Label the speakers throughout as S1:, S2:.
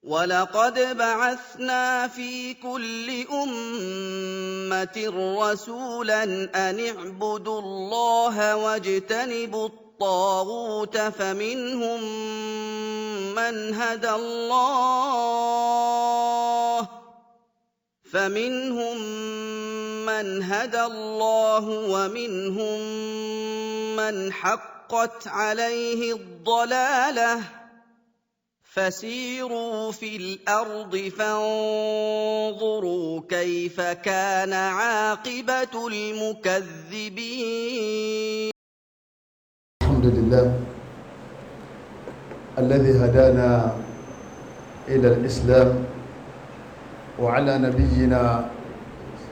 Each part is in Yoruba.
S1: ولقد بعثنا في كل أمة رسولا أن اعبدوا الله واجتنبوا الطاغوت فمنهم من هدى الله فمنهم من هدى الله ومنهم من حقت عليه الضلاله فسيروا في الارض فانظروا كيف كان عاقبه المكذبين.
S2: الحمد لله الذي هدانا إلى الإسلام وعلى نبينا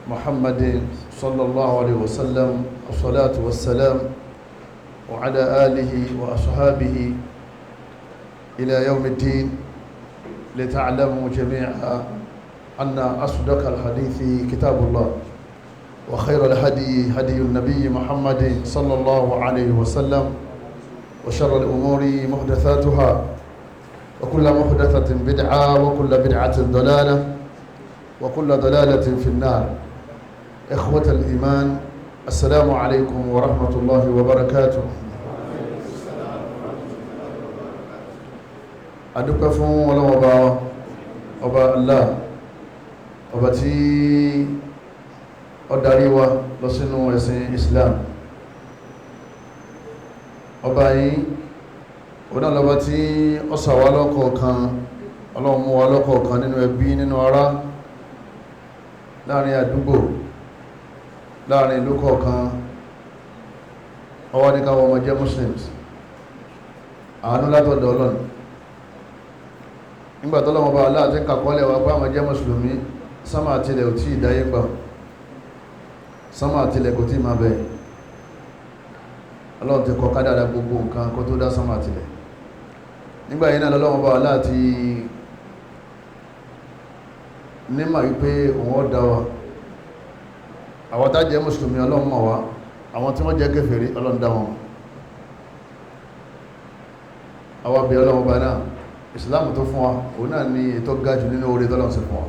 S2: محمد صلى الله عليه وسلم الصلاة والسلام وعلى آله وأصحابه إلى يوم الدين، لتعلموا جميعا أن أصدق الحديث كتاب الله، وخير الهدي هدي النبي محمد صلى الله عليه وسلم، وشر الأمور محدثاتها، وكل محدثة بدعة، وكل بدعة ضلالة، وكل ضلالة في النار. إخوة الإيمان، السلام عليكم ورحمة الله وبركاته. Adúpẹ́ fún Ọlọ́run ọba ọba Allah, ọba tí ó darí wa lọ sínú ẹ̀sìn Islam. Ọba yìí ọ̀nà lọ́ba tí ó ṣà wá lọ́kọ̀ọ̀kan, Ọlọ́run mú wa lọ́kọ̀ọ̀kan nínú ẹbí, nínú ará, láàrin àdúgbò, láàrin ìlú kọ̀ọ̀kan. Ó wá ní káwọn ọmọ jẹ́ Muslims. Àánú látọ̀dọ̀ Ọlọ́run. Nígbà tọ́lọ́wọ́n bá Allah ti ń kàkọ́lẹ̀ wa pé àwọn jẹ́ mùsùlùmí, sánmà àtilẹ̀ ò tí ì dáyé gbà, sánmà àtilẹ̀ kò tí ì máa bẹ̀. Ọlọ́run ti kọ kádàrá gbogbo nǹkan kó tó dá sánmà àtilẹ̀. Nígbà yìí náà lọ́wọ́n bá Allah ti nímà wípé òun ó dá wa. Àwọn tá jẹ́ mùsùlùmí, Ọlọ́run mọ̀ wá. Àwọn tí wọ́n jẹ́ kèfèrí, Ọlọ́run dá wọn. Àwa bẹ̀ Ọlọ́run bá náà, ìsìláàmù tó fún wa, òun náà ni ètò ga jù nínú oore tọ́lọ́run ṣe fún wa.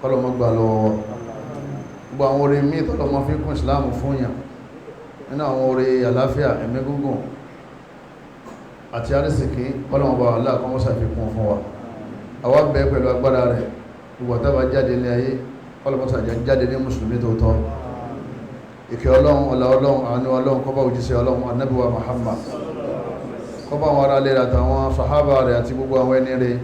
S2: Kọ́lọ́mọ́ gbà lọ́wọ́ gbogbo àwọn oore míì tọ́lọ́mọ́ fi kún ìsìláàmù fún yàn, nínú àwọn oore àlàáfíà, ẹ̀mí gígùn àti àrísìkí, kọ́lọ́mọ́ bá Allah kọ́mọ́ ṣàfikún fún wa. Àwa bẹ̀ pẹ̀lú agbára rẹ̀, ìwà tábà jáde ní ayé, kọ́lọ́mọ́ ṣàjẹ́ jáde ní mùsùlùmí tó tọ́. Ìkẹ́ Ọlọ́run, ọlá Ọlọ́run, àánú Ọlọ́run kó bá òjíṣẹ́ Ọlọ́run Ànábì wa Muhammad, kọba àwọn ará lera àtàwọn sàhábà rẹ̀ àti gbogbo àwọn ẹni rẹ̀.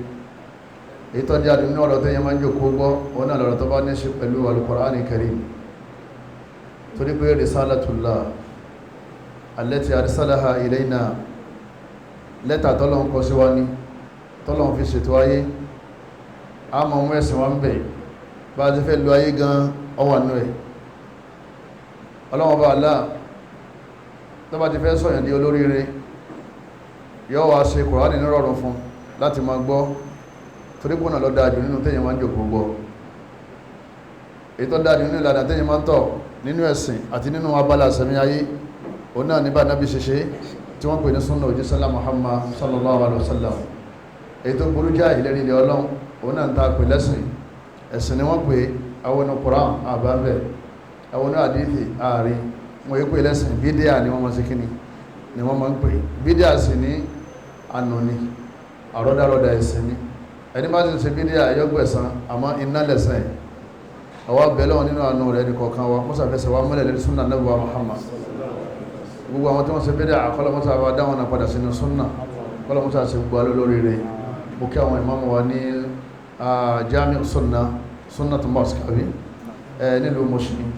S2: Èyí tó jáde nínú ọ̀rọ̀ tó yẹ máa ń jòkó gbọ́, òun náà lọ̀rọ̀ tó bá ní ṣe pẹ̀lú Al-Qur'ani Karim, torí pé risalatullah allati arsalaha ilayna, lẹ́tà tọ́lọ́n kọ sí wa ní, tọ́lọ́n fi ṣètò ayé. A mọ̀ mú ẹ̀sìn wa ń bẹ̀, bá a ti fẹ́ lu ayé gan ọwà nù ẹ̀. Ọlọ́wọ́n bá Allah tó bá ti fẹ́ sọ̀yàn di olóríire, yóò wá ṣe Kùránì nírọ̀rùn fún láti máa gbọ́, torí pé náà ló dáa jù nínú téèyàn máa ń jòkó gbọ́. Èyí tó dáa jù nínú ìlànà téèyàn máa ń tọ̀ nínú ẹ̀sìn àti nínú abala sẹ̀mí ayé, òun náà ní bá nábì ṣe ṣe, tí wọ́n pè ní súnà òjísọ́lá Muhammad sallallahu alayhi wa sallam. Èyí tó burú jáì ìlérí ilẹ̀ Ọlọ́run, òun náà ń ta pè lẹ́sìn. Ẹ̀sìn ni wọ́n pè àwọn inú Kùránì àbábẹ̀, àwọn inú àdìsí ààrin, wọ́n yẹ pé lẹ́sìn. Bídíà ni wọ́n máa ṣe kíni ni wọ́n máa ń pè. Bídíà sì ní ànú ni, àrọ́dàrọ́dà ẹ̀sìn ni. Ẹni bá ti ṣe bídíà yọ gbẹ̀san, àmọ́ iná lẹ̀san ẹ̀. Àwa bẹ̀rẹ̀ wọn nínú àánú rẹ̀ nìkọ̀ọ̀kan wa, mọ́sà fẹsẹ̀ wa mọ́lẹ̀ lórí súnà Ànábì wa Muhammad. Gbogbo àwọn tí wọ́n ṣe bídíà, àkọlọ́ mọ́sà wa dáwọn náà padà sínú súnà, kọ́lọ́ mọ́sà ṣe gbogbo alẹ́ lórí rẹ̀. Mo kí àwọn ìmáàmù wa ní Jamiu Sunna, Sunnah Mosque àbí nílùú Mushin,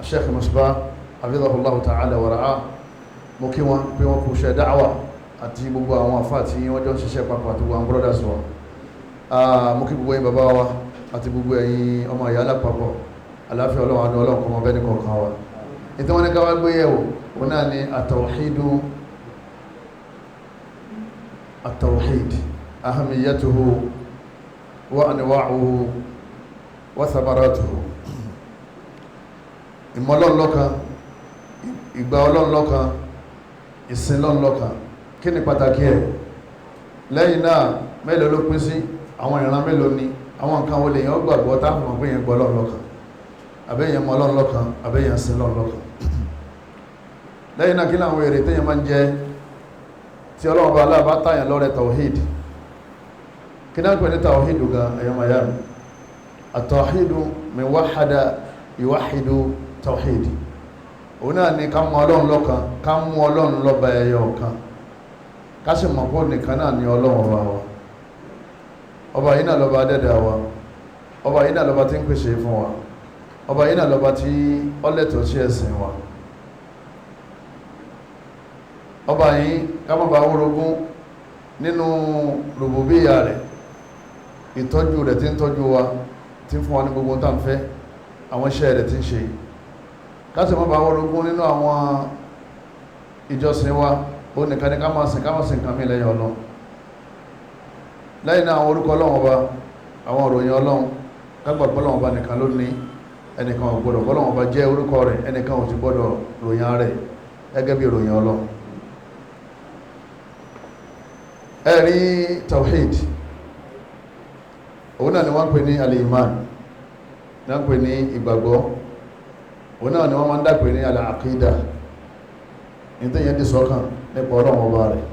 S2: Sheikh Musbah hafidhahullahu ta'ala wa ra'ah. Mo kí wọn pé wọn kú iṣẹ́ dáwà àti gbogbo àwọn àfáà tí wọ́n jọ ń ṣiṣẹ́ papọ̀ àti gbogbo àwọn brothers wa. Mo kí gbogbo ẹ̀yin bàbá wa àti gbogbo ẹ̀yin ọmọ ìyá lápapọ̀. Àláfíà Ọlọ́run, àánú Ọlọ́run kó máa bẹ́ẹ̀ ní kọ̀ọ̀kan wa. Ètò wọn ní ká wá gbé yẹ̀wò, òun náà ni àtàwíìdù, àtàwíìd ahamiyatuhu wa anwa'uhu wa thamaratuhu. Ìmọ̀ Ọlọ́run lọ́kan, ìgbà Ọlọ́run lọ́kan, ìsìn Ọlọ́run lọ́kan, kí ni pàtàkì ẹ̀? Lẹ́yìn náà, mélòó ló pín sí? Àwọn ìran mélòó ni? Àwọn nǹkan wo lèèyàn gbàgbọ́ táwọn mọ̀ pé yẹn gbọ́ Ọlọ́run lọ́kan, àbẹ́yẹn mọ Ọlọ́run lọ́kan, àbẹ́yẹn sin Ọlọ́run lọ́kan? Lẹ́yìn náà, kí láwọn èrè téèyàn máa ń jẹ tí Ọlọ́run bá aláàbá táyàn lọ́rẹ̀ tawhid? Kí náà pè ní tawhid gan, ẹ̀yọ́ mayami? At-tawhidu min wahada yuwahidu tawhid. Òun náà ni ká mọ Ọlọ́run lọ́kan, ká mú Ọlọ́run lọ́ba ẹyọ kan, ká sì mọ̀ pé nìkan náà ni Ọlọ́run ọba wa. Ọba yìí náà lọ́ba dẹ́dẹ̀ wa, ọba yìí náà lọ́ba tí ń pèsè fún wa, ọba yìí náà lọ́ba tí ọlẹ́tọ̀ọ́ sí ẹ̀sìn wa. Ọba yìí ká má bá wórogún nínú rùbùbíyà rẹ̀, ìtọ́jú rẹ̀ tí ń tọ́jú wa, tí ń fún wa ní gbogbo tá ń fẹ́, àwọn iṣẹ́ rẹ̀ tí ń ṣe. Ká sì má bá wórogún nínú àwọn ìjọsìn wa. Ó nìkan ní ká máa sìn, ká máa sìn nǹkan mí lẹ́yìn Ọlọ́run. Lẹ́yìn náà, àwọn orúkọ Ọlọ́run ọba, àwọn òròyìn Ọlọ́run, ká gbà pé Ọlọ́run ọba nìkan ló ní, ẹnìkan ò gbọdọ̀ Ọlọ́run ọba jẹ́ orúkọ rẹ̀, ẹnìkan ò sì gbọdọ̀ ròyìn rẹ̀ gẹ́gẹ́ bí ròyìn Ọlọ́run. Ẹ̀rí tawhid, òun náà ni wọ́n ń pè ní al-iman, ní wọ́n ń pè ní ìgbàgbọ́, òun náà ni wọ́n máa ń dàpè ní al-aqida, ní tẹ́yẹ̀ dì sọ́kàn nípa Ọlọ́run ọba rẹ̀.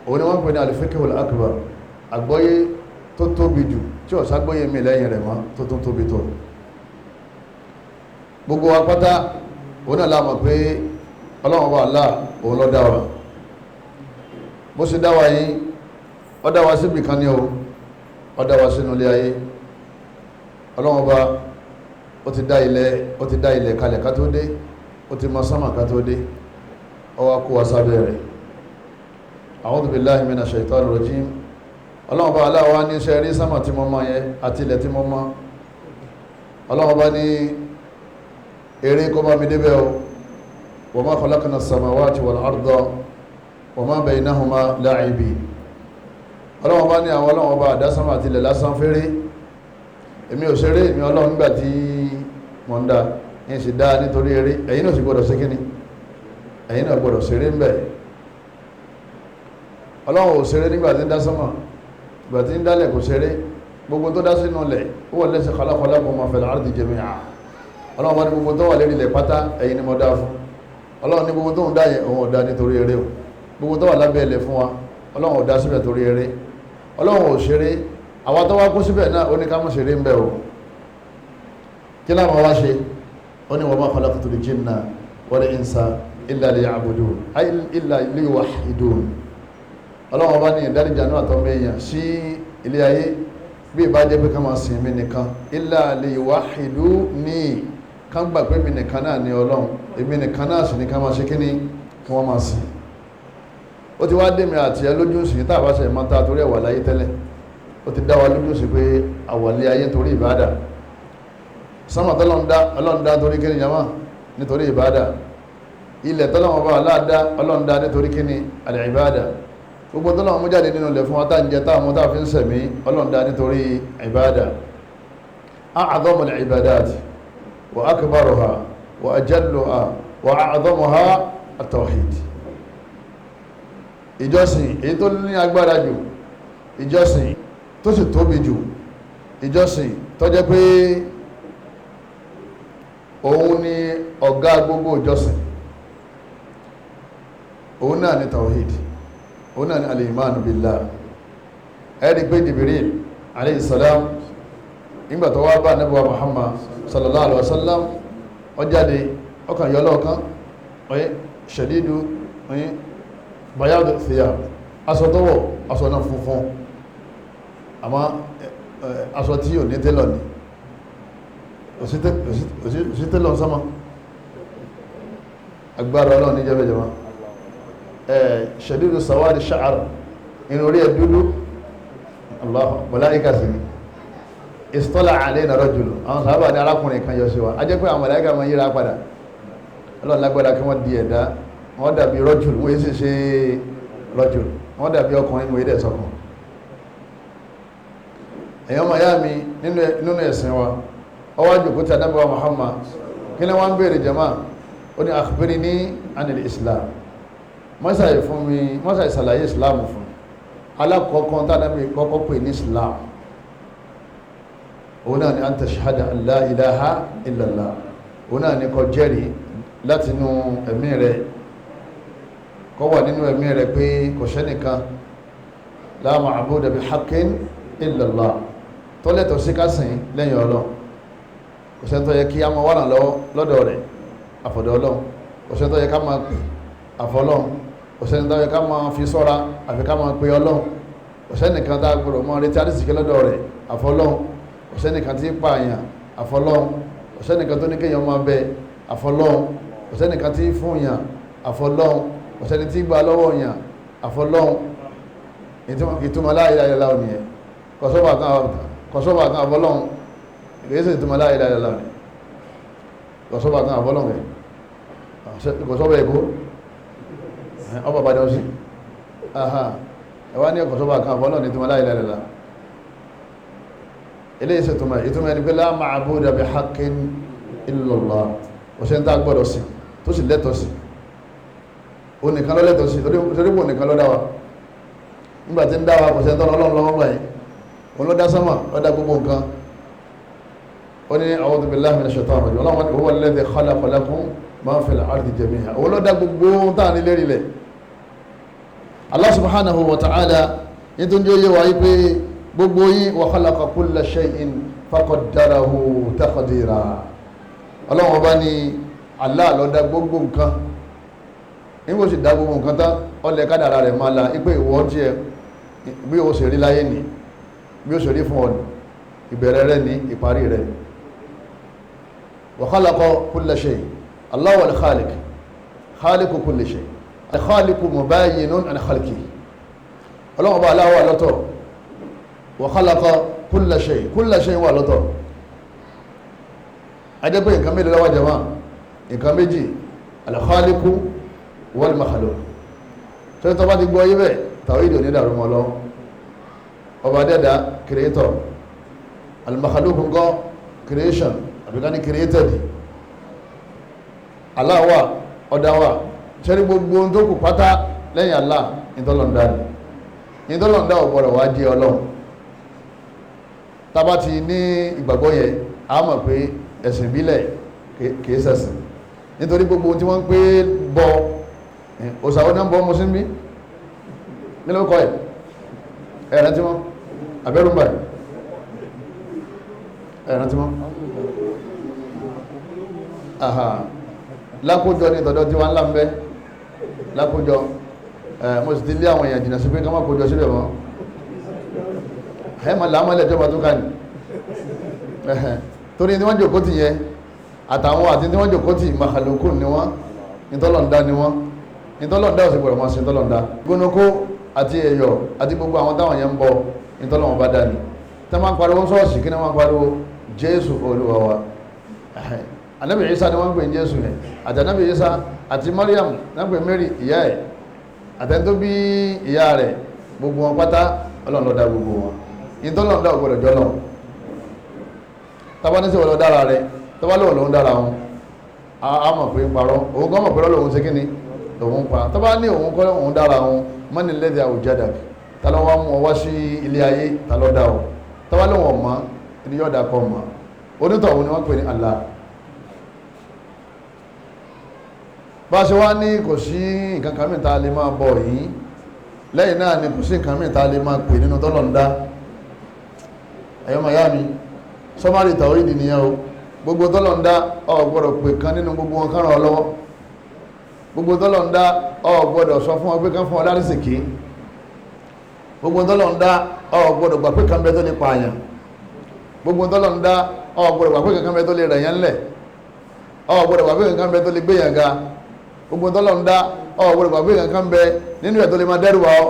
S2: Òun ni wọ́n ń pè ní al-fiqhul akbar, àgbọ́yé tó tóbi jù tí ó ságbọ́yé mi lẹ́yìn rẹ̀ mọ́ tó tún tóbi tó. Gbogbo wa pátá òun náà la mọ̀ pé Ọlọ́run ọba Allah òun ló dá wa. Bó ṣe dá wa yìí, ó dá wa síbì kan ní o, ó dá wa sínú ilé ayé. Ọlọ́run ọba ó ti dá ilẹ̀, ó ti dá ilẹ̀ kalẹ̀ ká tó dé, ó ti mọ sánmà ká tó dé, ó wá kó wa sábẹ́ rẹ̀. A'udhu billahi minash shaitani rajim. Ọlọ́run ọba Allah wá ní iṣẹ́ rí sánmà tí mo mọ yẹn àti ilẹ̀ tí mo mọ. Ọlọ́run ọba ní eré kó bá mi débẹ̀ o. Wa ma khalaqna as-samawati wal arda wa ma baynahuma la'ibin. Ọlọ́run bá ní àwọn Ọlọ́run bá àdásánmà àti ilẹ̀ lásán féré, èmi ò ṣeré, èmi Ọlọ́run nígbà tí mọ̀ ń dá ní sì dá nítorí eré. Ẹ̀yin náà sì gbọ́dọ̀ ṣe kíni, ẹ̀yin náà gbọ́dọ̀ ṣeré ń bẹ̀. Ọlọ́run ò ṣeré nígbà tí ń dá sánmà, ìgbà tí ń dálẹ̀ kò ṣeré. Gbogbo tó dá sínú ilẹ̀, ó wà lẹ́sẹ̀ khalaqalakum ma fil ardi jami'a. Ọlọ́run bá ní gbogbo tó wà lérí ilẹ̀ pátá, ẹ̀yin ni mo dá fún. Ọlọ́run ní gbogbo tó ń dá yẹn, òun ò dá nítorí eré o. Gbogbo tó wà lábẹ́ ilẹ̀ fún wa, Ọlọ́run ò dá síbẹ̀ torí eré. Ọlọ́run ò ṣeré. Àwa tó wá kó síbẹ̀ náà, ó ní ká má ṣeré ń bẹ̀ o. Kí láwọn wá ṣe? Ó ní wa ma khalaqtul jinna wal insa illa liya'budun, ay illa liyuwahhidun. Ọlọ́run bá ní ìdáríjà náà tọ́ mẹ́yàn sí ilé ayé bí ìbá jẹ́ pé ká máa sìn mí nìkan, illa liyuwahhiduni, ká gbà pé mi nìkan náà ní Ọlọ́run, èmi nìkan náà sì ní ká máa ṣe kíní, kí wọ́n máa sìn. Ó ti wá dé mi àti ẹ lójú sí tá a bá ṣe máa ta torí ẹ̀wà láyé tẹ́lẹ̀. Ó ti dá wa lójú sí pé àwọ̀lé ayé torí ìbádà. Sánmà tọ́lọ́ndá, Ọlọ́ndá torí kíni jama? Nítorí ìbádà. Ilẹ̀ tọ́lọ́wọ́n bá aláàdá, Ọlọ́ndá nítorí kíni? Àlẹ́-ìbádà. Gbogbo tọ́lọ́wọ́n mú jáde nínú ilẹ̀ fún wa tá ń jẹ, tá mú, tá fi ń sẹ̀mí, Ọlọ́ndá nítorí ìbádà. A'dhamul ibadat wa akbaruha wa ajalluha wa a'dhamuha at-tawhid. Ìjọsìn èyí tó ní agbára jù, ìjọsìn tó sì tóbi jù, ìjọsìn tó jẹ́ pé òun ni ọ̀gá gbogbo ìjọsìn, òun náà ni tawhid, òun náà ni al-imanu billah. Ẹ̀rí pé Jibril alayhi salam, nígbà tó wá bá Ànábì wa Muhammad sallallahu alaihi wasallam, ó jáde, ọkàn yọ lọ́ọ̀kan, ọyẹ́ shadidu ọyẹ́ bayadu thiyab, aṣọ tó wọ̀, aṣọ náà funfun, àmọ́ aṣọ tí ò ní tẹ́lọ̀ ni, òsì tẹ́lọ̀ sánmà. Agbára Ọlọ́run ní jẹ́bẹ̀jẹ̀má. Shadidu sawadi sha'ar, inú orí ẹ̀ dúdú. Allah, màláíkà sí ni. Istala alayna rajul, àwọn sàábà ní arákùnrin kan yọ sí wa. A jẹ́ pé àwọn màláíkà máa yíra padà. Ọlọ́run lágbára kí wọ́n di ẹ̀dá, wọ́n dàbí rajul, wọ́n yìí sì ṣe rajul, wọ́n dàbí ọkùnrin, wọ́n yìí dẹ̀ sọkùn. Èèyàn máa yá mi nínú ẹ̀sìn wa, ọwọ́ àjòkó tí Ànábì wa Muhammad, kí ni wọ́n ń béèrè jama? Ó ní akhbirni anil Islam, mọ́sàáyì fún mi, mọ́sàáyì sàlàyé Islam fún mi. Alákọ̀ọ́kọ́ tánàbí kọ́kọ́ pè ní Islam, òun náà ni an tashhada an la ilaha illallah, òun náà ni kó jẹ́rìí láti inú ẹ̀mí rẹ̀, kó wà nínú ẹ̀mí rẹ̀ pé kò sẹ́nìkan la ma'buda bi haqqin illallah tó lẹ́tọ̀ọ́ sí ká sìn lẹ́yìn Ọlọ́run. Kò sẹ́ni tó yẹ kí a máa wà lọ́wọ́ lọ́dọ̀ rẹ̀ àfọ̀dọ̀ Ọlọ́run, kò sẹ́ni tó yẹ ká máa pè àfọlọ́run, kò sẹ́ni tó yẹ ká máa fi sọ́ra àfi ká máa pe Ọlọ́run, kò sẹ́nìkan tá a gbọ́dọ̀ máa retí àrísìkí lọ́dọ̀ rẹ̀ àfọlọ́run, kò sẹ́nìkan tí ń pààyàn àfọlọ́run, kò sẹ́nìkan tó ní kéèyàn máa bẹ àfọlọ́run, kò sẹ́nìkan tí ń fúnyàn àfọlọ́run, kò sẹ́ni tí ń gbà lọ́wọ́ yàn àfọlọ́run. Ìtumọ̀ la ilaha illallah nìyẹn. Kọ̀sọ́bà kan àfọlọ́run kìí ṣe ìtumọ̀ la ilaha illallah ni. Kọ̀sọ́bà kan àfọlọ́run rẹ̀ kọ̀sọ́bà Èkó ọba Ìbàdàn sí ẹwà ní kọ̀sọ́bà kan àfọlọ́run ní ìtumọ̀ la ilaha illallah. Eléyìí ṣe ìtumọ̀ ìtumọ̀ ẹni pé la ma'buda bi haqqin illallah, kò sẹ́ni tá a gbọ́dọ̀ sí tó sì lẹ́tọ̀ọ́ sí, onìkan ló lẹ́tọ̀ọ́ sí torí pé onìkan ló dá wa. Nígbà tí ń dá wa kò sẹ́ni tọ́lọ́ Ọlọ́run lọ́wọ́ gbà yìí, òun ló dá sánmà, ló dá gbogbo nǹkan. Ó ní a'udhu billahi minash shaitanir rajim, Ọlọ́run huwa alladhi khalaqa lakum ma fil ardi jami'a, òun ló dá gbogbo ohun tá à ní lérí lẹ̀. Allah subhanahu wa ta'ala ní tó ń jẹ́ oyé wa yí pé gbogbo yín wa khalaqa kulla shay'in faqaddarahu taqdira. Ọlọ́run ọba ní Allah ló dá gbogbo nǹkan, nígbà ó sì dá gbogbo nǹkan tán ọlẹ̀ kádàrà rẹ̀ máa la ipé ìwọ tí ẹ bí o ṣe rí láyé ní bí o ṣe rí fún ọ ní ìbẹ̀rẹ̀ rẹ̀ ní ìparí rẹ̀. Wa khalaqa kulla shay, Allahu al-khaliq, khaliqu kulli shay, al-khaliqu mubayyinun an khalqihi. Ọlọ́run ọba aláwọ̀ lọ́tọ̀, wa khalaqa kulla shay, kulla shay wà lọ́tọ̀. Ajẹ́ pé nǹkan méjì lọ́wọ́ jama, nǹkan méjì, al-khaliqu wal makhluq. Tó tó bá ti gbọ́ yí bẹ́ẹ̀ tàwídì onídàrú mọ́ lọ. Ọba dẹ́dà creator, al-makhluq ńkọ́ creation àbíká ní created. Allah wà, ọ̀dà wà, sẹ́rí gbogbo ohun tó kù pátá lẹ́yìn Allah ìtọ́lọ̀ndà ni ìtọ́lọ̀ndà ò gbọ́dọ̀ wá jẹ́ Ọlọ́run. Tá bá ti ní ìgbàgbọ́ yẹn a mọ̀ pé ẹ̀sìn ìbílẹ̀ kìí ṣẹ̀sìn, nítorí gbogbo ohun tí wọ́n ń pè bọ òsàwọ́ náà ń bọ́ ọmọ sí ń bí nílò kọ́ ẹ̀ ẹ̀rẹ́ tí wọ́n àbẹ́rùmbà ẹ̀rẹ́ tí wọ́n àhà lákójọ ní ìtọ̀dọ̀ tí wọ́n ńlá ń bẹ́ lákójọ. Mo sì ti lé àwọn èèyàn jìnnà sí pé ká má kójọ síbẹ̀ mọ́, ẹ̀ mọ̀ làmọ́lẹ̀ ìjọba tó kà ní torí tí wọ́n jòkó tì yẹn àtàwọn àti tí wọ́n jòkó tì màkàlùkù ni wọ́n, ìtọ́lọ̀ǹda ni wọ́n, ìtọ́lọ̀ǹda ò sì gbọ́dọ̀ máa ṣe ìtọ́lọ̀ǹda. Gbónúkó àti ẹ̀yọ̀ àti gbogbo àwọn táwọn yẹn ń bọ ìtọ́lọ̀wọ̀n bá dání. Tẹ́ máa ń pariwo ṣọ́ọ̀ṣì kí ni wọ́n ń pariwo? Jésù Olúwa wa. Ànábì Ìsá ni wọ́n ń pè ní Jésù yẹn, àti Ànábì Ìsá àti Mariam náà ń pè Mary ìyá ẹ̀, àtẹni tó bí ìyá rẹ̀, gbogbo wọn pátá Ọlọ́run ló dá gbogbo wọn. Ìtọ́lọ̀ǹda ò gbọ́dọ̀ jọ́lọ̀. Tábà ní sèwọ́n lọ dára rẹ̀, tábà lóun lòún dára wọn, a mọ̀ pé ń parọ́, òun kọ́ mọ̀ pé lòun ṣe kí ni lòun pa. Tábà ní òun kọ́ òun dára wọn, mọ́ni lẹ́dí àwùjádàkì, ta ló wá mú ọ wá sí ilé ayé, ta ló dá ọ? Tábà lóun ọ̀mọ́, ẹni yóò dá kọ́ mọ́. Onítọ̀hún ni wọ́n pè ní Allah. Bá a ṣe wá ní kò sí nǹkan kan mìíràn tá a lè máa bọ̀ yìí, lẹ́yìn náà ni kò sí nǹkan mìíràn tá a lè máa pè nínú tọ́lọ̀ ń dá. Ẹ̀yọ́ màyá mi, sọ́márì tàwídì nìyẹn o. Gbogbo tọ́lọ̀ ń dá ọ gbọ́dọ̀ pè kan nínú gbogbo wọn káràn ọ lọ́wọ́. Gbogbo tọ́lọ̀ ń dá ọ gbọ́dọ̀ sọ fún ọ pé kán fún ọ lárísìkí. Gbogbo tọ́lọ̀ ń dá ọ gbọ́dọ̀ gbà pé kan bẹ tó lè pààyàn. Gbogbo tọ́lọ̀ ń dá ọ gbọ́dọ̀ gbà pé kan bẹ tó lè rẹ̀ yẹn lẹ̀. Ọ gbọ́dọ̀ gbà pé kan bẹ tó lè gbé yẹn ga. Gbogbo tọ́lọ̀ ń dá ọ gbọ́dọ̀ gbà pé kan bẹ nínú ẹ̀ tó lè máa dẹ́rù wa ọ.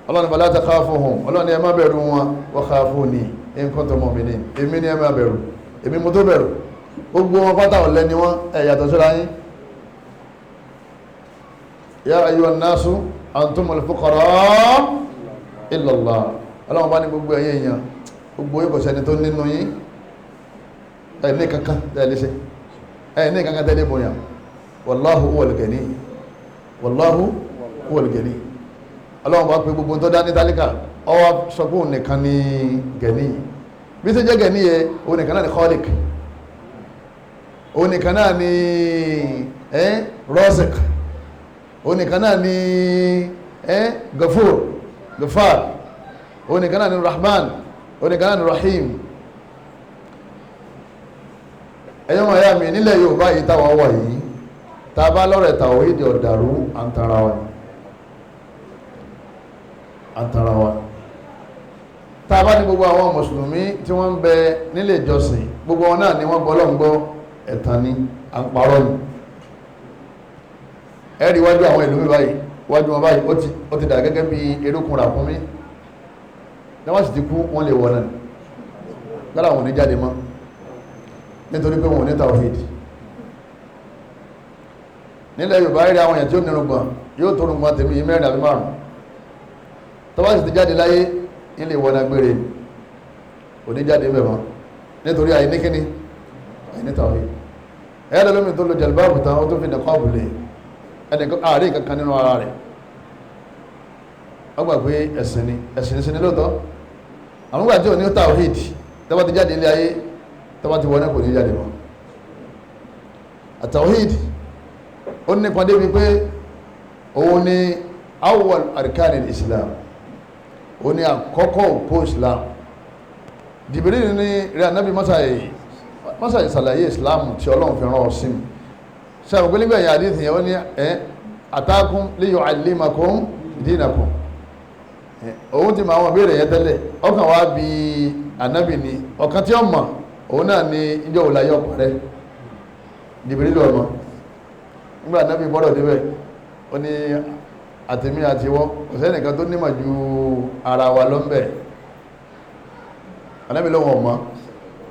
S2: Ọlọ́run fala takhafuhum, Ọlọ́run ẹ má bẹ̀rù wọn, wa khafuni in kuntum mu'minin, èmi ni ẹ má bẹ̀rù, èmi mo tó bẹ̀rù. Gbogbo wọn pátá ọ̀lẹ ni wọ́n, ẹ yàtọ̀ síra yín. Ya ayyuhan nasu antumul fuqara ila Allah. Ọlọ́run bá ní gbogbo ẹ̀yin èèyàn, gbogbo yín kò sẹ́ni tó nínú yín, ẹ̀ ní kankan tẹ́ lè ṣe, ẹ̀ ní kankan tẹ́ lè bọ̀yàn. Wallahu huwal gani, wallahu huwal gani. Ọlọ́run bá pe gbogbo tó dá ní tálíkà, ó wá sọ pé òun nìkan ní gẹ̀ní. Bí ṣe jẹ́ gẹ̀ní yẹ, òun nìkan náà ní Khaliq, òun nìkan náà ní Razik, òun nìkan náà ní Gafur, Gafar, òun nìkan náà ní Rahman, òun nìkan náà ní Rahim. Ẹ̀yọ́ wọn yá mi nílẹ̀ Yorùbá yìí táwọn wà yìí, tá a bá lọ́rẹ̀ tàwíìdì ọ̀dàrú, àǹtara wa àǹtara wa. Tá a bá ní gbogbo àwọn mùsùlùmí tí wọ́n ń bẹ nílé ìjọsìn, gbogbo wọn náà ni wọ́n gbọ́ Ọlọ́run gbọ́, ẹ̀tàn ni, à ń parọ́ ni. Ẹ̀rí wájú àwọn ìlú mi báyìí, wájú wọn báyìí ó ti dà gẹ́gẹ́ bí erékùn ràkúnmí. Ní wọ́n sì ti kú, wọ́n lè wọ̀ náà lára wọn ò ní jáde mọ́, nítorí pé wọn ò ní tàwíìdì. Nílẹ̀ Yorùbá rí àwọn èèyàn tí ó nírùngbọ̀n, yóò tó rùngbọ̀n tèmi yìí mẹ́rin àbí márùn-ún. Tó bá sì ti jáde láyé, ilé ìwọ̀n agbére ò ní jáde mẹ́mọ́, nítorí àìníkíní, àìní tàwíìdì. Ẹ̀rọ lómi tó lo jẹ̀lbáàbù tán, ó tó fi nìkan bùlẹ̀ ẹnìkan àárín kankan nínú ara rẹ̀. Ó gbà pé ẹ̀sìn ni, ẹ̀sìn sí ni lóòótọ́. Àwọn ìgbà tí ò ní tàwíìdì, tó bá ti jáde ilé ayé, tó bá ti wọná kò ní jáde mọ́. Àtàwíìdì ó nípa débi pé òun ni awwal arkanil Islam, òun ni àkọ́kọ́ òpó Islam. Jibril ní rẹ̀ anábì mọ́sàáyì ṣàlàyé Islam tí Ọlọ́run fi rán ọ sí mi. Sẹ́wọ̀n pé nígbẹ̀yìn àdíthì yẹn ó ní atakum liyu'allimakum dinakum. Òun ti mọ àwọn ìbéèrè yẹn tẹ́lẹ̀, ọkàn wá bí anábì ni ọ̀kan tí ó mọ̀, òun náà ni ìjọ òun láyé ọ̀pọ̀ rẹ̀. Jibril ọmọ nígbà anábì bọ́dọ̀ débẹ̀, ó ní àtẹ̀mí àtiwọ́ kò sẹ́nìkan tó nímọ̀ ju ara wa lọ ń bẹ̀. Anábì lóhun ọ̀mọ́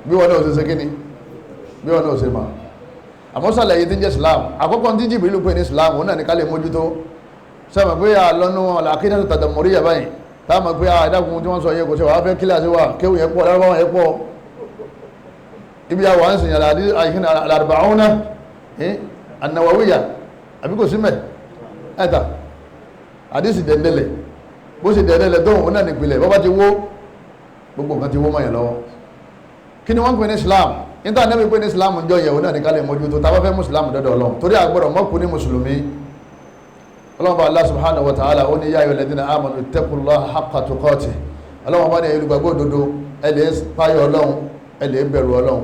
S2: bí wọn náà ṣe ṣe kíni, bí wọn náà ṣe mọ̀. Àmọ́ sàlàyé tí ń jẹ́ Islam, àkọ́kọ́ tí Jibril pè ní Islam, òun náà ní ká lè mójútó. Sẹ́wọ̀n pé àlọ́nu àkídà tó tàdà mọ̀rí yà báyìí, táwọn mọ̀ pé àìdákun tí wọ́n sọ yẹ kò ṣe wàá fẹ́ kíláàsì wa, kéwù yẹn pọ̀, lárúbáwá yẹn pọ̀. Ibi àwọn à ń sìn al-arba'una an-nawawiyya àbí kò sí mẹ́ ẹ̀ta àdísì dẹ̀ndẹ̀lẹ̀, bó ṣe dẹ̀ndẹ̀lẹ̀ tó òun náà nípìnlẹ̀, bọ́ bá ti wó gbogbo nǹkan ti wó mọ̀ yẹn lọ́wọ́. Kí ni wọ́n ń pè ní Islam? Níta náà pè ní Islam ń jọ yẹ̀wò náà ní ká lè mójútó tá a bá fẹ́ mùsùlùmí dọ́dọ̀ Ọlọ́run, torí àgbọ̀dọ̀ mọ́kù ní mùsùlùmí. Ọlọ́run bá Allah subhanahu wa ta'ala ó ní ya ayyuhal ladhina amanu ittaqullaha haqqa tuqatih. Ọlọ́run bá ní ẹ̀yin olùgbàgbọ́ òdodo, ẹ lè páyọ̀ Ọlọ́run, ẹ lè bẹ̀rù Ọlọ́run,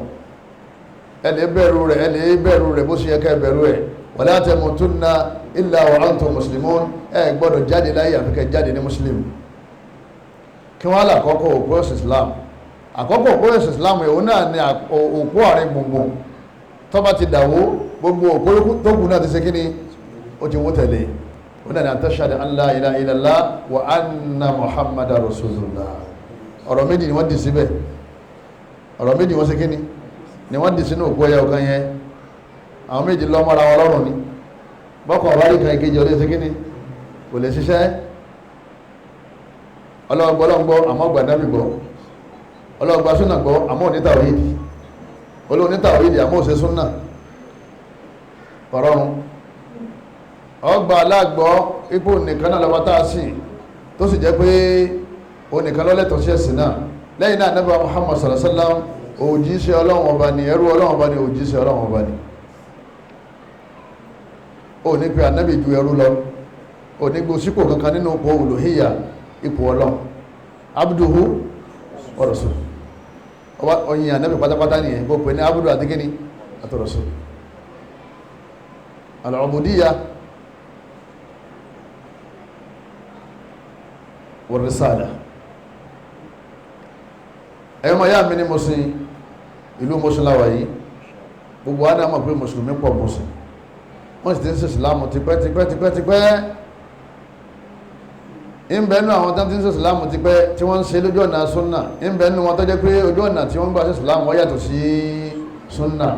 S2: ẹ lè bẹ̀rù rẹ̀, ẹ lè bẹ̀rù rẹ̀ bó ṣe yẹ ká ẹ bẹ̀rù ẹ̀. Wala tamutunna illa wa antum muslimun. Ẹ gbọ́dọ̀ jáde láyé àfi kẹ́ jáde ní muslim. Kí wọ́n là kọ́kọ́ òpó ẹ̀sìn Islam? Àkọ́kọ́ òpó ẹ̀sìn Islam òun náà ni òpó àárín gbùngbùn. Tó bá ti dàwó, gbogbo òpó tó kù náà ti ṣe kíni, ó ti wó tẹ̀lé. Òun náà ni an tashhada an la ilaha illallah wa anna muhammadar rasulullah. Ọ̀rọ̀ méjì ni wọ́n dì síbẹ̀. Ọ̀rọ̀ méjì wọ́n ṣe kíni ni wọ́n dì sínú òpó ẹyọ kan yẹn. Àwọn méjì lọ́ mọ́ra wọn lọ́rùn ni. Bọ́kọ̀ ọ̀bárí kan ìkejì ọdún ṣe kíni kò lè ṣiṣẹ́. Ọlọ́gbọ́lọ́gbọ́ àmọ́ gbà nábì gbọ́, ọlọ́gbà súnà gbọ́ àmọ́ òní tàwíìdì, olóòní tàwíìdì àmọ́ òṣè súnà kọ̀rọ̀run. Ọgbà aláàgbọ́ ipò nìkan náà lọ́ba tá a sìn, tó sì jẹ́ pé onìkan lọ́lẹ́tọ̀ọ́ sí ẹ̀sìn náà. Lẹ́yìn náà Ànábì Muhammad sallallahu alaihi wasallam òjíṣẹ́ Ọlọ́run ọba ni, ẹrú Ọlọ́run ọba ni, òjíṣẹ́ Ọlọ́run ọba ni. Ó ní pé Ànábì ju ẹrú lọ, ó ní gbó sípò kankan nínú ipò olùhíyà, ipò Ọlọ́run, abduhu wa rasul. Ọba oyin Ànábì pátápátá nìyẹn, kó pè ní abudu àti kíni àti rasul. Al-ubudiyya wa risala. Ẹ̀yọ́ máa yá mi ní Mùsùlùmí, ìlú Mùsùlùmí wà yìí, gbogbo wa náà mọ̀ pé mùsùlùmí pọ̀ mùsùlùmí, wọ́n sì ti ń ṣe ìsìlámù tipẹ́ tipẹ́ tipẹ́ tipẹ́. Ìbẹ̀ nú àwọn tó ti ń ṣe ìsìlámù tipẹ́ tí wọ́n ń ṣe lójú ọ̀nà súnà, ìbẹ̀ nú wọn tó jẹ́ pé ojú ọ̀nà tí wọ́n ń gbà ṣe ìsìlámù ó yàtọ̀ sí súnà.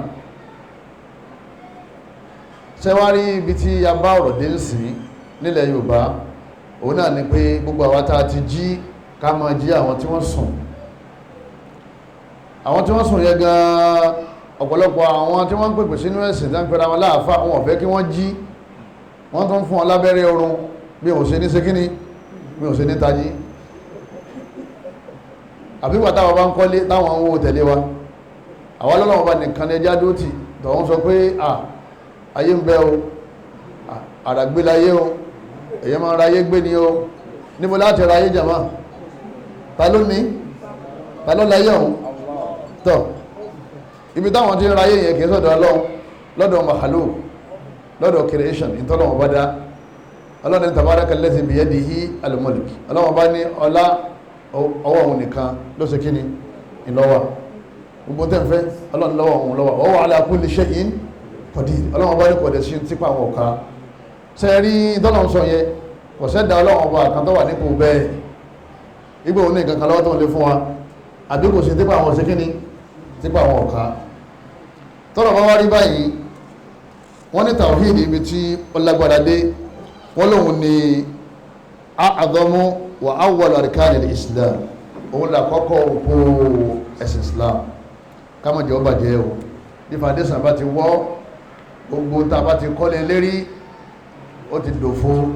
S2: Ṣé wá rí ibi tí a bá ọ̀rọ̀ dé sí nílẹ̀ Yorùbá? Òun náà ni pé gbogbo àwa tá a ti jí ká máa jí àwọn tí wọ́n sùn. Àwọn tí wọ́n sùn yẹn gan-an, ọ̀pọ̀lọpọ̀ àwọn tí wọ́n ń pèpè sínú ẹ̀sìn tí wọ́n ń pera wọn láàfáà, wọn ò fẹ́ kí wọ́n jí. Wọ́n tún fún wọn lábẹ́rẹ́ oorun bí òun ṣe ní ṣe kíni, Mi ò ṣe ní tají. Àbí wà táwọn bá ń kọ́lé táwọn ń wó tẹ̀lé wa, àwọn ọlọ́wọ́n bá nìkan ẹja dúró tì, tọ̀hún sọ pé à ayé ń bẹ o, àràgbé láyé o, èyàn máa ń ra ayé gbé ni o. Níbo láti ra ayé jàmá? Ta ló ní? Ta ló láyé ọ̀hún? Tọ̀ ibi táwọn ti ń ra ayé yẹn kì í sọ̀dọ̀ Ọlọ́run, lọ́dọ̀ màhálù, lọ́dọ̀ creation ìtọ́lọ́wọ́n bá dá. Ọlọ́run tabaraka allazi biyadihi al-mulk, Ọlọ́run bá ní ọlá ọwọ́ òun nìkan ló ṣe kíni ìlọ́wà, gbogbo tẹ́ ń fẹ́ Ọlọ́run lọ́wọ́ òun lọ́wọ́, wa huwa ala kulli shay'in qadir. Ọlọ́run bá ní kọ̀dẹ̀ sí tipa àwọn ọ̀ka ṣe rí tọ́lọ́run sọ yẹn, kò sẹ́dá Ọlọ́run ọba kan tó wà nípò bẹ́ẹ̀, igbó òun ní nǹkan kan lọ́wọ́ tó ń lè fún wa, àbí kò sí tipa àwọn ṣe kíni tipa àwọn ọ̀ka. Tọ́lọ̀ bá wá rí báyìí, wọ́n ní tawhid ibi tí ó lágbára dé, wọ́n lóun ní a'adhamu wa awwal arkanil islam, òun là kọ́kọ́ òpó ẹ̀sìn islam. Kámọ̀jọ́ bàjẹ́ o, bí foundation bá ti wọ́, gbogbo tá a bá ti kọ́lé lérí ó ti dòfo,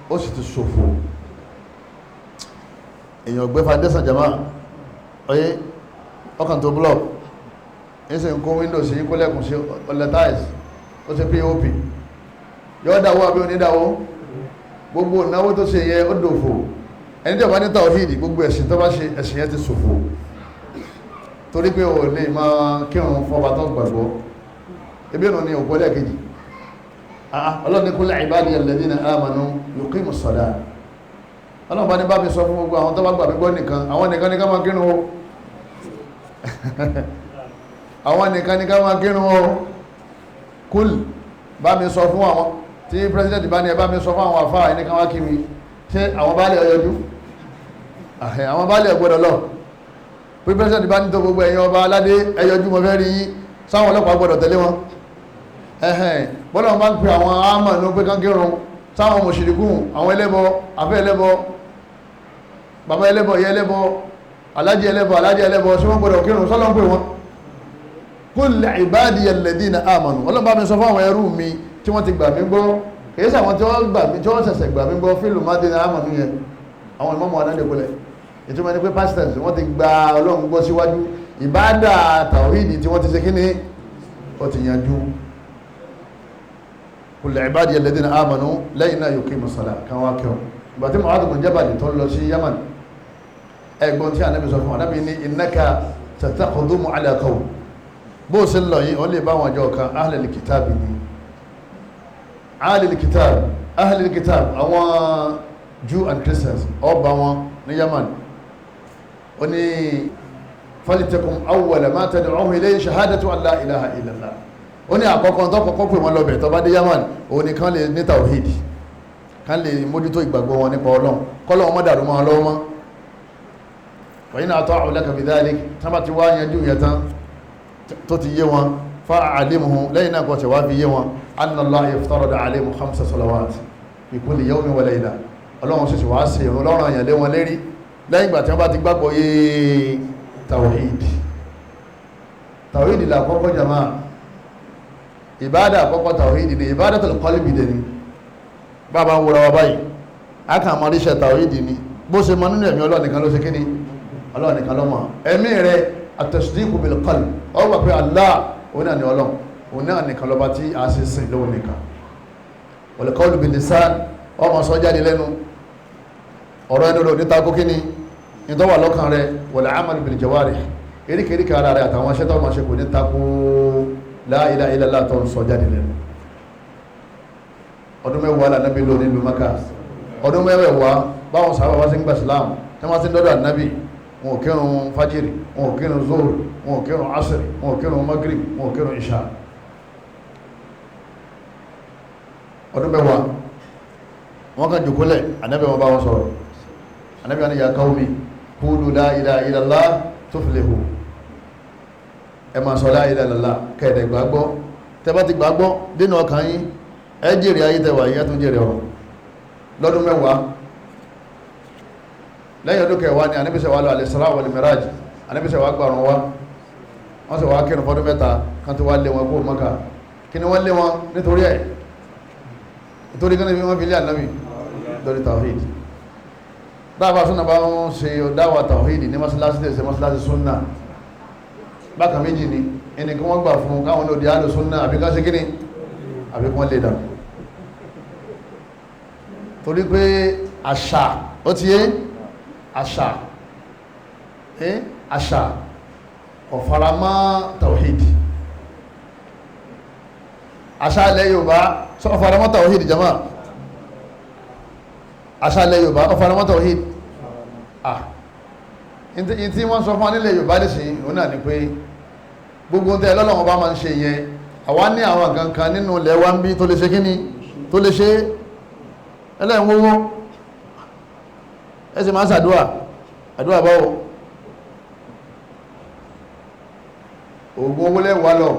S2: ó sì ti ṣòfò. Èèyàn gbé foundation jama ọyẹ ọkàn tó block ń sì ń kó windows sí, kó lẹ́kùn sí, ọlẹ́ tiles, ó ṣe pop, yọ dáwọ́ àbí onídàwọ́, gbogbo ìnáwó tó ṣe yẹ ó dòfò. Ẹni tí ó bá ní tàwíìdì, gbogbo ẹ̀sìn tó bá ṣe, ẹ̀sìn yẹn ti ṣòfò, torí pé o lè máa kírun fọba tó gbàgbọ́. Ebi ìrun ni òpó lẹ́ẹ̀kejì. Ọlọ́run ní kul ibadiya alladhina amanu yuqimu ssalah. Ọlọ́run bá ní bá mi sọ fún gbogbo àwọn tó bá gbà mí gbọ́ nìkan, àwọn nìkan ní ká máa kírun o, àwọn nìkan ní ká máa kírun o. Kul, bá mi sọ fún àwọn tí president bá ní ẹ bá mi sọ fún àwọn àfáà ẹni kan wá kí mi, ṣé àwọn bá lè ọyọjú? Àwọn bá lè gbọ́dọ̀ lọ. Bí president bá ní tó gbogbo ẹ̀yin ọba aládé ẹyọjú mo fẹ́ rí yín, sáwọn ọlọ́pàá gbọ́dọ̀ tẹ̀lé wọn? Bọ́lá wọn bá ń pe àwọn àmà ló pé kánkírun, sáwọn mùṣírikùn, àwọn ẹlẹ́bọ, àfẹ́ ẹlẹ́bọ, bàbá ẹlẹ́bọ, ìyá ẹlẹ́bọ, alájẹ ẹlẹ́bọ, alájẹ ẹlẹ́bọ, ṣé wọ́n gbọ́dọ̀ kírun? Sọ́lọ́ ń pè wọ́n. Kul ibadiya alladhina amanu, Ọlọ́run bá mi sọ fún àwọn ẹrú mi tí wọ́n ti gbà mí gbọ́, kìí ṣe àwọn tí wọ́n gbà mí, tí wọ́n ṣẹ̀ṣẹ̀ gbà mí gbọ́ fílù mádìní àmọ̀nú yẹn, àwọn ìmọ̀mọ̀ aládékulẹ̀. Ìtumọ̀ ni pé pastors wọ́n ti gba Ọlọ́run gbọ́ síwájú, ìbádà tàwíìdì tí wọ́n ti ṣe kíní ó ti yanjú. Kul ibadiya alladhina amanu lẹ́yìn náà yuqimu salat kan wá kẹwọn. Ìgbà tí Mu'adh bin Jabal tó ń lọ sí Yaman, ẹ̀gbọ́n tí Ànábì sọ fún Ànábì ní innaka sataqdumu ala qawm, bó ṣe ń lọ yìí ó lè bá wọn jọ kan ahlul kitab ni, ahlul kitab, ahlul kitab, àwọn Jew and Christians ọba wọn ní Yaman. Ó ní falitakum awwala ma tad'uhum ilayhi shahadatu an la ilaha illallah. Ó ní àkọ́kọ́ tó kọ́kọ́ pè wọ́n lọ́bẹ̀ tó bá dé Yaman, òun ni kán lè ní tawhid, kán lè mójútó ìgbàgbọ́ wọn nípa Ọlọ́run, kọ́lọ́ wọn má dàrú mọ́ wọn lọ́wọ́ mọ́. Wa in ata'u laka bidhalik, tán bá ti wá yanjú yẹn tán tó ti yé wọn, fa'alimhum, lẹ́yìn náà kọ́ ṣe wá fi yé wọn, anna Allah iftarada alayhim khamsa salawat fi kulli yawmin wa layla. Ọlọ́run sì wá sí ìrun lọ́rọ̀ àyàn lé wọn lérí lẹ́yìn ìgbà tí wọ́n bá ti gbàgbọ́ yé tawhid. Tawhid là àkọ́kọ́ jama, ìbádà àkọ́kọ́ tawhid ni, ibadatul qalbi dẹ̀ ni. Bàbá ń wúra wa báyìí, a kàn máa ríṣẹ́ tawhid ni, bó ṣe mọ nínú ẹ̀mí Ọlọ́run nìkan ló ṣe kíni, Ọlọ́run nìkan ló mọ̀. Ẹ̀mí rẹ̀ at-tasdiqu bil qalb, ó gbà pé Allah òun náà ni Ọlọ́run, òun náà nìkan lọ́ba tí a ṣe sìn lóhun nìkan. Wal qawlu bil lisan, ọmọ sọ jáde lẹ́nu, ọ̀rọ̀ ẹnu rẹ̀ níta kó kíni ní tó wà lọ́kàn rẹ̀. Wal amalu bil jawarih, eríkèéríkèé ara rẹ̀ àtàwọn iṣẹ́ tó máa ṣe kò ní takò la ilaha illallah tó ń sọ jáde lẹ́nu. Ọdún mẹ́wàá l'Ànábì lò nílùú Mákà, ọdún mẹ́wàá báwọn sàhábà wá sí ń gbà Islam, tí wọ́n ti ń dọ́dọ̀ Ànábì, wọn ò kírun fajiri, wọn ò kírun zuhur, wọn ò kírun asiri, wọn ò kírun magrib, wọn ò kírun isha. Ọdún mẹ́wàá wọn kàn jòkólẹ̀, Ànábì wọn bá wọn sọ̀rọ̀. Ànábì wọn ni ya qawmi qulu la ilaha illallah tuflihu, ẹ máa sọ la ilaha illallah kẹ́ẹ̀dẹ̀ gbàgbọ́. Tẹ́ bá ti gbàgbọ́ dínú ọkàn yín, ẹ jèrè ayé tẹwà yín, ẹ tún jèrè ọ̀run. Lọ́dún mẹ́wàá, lẹ́yìn ọdún kẹwàá ni Ànábì ṣe wá lọ al-Isra wal-Miraj, Ànábì ṣe wá gbàrún wá, wọ́n sì wá kírun fọdún mẹ́ta kan tó wá lé wọn kó Mákà. Kí ni wọ́n lé wọn nítorí ẹ̀? Nítorí kí ni wọ́n fi lé Ànábì? Lórí tawhid. Dáàbà súnà bá ń ṣe dáwà tàwíìdì ní mọ́sálásí tẹ̀sẹ̀ mọ́sálásí súnà bákan méjì ni ẹni kí wọ́n gbà fún káwọn ní òdì àlò súnà àbí ká ṣe kíni àbí kí wọ́n lè dànù. Torí pé àṣà ó ti yé àṣà àṣà ọ̀faramọ́ tàwíìdì. Àṣà ilẹ̀ Yorùbá sọ ọ̀faramọ́ tàwíìdì jama. Àṣà ilẹ̀ Yorùbá ọ̀faramọ́ tàwíìdì. Ah, tí wọ́n sọ fún wa nílẹ̀ Yorùbá lẹ́sìn òun náà ni pé gbogbo tẹ́ lọ́lọ́wọ́n bá máa ń ṣe yẹn, àwa ní àwọn kankan nínú ilẹ̀ wa ń bí tó lè ṣe kíni tó lè ṣe ẹlẹ́yìn wọ́wọ́ ẹ sì máa ń ṣàdúrà. Àdúrà báwo? Ògùn owó lẹ́wàá lọ.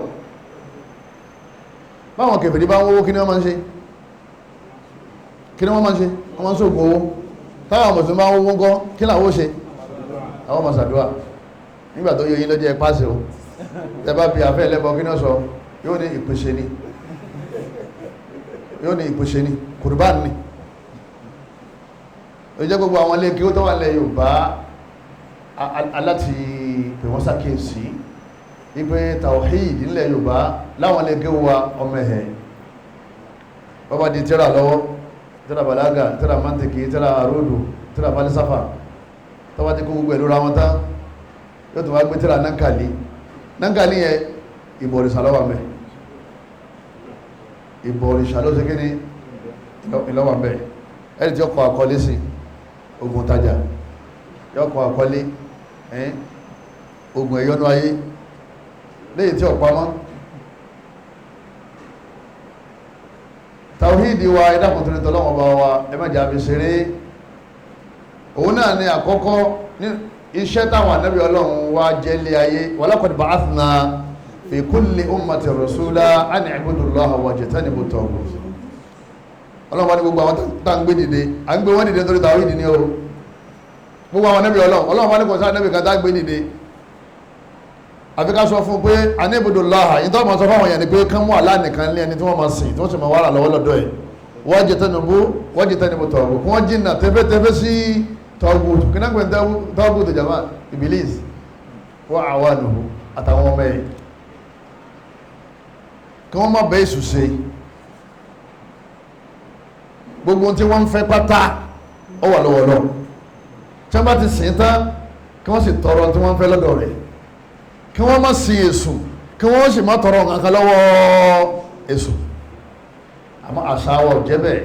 S2: Báwọn kèfèrí bá ń wówó, kí ni wọ́n máa ń ṣe? Kí ni wọ́n máa ń ṣe? Wọ́n máa ń ṣògùn owó. Táwọn mùsùlùmí bá ń wówó ńkọ́, kí làwọn ó ṣe? Àwọn máa ṣàdúrà. Nígbà tó yẹ yín lọ́jọ́ ẹ pàṣẹ o, tẹ bá fi àfẹ́ ẹlẹ́bọ kí ni ó sọ? Yóò ní ìpèsè ni, yóò ní ìpèsè ni, kùrùbán ni. Ó jẹ́ gbogbo àwọn ilé kí ó tó wà lẹ̀ Yorùbá aláti pè wọ́n ṣàkíyèsí wípé tawhid nílẹ̀ Yorùbá láwọn ilé kí ó wa ọmọ ẹ̀hẹ̀ bàbá di tíra lọ́wọ́, tíra bàlágà, tíra mantiki, tíra rúdù, tíra falisafa, tọ́wọ́ ti kó gbogbo ẹ̀lú ra wọn tán, yóò tún wá gbé tíra nankali. Nankali yẹn ìbọ̀rìṣà ló wà ńbẹ̀. Ìbọ̀rìṣà ló ṣe kíni ìlọ́wà ńbẹ̀. Ẹni tí ó kọ àkọlé sí ogun tajà, yóò kọ àkọlé ogun ẹ̀yọ́nú ayé léyìí tí ó pamọ́. Tàwíìdì wa ẹ̀dàkùn tó lọ́wọ́ bá wa ẹ má jẹ́ àfi ṣeré. Òun náà ni àkọ́kọ́ ní iṣẹ́ táwọn ànábì Ọlọ́run wá jẹ́ lé ayé. Walaqad ba'athna fi kulli ummati rasula an i'budu Allaha wajtanibu at-taghut. Ọlọ́run wá ní gbogbo àwọn tá ń gbé dìde, à ń gbé wọ́n dìde nítorí tàwíìdì ni o. Gbogbo àwọn ànábì Ọlọ́run, Ọlọ́run wá ní kò sí ànábì kan tá ń gbé dìde àfi ká sọ fún pé an i'budu Allaha. Yìí tó máa sọ fáwọn èèyàn ni pé kán mú Allah nìkan lé ẹni tí wọ́n máa sìn, tí wọ́n sì máa wàrà lọ́wọ́ lọ́dọ̀ ẹ̀. Wajtanibu at-taghut, kí wọ́n jìnnà tẹ́fẹ́tẹ́fẹ́ sí tọ́gùtù. Kí náà gbé tọ́gùtù jama? Ibilis wa awanuhu àtàwọn ọmọ ẹ̀, kí wọ́n má bẹ́ èṣù ṣe. Gbogbo tí wọ́n ń fẹ́ pátá ó wà lọ́wọ́ lọ. Tí wọ́n bá ti sìn tán, kí wọ́n sì tọrọ tí wọ́n ń fẹ́ lọ́dọ̀ rẹ̀, kí wọ́n má sin èṣù, kí wọ́n sì má tọrọ nǹkan lọ́wọ́ èṣù. Àmọ́ àṣà wa ò jẹ́ bẹ́ẹ̀,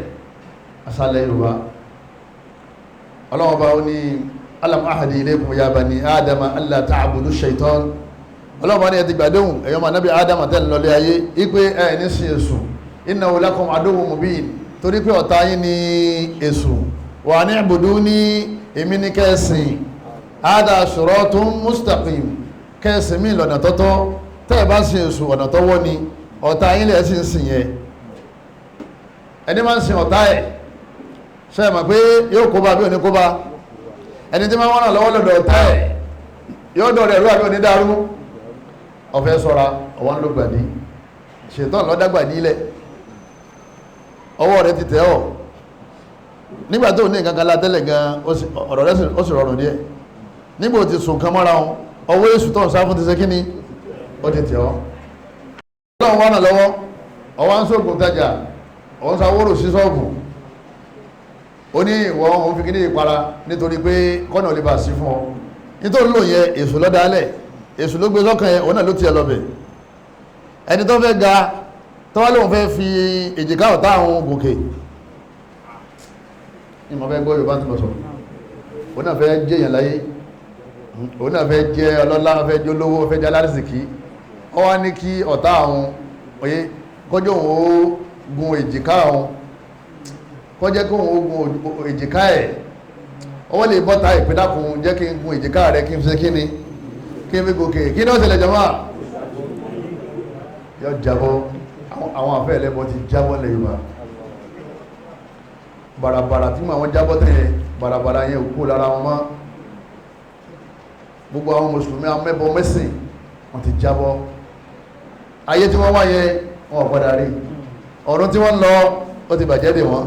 S2: àṣà ilẹ̀ Yorùbá. Ọlọ́wọ́ bá ó ní alam ahadi ilaykum ya bani adama alla ta'budu shaitan. Ọlọ́wọ́ bá ní ẹ̀dì gbàdéhùn ẹ̀yọ́ ma nábi adama tẹ́ lọlé ayé ipé ẹ̀ ní sin èṣù, innahu lakum aduwwun mubin, torí pé ọ̀tá yín ní èṣù. Wa an i'buduni, èmi ní kẹ́sìn, hada siratun mustaqim, kẹ́sìn mi lọ́nà tọ́tọ́. Tẹ́ ẹ bá sin èṣù ọ̀nà tọ́wọ́ ni, ọ̀tá yín lẹ̀ sì ń sìn yẹn. Ẹni máa ń sin ọ̀tá ẹ̀ ṣe é mọ̀ pé yóò kóbá bí òní kóbá? Ẹni tí máa ń wọ́n lọ́wọ́ lọ́dọ̀ ọ̀tá ẹ̀ yóò dọ̀ rẹ̀ rú àbí òní dàrú. Ọ̀fẹ́ sọ́ra ọ̀wọ́n ló gbàdí, ṣètọ́n lọ́dàgbàdí ilẹ̀, ọwọ́ rẹ̀ ti tẹ̀ ọ́. Nígbà tó ní nǹkan kan látẹ́lẹ̀ gan, ọ̀rọ̀ rẹ̀ ó sì rọrùn díẹ̀. Nígbà tí sùn kan mọ́ra wọn, ọwọ́ èṣù tó ń sá fún ti ṣe kí ni ó ti tẹ̀ ọ́. Ọlọ́run wà náà lọ́wọ́, ọwọ́ ń sóògùn tajà, ọ̀hún sáwóró sí ṣọ́ọ̀bù, ó ní ìwọ òun fi kíní ìpara nítorí pé kọ́nà olè bá sí fún ọ. Nítorí lò yẹ èṣù lọ́dálẹ̀, èṣù ló gbé sọ́kàn yẹn, òun náà ló tiẹ̀ lọ́bẹ̀. Ẹni tó fẹ́ ga tó wá lóun fẹ́ fi èjìká ọ̀tá àwọn gòkè, ìmọ̀ fẹ́ gbọ́ Yorùbá tí mo sọ, òun náà fẹ́ jẹ́ èèyàn láyé, òun náà fẹ́ jẹ́ ọlọ́lá, fẹ́ jẹ́ olówó, fẹ́ jẹ́ alárìsìkí. Ó wá ní kí ọ̀tá àwọn òye kọjọ́ òun ó gun èjìká àwọn, kọjẹ́ kó òun gun èjìká ẹ̀. Ọwọ́ lè bọ́ta ìpínákun jẹ́ kí n gun èjìká rẹ̀ kí n fi kí ni kí n fi gòkè. Kí ní ó ṣẹlẹ̀ jọmọ́? Yọ jábọ́. Àwọn àfẹ́ ẹlẹ́bọ ti jábọ́ lẹ̀ Yorùbá. Bàràbàrà tí àwọn jábọ́ tẹ̀yẹ, bàràbàrà yẹn ò kú lára wọn mọ́. Gbogbo àwọn mùsùlùmí amẹ́bọ mẹ́sìn wọ́n ti jábọ́. Ayé tí wọ́n wá yẹn wọn ò padà rí. Ọ̀run tí wọ́n lọ ó ti bàjẹ́ dè wọ́n.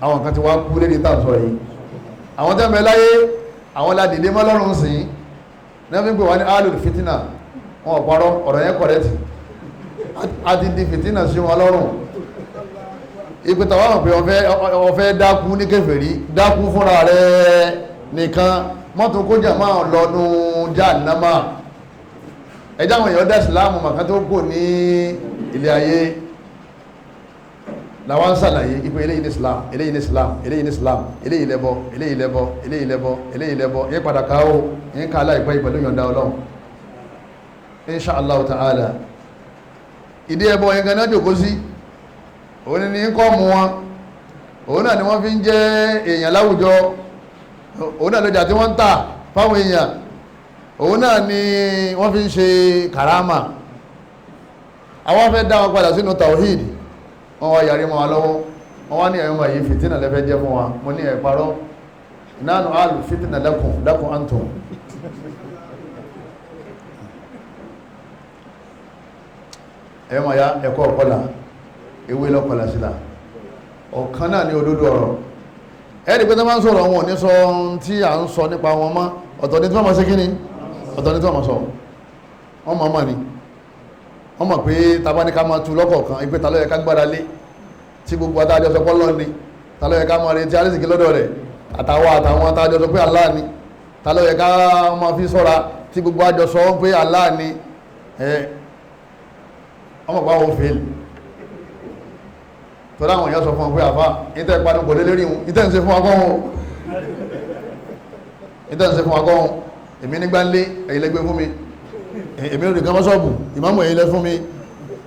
S2: Àwọn kan ti wá kú lédi tá à ń sọ yìí. Àwọn tẹ́ ń bẹ láyé àwọn ládìdé mọ́ lọ́rùn sí ní wọ́n fi ń pè wá ní alul fitina. Wọn ò parọ́, ọ̀rọ̀ yẹn kọ̀rẹ́tì. A ti di fitina sí wọn lọ́rùn. Ìpè tàwọn àwọn pé ọ̀fẹ́ dákú ní kèfèrí, dákú fúnra rẹ̀ nìkan, mọ́tò kójà máa lọ́nu jahannama. Ẹjá àwọn èèyàn dá ìsìláàmù màkà tó kò ní ilé ayé. Làwọn ń sàlàyé ipò eléyìí ní Islam, eléyìí ní Islam, eléyìí ní Islam, eléyìí lẹ́bọ, eléyìí lẹ́bọ, eléyìí lẹ́bọ, eléyìí lẹ́bọ. Yín padà ká o, yín ká aláìpẹ́ ìpẹ̀lú yọ̀ǹda Ọlọ́run insha Allah ta'ala. Ìdí ẹbọ yẹn ganan jòkó sí, òun ni ń kọ́ mu wọn, òun náà ni wọ́n fi ń jẹ́ èèyàn láwùjọ, òun náà lọ́jà tí wọ́n ń tà fáwọn èèyàn, òun náà ni wọ́n fi ń ṣe kàrámà. Àwọn fẹ́ dá wọn padà sínú tawhid, wọ́n wá yarí mọ́ wa lọ́wọ́. Wọ́n wá ní ẹ̀yọ́ wọ̀nyí fìtínà lẹ́fẹ́ jẹ́ fún wa. Mo ní ẹ̀ parọ́, nánú àlù fìtínà lakum lakum antum. Ẹ̀yọ́ máa ya ẹ̀kọ́ ọ̀kọ́là ewé lọ́kọ̀lá sílá ọ̀kan náà ní òdodo ọ̀rọ̀. Ẹ̀rí pé tó máa ń sọ̀rọ̀ wọn ò ní sọ ohun tí à ń sọ nípa wọn mọ́. Ọ̀tọ̀ ní tí wọ́n máa ṣe kí ni, ọ̀tọ̀ ní tí wọ́n máa sọ. Wọ́n máa mọ̀ ni, wọ́n mọ̀ pé tàbá ní ká máa tu lọ́kọ̀ọ̀kan ìpé ta ló yẹ ká gbára lé tí gbogbo adájọ́ sọ pọ́lọ́ ni, ta ló yẹ ká máa retí arísìkí lọ́dọ̀ rẹ̀, àtàwọn àtàwọn adájọ́ sọ pé Allah ni, ta ló yẹ ká máa fi sọ́ra tí gbogbo àjọ sọ pé Allah ni. Wọ́n mọ̀ pé àwọn òfin tọ́lá àwọn èèyàn sọ fún ọ pé àfá ìtẹ́ ìpanu kò lé lérí wọn, ìtẹ́ ń ṣe fún akọ́hun, ìtẹ́ ń ṣe fún akọ́hun, èmi nígbà ń lé ẹ̀yin lẹ́gbẹ́ fún mi, èmi ò nìkan mọ́sọ́ọ̀bù ìmáàmù ẹ̀yin lẹ́ fún mi.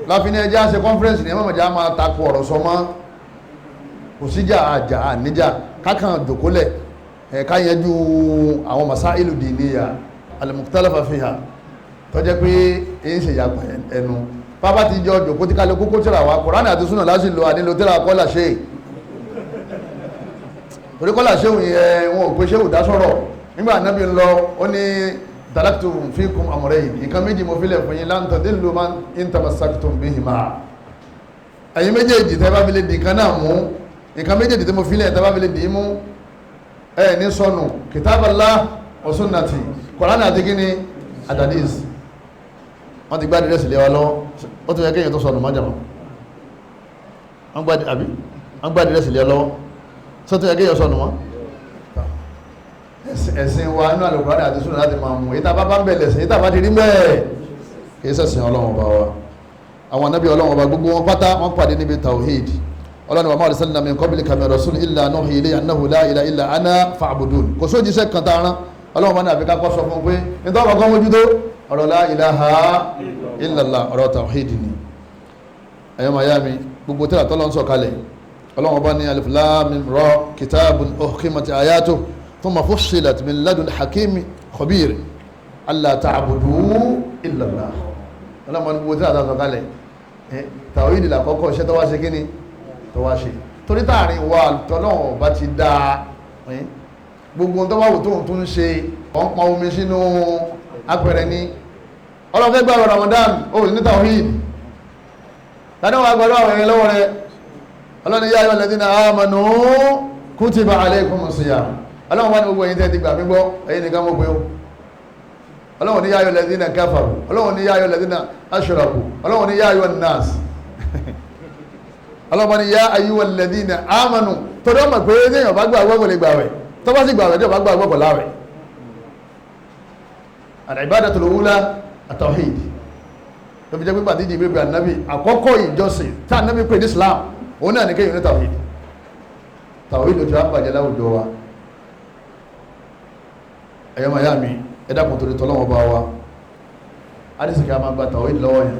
S2: Láfi ní ẹjẹ́ àṣẹ kọ́nfẹ́rẹ́nsì ní ẹmọ́mọ̀já máa takò ọ̀rọ̀ sọ mọ́. Kò síjà àjà àníjà kákan jòkólẹ̀ ká yanjú àwọn masailu diniya al-mukhtalafa fiha tó jẹ́ pé èyí ń ṣe ìyàpọ̀ ẹnu. Bàbá ti jọ jòkó tí kálukú kó tíra wa, Kùránì àti súnà láti lò, ànílò tíra kọ́là ṣe. Torí kọ́là ṣéwù yẹn wọn ò pé ṣéwù dá sọ̀rọ̀. Nígbà Ànábì ń lọ ó ní taraktu fikum amrayn, nǹkan méjì mo filẹ̀ fún yín, lan tadillu man in tamassaktum bihima. Ẹ̀yin méjèèjì tẹ́ bá fi lè dì kan náà mú, nǹkan méjèèjì tí mo filẹ̀ tẹ́ bá fi lè dì í mú, ẹ̀ ní sọnù, kitaballah wa sunnati, Kùránì àti kíni àdàdís. Wọ́n ti gbá dírẹ́sì lé wa lọ́wọ́, ó tún yẹ kéèyàn tó sọnù májàmá. Wọ́n gbá dírẹ́sì lé wa lọ́wọ́, sọ tún yẹ kéèyàn sọnù mọ́. Ẹ̀sìn wa inú Al-Qur'ani àti súnà láti máa mú, èyí tá a bá bá ń bẹ̀lẹ̀ sìn, èyí tá a bá ti rí bẹ́ẹ̀ kì í ṣẹ̀sìn Ọlọ́run ọba wa. Àwọn anábì Ọlọ́run ọba gbogbo wọn pátá wọn pàdé níbi tawhid. Ọlọ́run wa ma arsalna min qablika min rasul illa nuhi ilayhi annahu la ilaha illa ana fa'budun. Kò sójíṣẹ́ kan tá a rán, Ọlọ́run bá ní àfikà kọ́ sọ fún pé nítorí ọkọ̀ mójútó ọ̀rọ̀ la ilaha illallah, ọ̀rọ̀ tawhid ni. Ẹ̀yọ́ mayami, gbogbo tẹ́lá tọ́lọ́ ń sọ̀kalẹ̀, Ọlọ́run bá ní alif lam mim ra kitabun uhkimat ayatuhu thumma fussilat min ladun hakimi khabir alla ta'budu illa Allah. Ọlọ́run bá ní gbogbo tẹ́lá tọ́lọ́ sọ̀kalẹ̀, tawhid làkọ́kọ́ iṣẹ́ tó wá ṣe kíni tó wá ṣe, torí táàrin wa tọ́lọ́run bá ti dáa gbogbo tó bá wù tóun tún ṣe, ọ̀n pọn omi sínú apẹ̀rẹ̀ ni. Ọlọ́fẹ́ gbààwẹ̀ Ramadan ó ní tawhid, tani wàá gbàdúrà àwọn èèyàn lọ́wọ́ rẹ̀? Ọlọ́ni yá ayọ̀ lẹ́dínà amanu kutiba alaykumus siyam. Ọlọ́run wá ní gbogbo ẹ̀yin tẹ́ ti gbà mí gbọ́, ẹ̀yin nìkan mọ̀ pé ó. Ọlọ́run ní yá ayọ̀ lẹ́dínà kafaru, Ọlọ́run ní yá ayọ̀ lẹ́dínà ashraku, Ọlọ́run ní yá ayọ̀ nas, Ọlọ́run ní yá ayọ̀ lẹ́dínà amanu. Torí ọmọ pé téèyàn bá gbàgbọ́ kò lè gbàwẹ̀, tó bá sì gbàwẹ̀ tí ò bá gbàgbọ́ kò láwẹ̀. Al-ibadatul ula at-tawhid. Tó fi jẹ́ pé pàtí Jibril pé ànábì àkọ́kọ́ ìjọsìn tí ànábì pè ní Islam, òun náà ní kéèyàn ní tawhid. Tawhid ló ti wá bàjẹ́ láwùjọ wa. Ẹ̀yọ́ màyá mi, ẹ dákun torí tọ́lọ́wọ́ bá wa, adísìkí a máa gba tawhid lọ́wọ́ yẹn.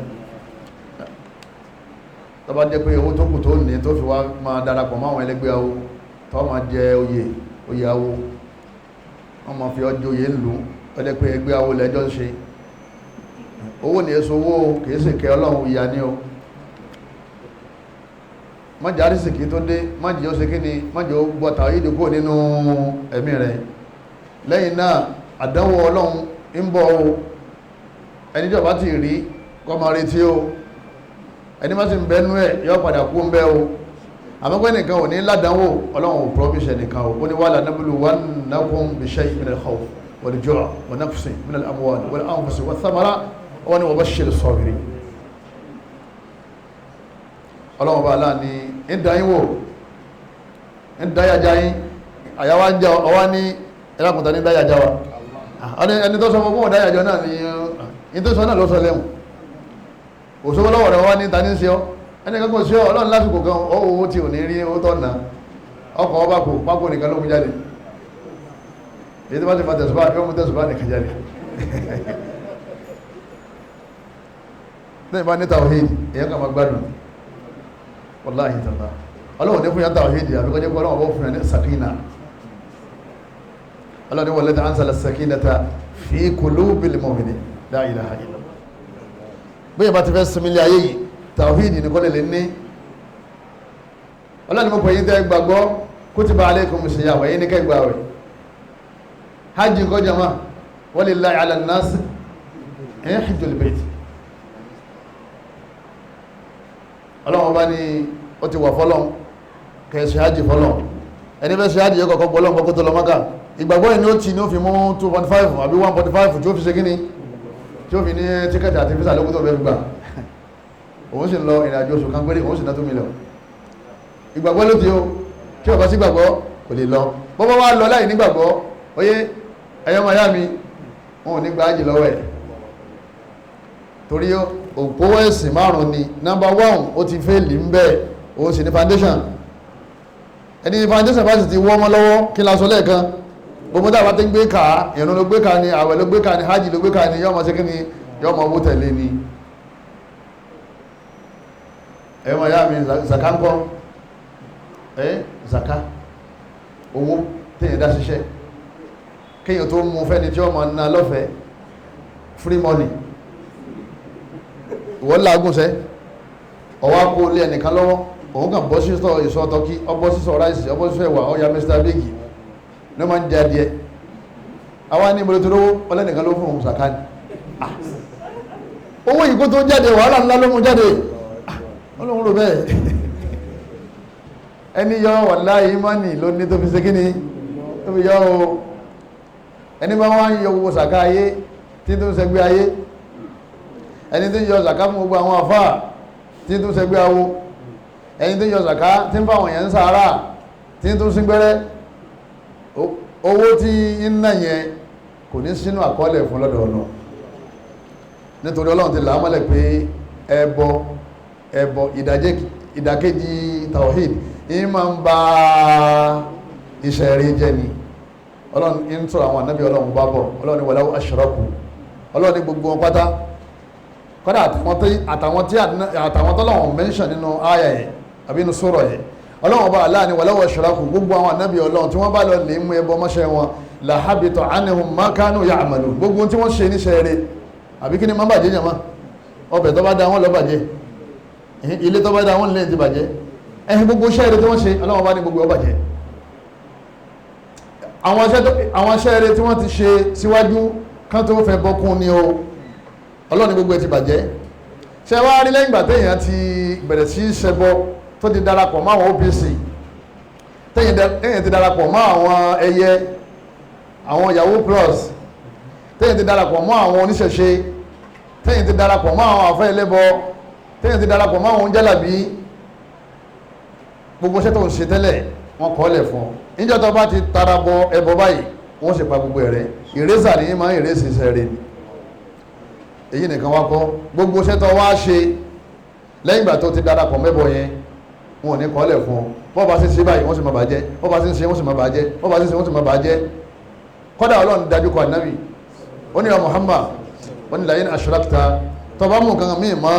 S2: Tó bá jẹ́ pé owó tó kù tó ní tó fi wá máa darapọ̀ mọ́ àwọn ẹlẹ́gbẹ́ awo, tó máa jẹ oyè oyè awo, wọ́n máa fi ọjọ́ oyè ńlú, ó jẹ́ pé ẹgbẹ́ awo lẹ́jọ́ ń ṣe. Owó ní èso owó kìí sì kẹ Ọlọ́run, ìyà ni o. Mọ́jà àrísìkí tó dé, mọ́jì ó ṣe kí ni, mọ́jì ó gbọ́ tàwíìdì kúrò nínú ẹ̀mí rẹ̀. Lẹ́yìn náà àdánwò Ọlọ́run ń bọ̀ o. Ẹni tí ó bá ti rí kó máa retí o. Ẹni má sì ń bẹnu ẹ̀ yọ padà kú ń bẹ́ o. Àmọ́ pé nìkan ò ní ládánwò, Ọlọ́run ò promise nìkan o. Ó ní wala nabluwannakum bishay'in minal khawf wal ju' wa naqsin minal amwali wal anfusi wath thamarat wọ́n ní wa bashshiri sabirin. Ọlọ́run bá aláà ní ń dá yín wò, ń dá yàjá yín, àyàwó ń jẹ ọwá ní ẹlẹ́kùnta ní dáyàjá wa. Ẹni tó sọ fún ọ̀dáyàjọ náà ni ní tó sọ náà ló sọ lẹ́hùn. Òṣòwò lọ́wọ́ rẹ̀ wá ní ta ní ṣe ọ́, ẹni kankan ṣe ọ́. Ọlọ́run lásìkò kan owó tí ò ní rí owó tọ̀ ná, ọkọ̀ ọba kò pákó nìkan ló mú jáde. Èyí tó bá ti fa tẹ̀sùbá yóò mú tẹ̀sùbá nìkan jáde. Lẹ́yìn bá ní tawhid, èyàn kan máa gbádùn. Wallahi tàbá Ọlọ́run ní fún yàn tawhid, àbíkọ́jẹ́ pé Ọlọ́run bọ́ fún yàn ní sakina. Ọlọ́run ní walladhi anzala sakinata fi qulubil mu'minin la ilaha illallah. Bóyá bá ti fẹ́ sinmi ilé ayé yìí, tawhid ní kọ́lẹ̀ lè ní. Ọlọ́run ní mo pè yín tẹ́ gbàgbọ́, kutiba alaykum siyam, ẹ̀yin ní kẹ́ gbà wẹ̀. Hajj nǹkan jama, walillahi ala nnas hajjul bayt. Ọlọ́run bá ní ó ti wà fọlọ́n, kẹ́ ṣe hajj fọlọ́n. Ẹni fẹ́ ṣe hajj yẹ kọ̀ọ̀kan gbọ́ lọ́n kó tó lọ Mákà. Ìgbàgbọ́ yìí ni ó ti ní ó fi mú 2.5 àbí 1.5 tí ó fi ṣe kíni, tí ó fi ní tíkẹ́tì àti físà lókùn tó fẹ́ fi gbà. Òun sì ń lọ ìrìn àjò oṣù kan péré, òun sì ná 2 million. Ìgbàgbọ́ ló ti o, tí ó bá sí gbàgbọ́ kò lè lọ. Bọ́bá wá lọ láì nígbàgbọ́, oyé ẹ̀yọ́ màyá mi, wọn ò ní gba ájì lọ́wọ́ ẹ̀. Torí òpó ẹ̀sìn márùn-ún ni. Nọ́mbà 1 ó ti fẹ́ẹ̀lì ń bẹ́ẹ̀, òun sì ní foundation. Ẹni foundation bá sì ti wọ́ ọmọ lọ́wọ́, kí la sọ lẹ́ẹ̀kan, gbogbo dábàá tí ń gbé ká, ìrun ló gbé ká ni, àwẹ̀ ló gbé ká ni, hajj ló gbé ká ni, yọ́ ọmọ ṣe kí ni, yọ́ ọmọ owó tẹ̀lé ni. Ẹ̀yọ́ màyá mi, zaka ńkọ́? Zaka owó téèyàn dá ṣiṣẹ́, kéèyàn tó mú fẹ́ni tí ó máa ná lọ́fẹ̀ẹ́, free money. Ìwọ làágùn sẹ́, ọwọ́ kó lé ẹnìkan lọ́wọ́, òun kàn bọ́ sísọ ìsọ tọ́kí, ọbọ̀ sísọ ráìsì, ọbọ̀ sísọ ẹ̀wà, ọ̀ya Mr. Big ní wọ́n máa ń jẹ adìẹ. Àwa ní ìbòlò tó lówó, ọlẹ́nìkan ló fún òun sàká ni. Owó yìí kó tó jáde, wàhálà ńlá ló mú jáde. Ọlọ́run rò bẹ́ẹ̀. Ẹni yọ wàláhì ìmánì ló ní tó fi ṣe kíni, tó fi yọ o. Ẹni bá wá ń yọ gbogbo sàká ayé tí tó ń ṣẹgbẹ́ ayé, ẹni tí ń yọ sàká fún gbogbo àwọn àfáà tí tó ń ṣẹgbẹ́ awo, ẹni tí ń yọ sàká tí ń fáwọn èèyàn ń sàárà tí tó ń síngbẹ́rẹ́, owó tí ń ná yẹn kò ní sínú àkọọ́lẹ̀ fún lọ́dọ̀ ọ̀nà. Nítorí Ọlọ́run ti là á mọ́lẹ̀ pé ẹbọ ẹbọ ìdàkejì tawhid yìí máa ń ba iṣẹ́ rí jẹ́ ni. Ọlọ́run ń sọ̀rọ̀ àwọn ànábì Ọlọ́run bá bọ̀, Ọlọ́run ní walaw ashraku, Ọlọ́run ní gbogbo wọn pátá, kọ́dà àtàwọn tọ́lọ́wọ̀n mẹ́ńṣàn nínú àyà yẹn àbí inú sọ̀rọ̀ yẹn, Ọlọ́run bá aláà ní walaw ashraku, gbogbo àwọn ànábì Ọlọ́run tí wọ́n bá lọ lè mú ẹbọ mọ́ṣẹ́ wọn, la habita anhum ma kanu ya'malun, gbogbo tí wọ́n ṣe níṣẹ́ rẹ̀. Àbí kí ni máa bàjẹ́ jàmá? Ọbẹ̀ tó bá da wọn lọ bàjẹ́, ilé tó bá da wọn lè ti bàjẹ́, ẹ̀hìn gbogbo iṣẹ́ rẹ̀ tí wọ́n ṣe, Ọlọ́run bá ní gbogbo ó bàjẹ́. Àwọn iṣẹ́ rẹ̀ tí wọ́n ti ṣe síwájú kán tó fẹ́ bọ́kún ni o, Ọlọ́run ní gbogbo ẹ̀ ti bàjẹ́. Ṣé wá rí lẹ́yìn ìgbà téèyàn ti bẹ̀rẹ̀ sí í ṣẹbọ, tó ti darapọ̀ mọ́ àwọn OPC, téèyàn ti darapọ̀ mọ́ àwọn ẹyẹ, àwọn Yahoo plus, téèyàn ti darapọ̀ mọ́ àwọn oníṣẹ̀ṣe, téèyàn ti darapọ̀ mọ́ àwọn àfẹ́ ẹlẹ́bọ, téèyàn ti darapọ̀ mọ́ àwọn oúnjẹ́làbí, gbogbo iṣẹ́ tó ń ṣe tẹ́lẹ̀ wọ́n kọ́ lẹ̀ fún ọ. Níjọ́ tó bá ti tara bọ ẹbọ báyìí, wọ́n sì pa gbogbo ẹ̀rẹ́. Ìrẹ́sà ni máa ń ìrẹ́sì iṣẹ́ rẹ̀ ni. Èyí nìkan wá kọ́, gbogbo iṣẹ́ tó wá ṣe lẹ́yìn ìgbà tó ti darapọ̀ mẹ́bọ yẹn, wọn ò ní kọ́ lẹ̀ fún ọ. Bọ́ bá ṣe ṣe báyìí, wọ́n sì máa bàjẹ́. Bọ́ bá ṣe ṣe, wọ́n sì máa bàjẹ́. Bọ́ bá ṣe ṣe, wọ́n sì máa bàjẹ́. Kọ́dà Ọlọ́run dájú kọ ànábì, ó ní Muhammad, ó ní la'in ashrakta, tó bá mú nǹkan míì mọ́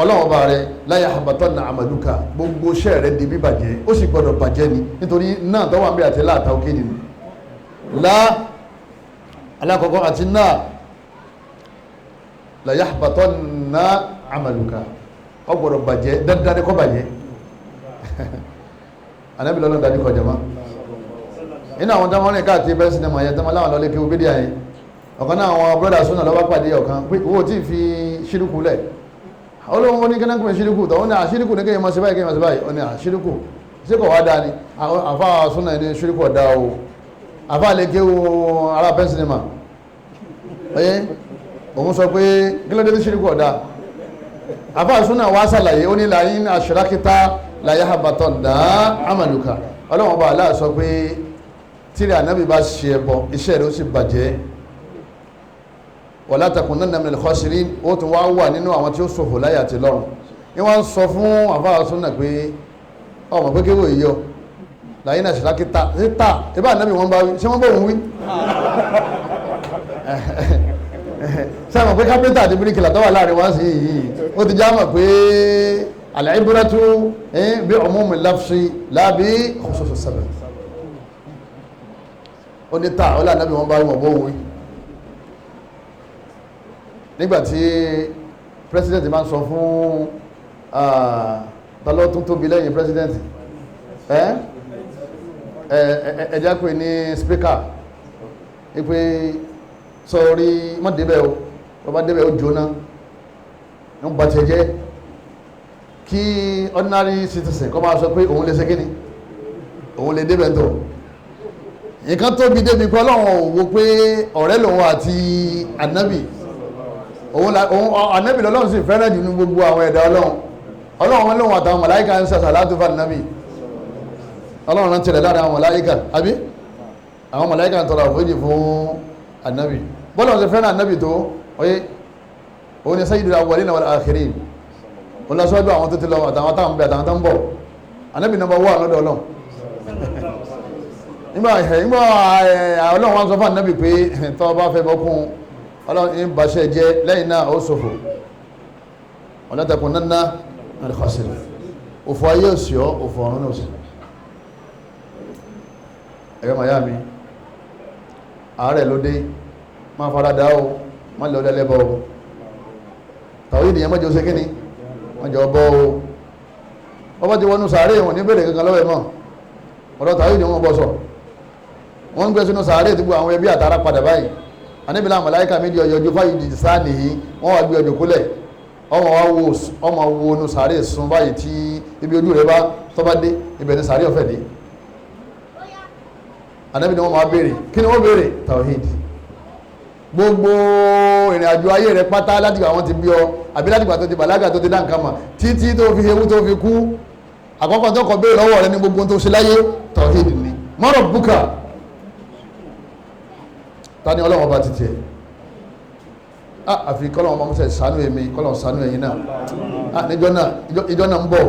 S2: Ọlọ́run ọba rẹ̀, la yahbatanna amaluka, gbogbo iṣẹ́ rẹ̀ di bíbàjẹ́, ó sì gbọ́dọ̀ bàjẹ́ ni, nítorí náà tó wà ń bẹ àti láàtà òkè nínú lá alákọ̀ọ́kọ́ àti náà la yahbatanna amaluka, ó gbọ́dọ̀ bàjẹ́, dandan ni kó bàjẹ́. Ànábì lọ́lọ́ dájú kọ jama. Inú àwọn tó wọ́n rìn káàkiri bẹ́ẹ̀ sinimá yẹn tó máa láwọn lọ́lé kí o bídíà yẹn, ọ̀kan náà àwọn brọ́dà súnà lọ́wọ́ pàdé ọ̀kan pé owó tí ì fi ṣírùkù lẹ̀, Olóhun ó ní kí náà kún ṣíríkù tó, ó ní àṣíríkù ní kéèyàn máa ṣe báyìí, kéèyàn máa ṣe báyìí. Ó ní àṣíríkù ṣé kò wá dáa ni? Àfa súnà ní ṣíríkù ọ̀dà o. Àfa lè ké o ara pẹ́ńsìnìmà ọyẹ́ òun sọ pé kí ló dé tí ṣíríkù ọ̀dà. Àfa súnà wá ṣàlàyé, ó ní làyín àṣírákítà láyé àbàtọ̀ dá àmàlùkà. Ọlọ́run ọba aláà sọ pé tíri ànábì bá ṣe ẹbọ, iṣẹ́ rẹ̀ ó sì bàjẹ́. Wala takunanna minal khasirin, ó tún wá wà nínú àwọn tí ó ṣòfò láyé àti lọ́run. Ní wọ́n ń sọ fún àfáà súnà pé ọmọ pé kéwò yìí yọ láyé náà ṣìlákítà síta ibà ànábì wọn bá wí, ṣé wọ́n bọ̀ wọ́n wí? Ṣé àwọn pé kápẹ́ntà àti bíríkìlà tó wà láàrin wá sí yìí ó ti já mọ̀ pé al-ibratu bi umumi lafzi la bi khususi sabab. Ó ní ta ó lànà bí wọ́n bá wọ́n bó wí. Nígbàtí president máa ń sọ fún tọ́lọ́ tún tóbi lẹ́yìn president ẹ̀ẹ́dá pé ní speaker wípé sọ̀rí mọ́ débẹ̀ o, wọ́n bá débẹ̀ ó jóná, ń bá tẹ jẹ́. Kí ordinary citizen kọ́ máa sọ pé òun lè ṣe kíni, òun lè débẹ̀ tó nǹkan tóbi débi pé Ọlọ́run ò wo pé ọ̀rẹ́ lòun àti ànábì òun ànábì lọ́lọ́run sì fẹ́ràn jù ní gbogbo àwọn ẹ̀dá Ọlọ́run. Ọlọ́run wọn lòun àtàwọn màláíkà ń sàṣà látò fún ànábì. Ọlọ́run rántí rẹ̀ lára àwọn màláíkà, àbí àwọn màláíkà ń tọrọ àforíjì fún ànábì. Bọ́lá ṣe fẹ́ràn ànábì tó ọyẹ́ òun ni sayyidul awwalina wal akhirin, òun lọ sọ́dọ̀ àwọn tó ti lọ àtàwọn táwọn bẹ àtàwọn tó ń bọ̀. Ànábì nọ́mbà wà lọ́dọ̀ Ọlọ́run. Nígbà Ọlọ́run wọn sọ fún ànábì pé tọ́ bá fẹ́ bọ́kún Ọlọ́run ń baṣẹ́ jẹ́, lẹ́yìn náà ó ṣòfò. Wala takunanna minal khasirin, òfò ayé òsì ọ́, òfò ọ̀run náà òsì. Ẹ̀yọ́ màyá mi, àárẹ̀ ló dé, máa fara dá o, má lọ lẹ́lẹ́bọ̀ o. Tàwọn ènìyàn mọ́jọ ṣe kíni, mọ́jọ bọ́ o. Ọba ti wọnú sàárè wọn ní bèrè kankan lọ́wọ́ ẹ̀ mọ́. Ọ̀rọ̀ tàwọn ènìyàn wọn bọ́ sọ. Wọ́n ń gbé sínú sàárè tí gbogbo àwọn ẹbí àtàrà padà báyìí. Àníbìlà màláíkà méjì ọjọ́ fáyì jìjì sáà nìyí, wọ́n wá gbé ọjọ́ kólẹ̀. Ọmọ wa wo ọmọ wo nu sàárè sun báyìí tí ibi ojú rẹ bá tọ́ bá dé, ibẹ̀ ni sàárè ọ̀fẹ́ dé. Ànábì ni wọ́n máa béèrè, kí ni wọ́n béèrè? Tawhid. Gbogbo ìrìn àjò ayé rẹ pátá látìgbà wọn ti bí ọ àbí látìgbà tó ti bàlágà tó ti dá nǹkan mọ̀ títí tó fi ewu tó fi kú, àkọ́kọ́ tó kọ béèrè lọ́wọ́ rẹ ní gbogbo tó ṣe láyé tawhid ni. Ma rabbuka, ta ni Ọlọ́run ọba títí ẹ̀? Àfi kọ́lọ́run ọba mọ́sẹ̀ ṣàánú èmi, kọ́lọ́run ṣàánú ẹ̀yin náà. Níjọ́ náà, ìjọ́ náà ń bọ̀,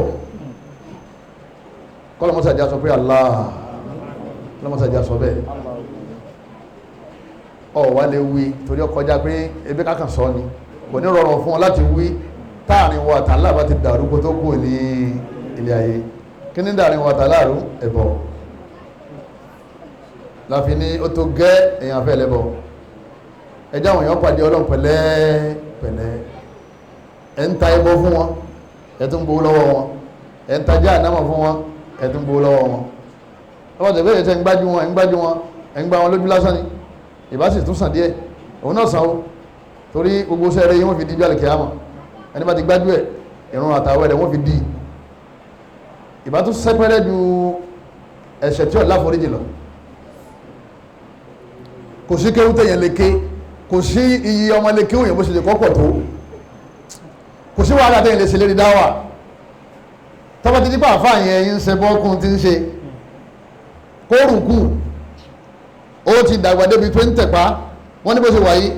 S2: kọ́lọ́run mọ́sẹ̀ àjá sọ pé Allah, kọ́lọ́run mọ́sẹ̀ àjá sọ bẹ́ẹ̀. Ọ wá lè wí torí ó kọjá pé ebi kákan sọ ni, kò ní rọrùn fún ọ láti wí táàrin wa tààlà bá ti dàrú kó tó kù ní ilé ayé. Kí ní dàrin wa tààlà rú? Ẹ̀bọ láfi ní ó tó gẹ́ èèyàn fẹ́ lẹ́bọ. Ẹjẹ́ àwọn èèyàn pàdé Ọlọ́run pẹ̀lẹ́ pẹ̀lẹ́. Ẹ̀ ń ta ẹbọ fún wọn, ẹ̀ tún gbowó lọ́wọ́ wọn. Ẹ̀ ń tajà ànámọ̀ fún wọn, ẹ̀ tún gbowó lọ́wọ́ wọn. Ọba tẹ̀gbẹ́ yẹn tẹ́ ń gbájú wọn, ẹ̀ ń gbájú wọn, ẹ̀ ń gbá wọn lójú lásán ni. Ìbá sì tún sàn díẹ̀, òun náà sàn ó, torí gbogbo sẹ́rẹ̀ yìí wọ́n fi di ijó àlùkìyámà. Ẹni bá ti gbájú ẹ̀, ìrun àtàwẹ̀ rẹ̀ wọ́n fi di. Ìbá tún sẹ́pẹ́rẹ́ ju ẹ̀ṣẹ̀ tí ò láforíjì lọ. Kò sí kéwú tẹ̀yàn lè ké, kò sí iye ọmọ lè kéwú yẹn bó ṣe lè kọ́pọ̀ tó, kò sí wàhálà tẹ̀yàn lè ṣe lérí dáwà. Tọ́ba ti dípò àfáà yẹn ń ṣe bọ́kùn tí ń ṣe kórùkù, ó ti dàgbà débi tó ń tẹ̀pá. Wọ́n ní bó ṣe wà yìí,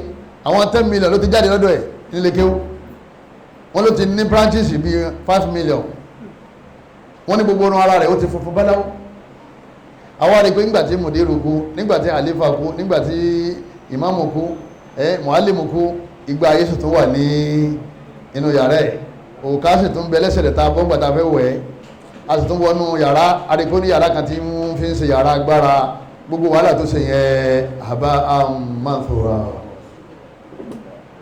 S2: àwọn 10 million ló ti jáde lọ́dọ̀ ẹ̀ nílé kéwú. Wọ́n ló ti ní branches bíi 5 million. Wọ́n ní gbogbo orun ara rẹ̀ ó ti funfun báláwo. Àwọn àrí pé nígbàtí mùdírù kú, nígbàtí àlífà kú, nígbàtí ìmáàmù kú, mùálìmù kú, ìgbà ayé sì tún wà ní inú yàrá ẹ̀. Òkà sì tún bẹ lẹ́sẹ̀ ta bọ́ngbà ta fẹ́ wẹ̀ ẹ́. A sì tún wọnú yàrá, àrí pé ní yàrá kan tí ń fi ń ṣe yàrá agbára. Gbogbo wàhálà tó ṣe yẹn àbá manthura,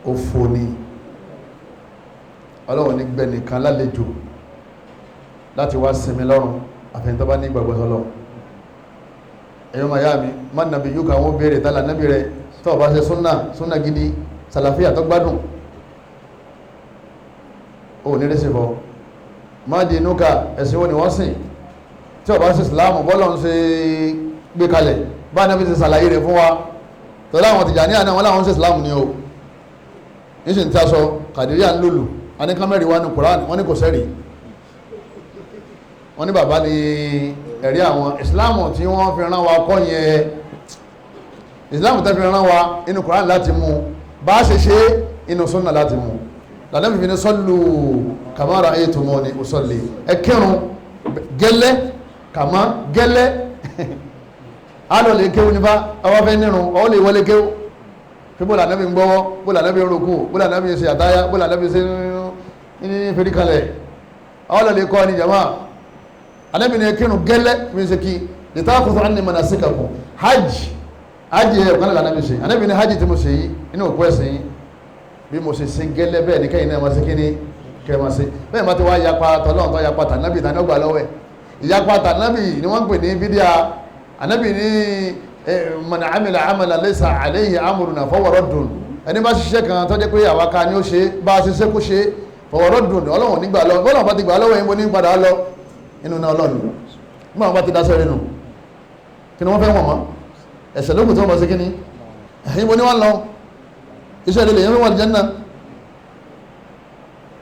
S2: òfò ni. Ọlọ́run ní gbẹ nìkan lálejò láti wá sinmi lọ́run àfẹ́yìn tó bá ní ìgbàgbọ́ sọ́lọ́run. Ẹ̀yọ́ màá yá mi, má nàbí yóò ká wọ́n béèrè tálà nábì rẹ̀ tó bá ṣe súnà, súnà gidi, sàlàfíà tó gbádùn. Ó ní rí sí fọ́. Má di inú ka ẹ̀sìn wo ni wọ́n sìn? Tí ó bá sí Ìsìláàmù bọ́lọ̀ ń ṣe gbé kalẹ̀ bá Ànábì ti ṣàlàyé rẹ̀ fún wa. Tọ́lá àwọn Tìjàníyà náà wọ́n láwọn ń ṣe Ìsìláàmù ni o. Níṣì ń tí a sọ Kàdíríà ń lòlù, a ní kámẹ́rì wa ní Kùránì, wọ́n ní kò sẹ́rì. Wọ́n ní bàbá ni ẹ̀rí àwọn Ìsìláàmù tí wọ́n fi rán wa kọ́ yẹn. Ìsìláàmù tẹ́ fi rán wa inú Kùránì láti mú, bá ṣe ṣe inú súnà láti mú. Lànàbí fi ní sọ́lù kàmára ayé tó mọ́ ni ó sọ́lé ẹ kírun gẹ́lẹ́ kàmá gẹ́lẹ́. Alọ́ lè kéwú nípa ọwọ́ fẹ́ nírun ọwọ́ lè wọlé kéwú fi bó lànàbí ń gbọ́wọ́, bó lànàbí ń rúkú, bó lànàbí ń ṣe àtáyá, bó lànàbí ṣe ní fèrè kalẹ̀. Ọwọ́ lè kọ́ ni jama. Ànábì ní kírun gẹ́lẹ́ fi ń ṣe kí lè tá kóso á ní manasikakum hajj hajj yẹ kọ́nà lànàbí ṣe. Ànábì ní hajj tí mo ṣe yìí inú òkú ẹ̀sìn yìí bí mo ṣe ṣe gẹ́lẹ́ bẹ́ẹ̀ ni kẹ́yìn náà máa ṣe kí ni kẹ́ máa ṣe bẹ́ẹ̀ máa ti wá yapa tọ́lọ́run tó yapa tànábì tàní ọgbà lọ́wọ́ ẹ̀. Ìyapa tànábì ni wọ́n ń pè ní bídíà. Ànábì ní man amila amalan laysa alayhi amruna fahuwa raddun. Ẹni bá ṣiṣẹ́ kan tó jẹ́ pé àwa ká ni ó ṣe bá a ṣiṣẹ́ kó ṣe fahuwa raddun, Ọlọ́run nígbà lọ. Bọ́lá bá ti gbà lọ́wọ́ yín bó ní padà lọ inú náà Ọlọ́run nígbà wọn bá ti dáṣẹ́ rẹ̀ nù kí ni wọ́n fẹ́ wọ̀n mọ́ ẹ̀ṣẹ̀ lókùn tí wọ́n mọ̀ sí kí ni ẹ̀yìn bó ní wọ́n lọ iṣẹ́ ilé yẹn wọ́n jẹ́nà.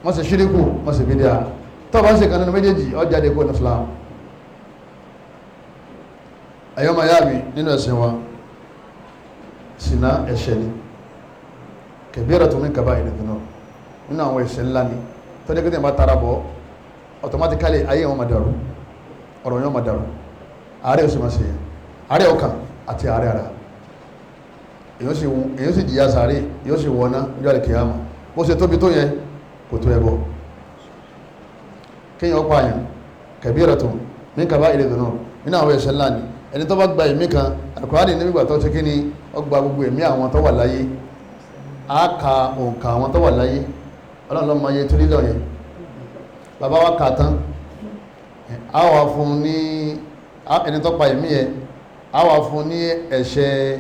S2: Wọ́n ṣe ṣíríkù, wọ́n ṣe bídíà. Tó bá ń ṣe kan nínú méjèèjì ó jáde kó ní Islam. Ẹ̀yọ́ máa yáàbí nínú ẹ̀sìn wa, ṣìnà ẹ̀ṣẹ̀ ni, kabiratun min kaba'iri dhunub, nínú àwọn ẹ̀ṣẹ̀ ńlá ni. Tó jẹ́ pé tí wọ́n bá tara bọ̀ automatically ayé wọn máa dàrú, ọ̀rọ̀ yẹn máa dàrú, àárẹ̀ oṣù máa ṣe yẹn, àárẹ̀ ọkàn àti àárẹ̀ ara. Èyàn sì jìyà sàárè, yóò sì wọná ní ọjọ́ àlìkìyàmà. Bó ṣe tóbi tó yẹn kò tó ẹbọ. Kéèyàn ọ̀pọ̀ àyàn kabiratun min kaba'iri dhunub, nínú àwọn ẹ̀ṣẹ̀ ńlá ni. Ẹni tó bá gba ẹ̀mí kan, Al-Qur'ani nígbà tó ṣe kí ni ó gba gbogbo ẹ̀mí àwọn tó wà láyé, á ka òǹkà àwọn tó wà láyé. Ọlọ́run ló mọ iye tírílíọ̀nù yẹn. Bàbá wa kà tán, á wà fún ní ẹni tó pa ẹ̀mí yẹn, á wà fún ní ẹ̀ṣẹ̀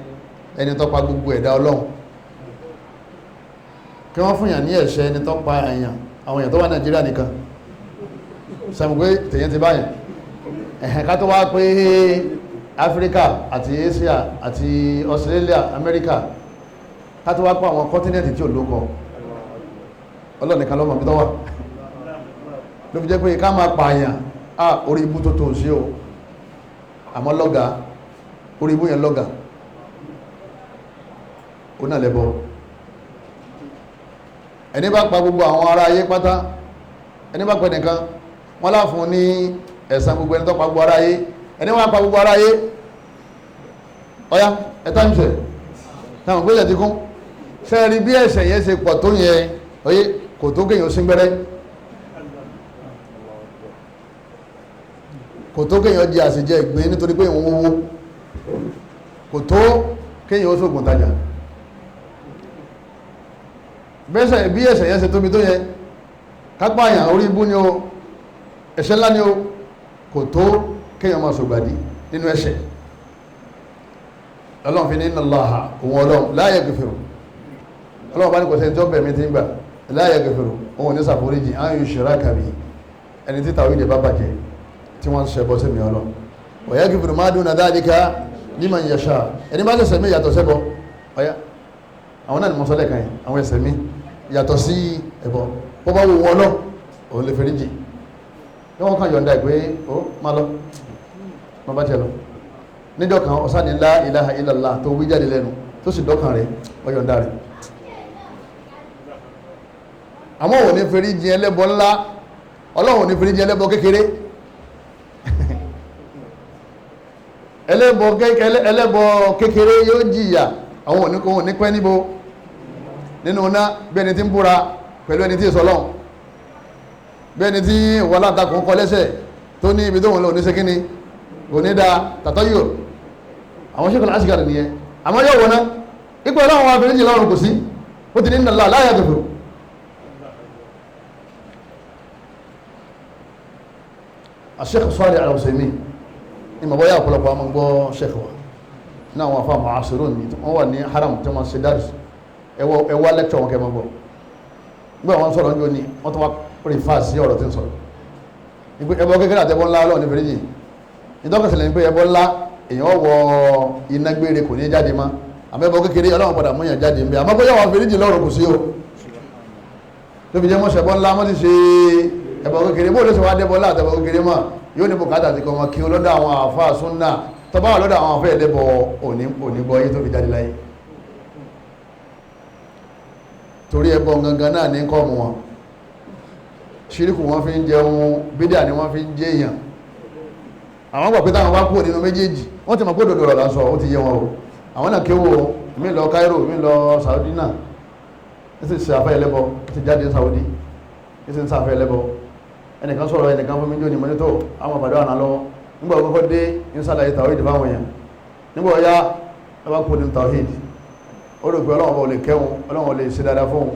S2: ẹni tó pa gbogbo ẹ̀dá Ọlọ́run. Kí wọ́n fún yàn ní ẹ̀ṣẹ̀ ẹni tó pa èèyàn, àwọn èèyàn tó wà Nàìjíríà nìkan sẹ́mu pé tèyàn ti báyìí. Ẹ̀hẹ̀n ká tó wá pé Áfíríkà àti Asia àti Australia, Amẹ́ríkà, ká tó wá pé àwọn kọ́tínẹ̀tì tí ò lóko, Ọlọ́run nìkan ló mọ̀ bí tó wà. Ló fi jẹ́ pé ká máa pààyàn, á orí ibú tó tó sí o, àmọ́ lọ́gàá orí ibú yẹn lọ́gàá ó náà lẹ́bọ̀. Ẹni bá pa gbogbo àwọn ará ayé pátá, ẹni bá pẹ nìkan wọ́n láfún ní ẹ̀san gbogbo ẹni tó pa gbogbo ará ayé. Ẹni wọ́n pa gbogbo ará ayé, ọ̀yá ẹ̀ta ń sẹ̀ táwọn gbélé ti kún. Sẹ́ẹ̀rí bí ẹ̀ṣẹ̀ yẹn ṣe pọ̀ tó yẹn, oyé kò tó kéèyàn sí gbẹ́rẹ́, kò tó kéèyàn jẹ àṣejẹ ìgbín nítorí pé òun owó, kò tó kéèyàn ó sóògùn tajà. Bẹ́sẹ̀ bí ẹ̀ṣẹ̀ yẹn ṣe tóbi tó yẹn, kápáyàn orí ibú ni o, ẹ̀ṣẹ̀ ńlá ni o, kò tó kéèyàn máa sògbàdì nínú ẹ̀ṣẹ̀. Ọlọ́run fi ní inna Allaha, òun Ọlọ́run la yaghfiru, Ọlọ́run bá ní kò sẹ́ni tó bẹ̀mí ti ń gbà, la yaghfiru, òun ní ṣàforíjì an yushraka bihi, ẹni tí tàwí ìdè bá bàjẹ́ tí wọ́n ń ṣẹbọ sí mi Ọlọ́run. Wa yaghfiru ma duna dhalika liman yasha, ẹni bá ṣẹ̀ṣẹ̀ mí yàtọ̀ sẹ́bọ, ọ̀yá àwọn náà ni mo sọ lẹ́ẹ̀kan yẹn, àwọn ẹ̀ṣẹ̀ mi yàtọ̀ sí ẹbọ, bó bá wù wọ́n lọ òun lè fẹ́rí jì ní wọ́n kàn yọ̀ǹda ìpé ó má lọ má bá tiẹ̀ lọ. Níjọ́ kan ọ̀sán ní la ilaha illallah tó wí jáde lẹ́nu tó sì dọ́kàn rẹ̀ ó yọ̀ǹda rẹ̀. Àmọ́ òun ní fẹ́rí jì ẹlẹ́bọ ńlá, Ọlọ́run ní fẹ́rí jì ẹlẹ́bọ kékeré. Ẹlẹ́bọ kékeré yóò jìyà, àwọn òní ní pẹ́ níbo nínú iná, bí ẹni tí ń búra pẹ̀lú ẹni tí ìsọ lọ́hùn, bí ẹni tí wọ́n látakùn kọ lẹ́sẹ̀ tó ní ibi tó wọn lọ ní ṣe kíni kò ní da tàtọ́ yóò àwọn ṣe kọlá àṣìkàrẹ̀ nìyẹn. Àmọ́ yóò wọ́n ná ipò ọlọ́run wa fèrèjì lọ́rùn kò sí, ó ti ní nàlá láyà tó fèrò. Sheikh Salih Al-Uthaymeen ní mọ̀ bọ́yá ọ̀pọ̀lọpọ̀ àwọn gbọ́ sheikh wa ní àwọn afá mu'asirun ní wọ́n wà ní haram tí wọ́n ṣe dáàsì ẹwà lẹ́kṣọ̀ wọn kẹmọ́ gbọ́. Nígbà wọn sọ̀rọ̀ ní wọ́n tó wá rí fà sí ọ̀rọ̀ tí ń sọ ẹbọ kékeré àti ẹbọ ńlá Ọlọ́run ní fèrèjì ìtọ́kọ̀sílẹ̀ ní pé ẹbọ ńlá èèyàn wọ iná gbére kò ní jáde mọ́, àmọ́ ẹbọ kékeré Ọlọ́run padà mú yàn jáde ń bẹ, àmọ́ bóyá wà fèrèjì lọ́rùn kò sí o. Tó fi jẹ́ mọ́ ṣẹbọ ńlá mọ́ ti ṣe ẹbọ kékeré, bó ló ṣe wá dẹ́bọ ńlá àti ẹbọ kékeré mọ́, yóò ní bùkátà ti kọ́ ọmọ kí lọ́dọ̀ àwọn àfa súnà, tọ́ba wà lọ́dọ̀ àwọn àfa ẹlẹ́bọ òní gbọ́ yé tó fi jáde láyé. Torí ẹbọ gangan náà ní kọ́ mu wọn, ṣíríkù wọn fi ń jẹun, bídíà ni wọ́n fi ń jẹ èèyàn. Àwọn gbà pé táwọn bá kúrò nínú méjèèjì wọ́n ti mọ̀ pé òdòdó ọ̀rọ̀ lásọ, ó ti yé wọn o. Àwọn náà kéwò o, mi lọ Cairo, mi lọ Saudi náà, ní sì ṣe àfẹ́ ẹlẹ́bọ, ó ti jáde Saudi, ní sì ń sàfẹ́ ẹlẹ́bọ. Ẹnìkan sọ̀rọ̀ ẹnìkan fún mi jó ni mo ní tó àwọn àbàdàn àná lọ́wọ́. Nígbà kọ́kọ́ dé ń sàlàyé tawhid fáwọn èèyàn, nígbà ọ̀yá ẹ bá kúrò nínú tawhid, ó rò pé Ọlọ́run ò lè kẹ́hun, Ọlọ́run ò lè ṣe dáadáa fóun.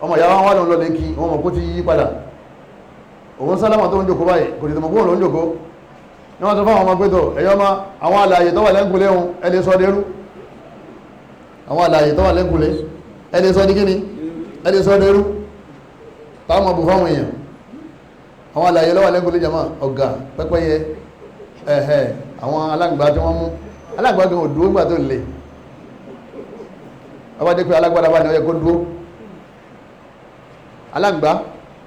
S2: Ọmọ ìyá wọn wà lóun lọ lè kí wọn mọ̀ kó ti yí padà. Òun sálámà tó ń jòkó báyìí kò tètè mọ̀ kó òun ló ń jòkó. Ní wọ́n sọ fáwọn ọmọ pé tó ẹ̀yọ́ ma àwọn alààyè tó wà lẹ́ńkulé òun ẹ lè sọ dérú. Àwọn alààyè tó wà lẹ́ńkulé ẹ lè sọ di kíni, ẹ lè sọ dérú. Táwọn ọmọ bù fáwọn èèyàn. Àwọn alààyè ló wà lẹ́ńkulé jàmá, ọ̀gá pẹ́pẹ́yẹ, ẹ̀hẹ̀, àwọn aláǹgbá tí wọ́n mú. Aláǹgbá gan ò dúró nígbà tó le. Ọba dé pé alágbádá bá ní ó yẹ kó dúró. Aláǹgbá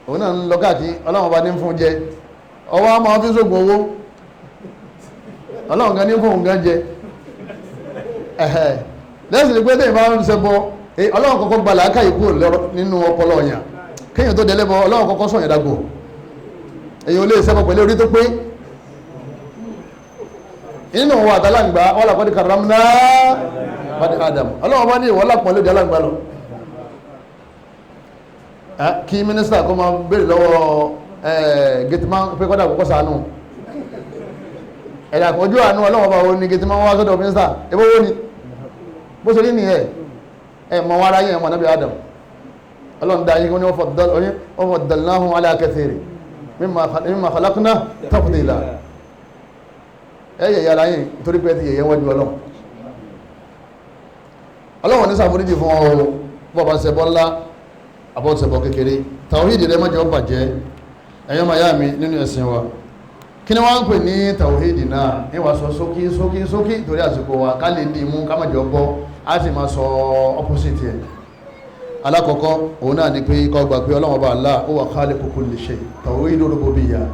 S2: òun náà ń lọ káàkiri, Ọlọ́run bá ní fún jẹ, ọwọ́ a máa fi sógun owó, Ọlọ́run kan ní fún nǹkan jẹ. Ẹ̀hẹ̀, lẹ́sìn ní pé tẹ́yìn bá ń ṣẹbọ, Ọlọ́run kọ́kọ́ gba làákàyè kúrò nínú ọpọlọ ọ̀yàn, kéèyàn tó dẹlẹ́bọ Ọlọ́run kọ́kọ́ sọ̀yàn dàgbò. Èyàn ò lè ṣẹbọ pẹ̀lú orí tó pé. Inú wa àtàláǹgbá wọ́n làkọ́ di karamná bani Adam, Ọlọ́run bá ní ìwọ lápọ̀ lóde aláǹgbá lọ. Kí mínísítà kó máa béèrè lọ́wọ́ gẹ̀tìmá pé kọ́dà kókó sànù ẹ̀dà ojú àánú Ọlọ́run bá wo ni gẹ̀tìmá wá sọ́dọ̀ mínísítà ebó wo ni bó ṣe rí nìyẹn. Ẹ mọ wọn ara yẹn mọ nábì Adam, Ọlọ́run dá yín ní wọ́n faddalnahum ala kathiri mimma khalaqna tafdila. Ẹ yẹ̀yẹ́ ara yín torí pé ẹ ti yẹ̀yẹ́ wájú Ọlọ́run. Ọlọ́run ní ṣàforíjì fún ọ bọ́ọ̀bá ṣẹbọ ńlá àbọ̀tẹ̀bọ̀ kékeré, tàwíìdì rẹ mọ́jọ́ bàjẹ́. Ẹ̀yọ́ máa yá mi nínú ẹ̀sìn wa, kí ni wọ́n ń pè ní tàwíìdì náà? Ní wàá sọ sókí sókí sókí torí àsìkò wa ká lè ní imú ká mọ̀jọ́ bọ́, á sì máa sọ opposite ẹ̀. Alákọ̀ọ́kọ́ òun náà ni pé kó gbà pé Ọlọ́run Ọba Allah ó wà khaliqu kulli shay, tawhidu rububiyyah,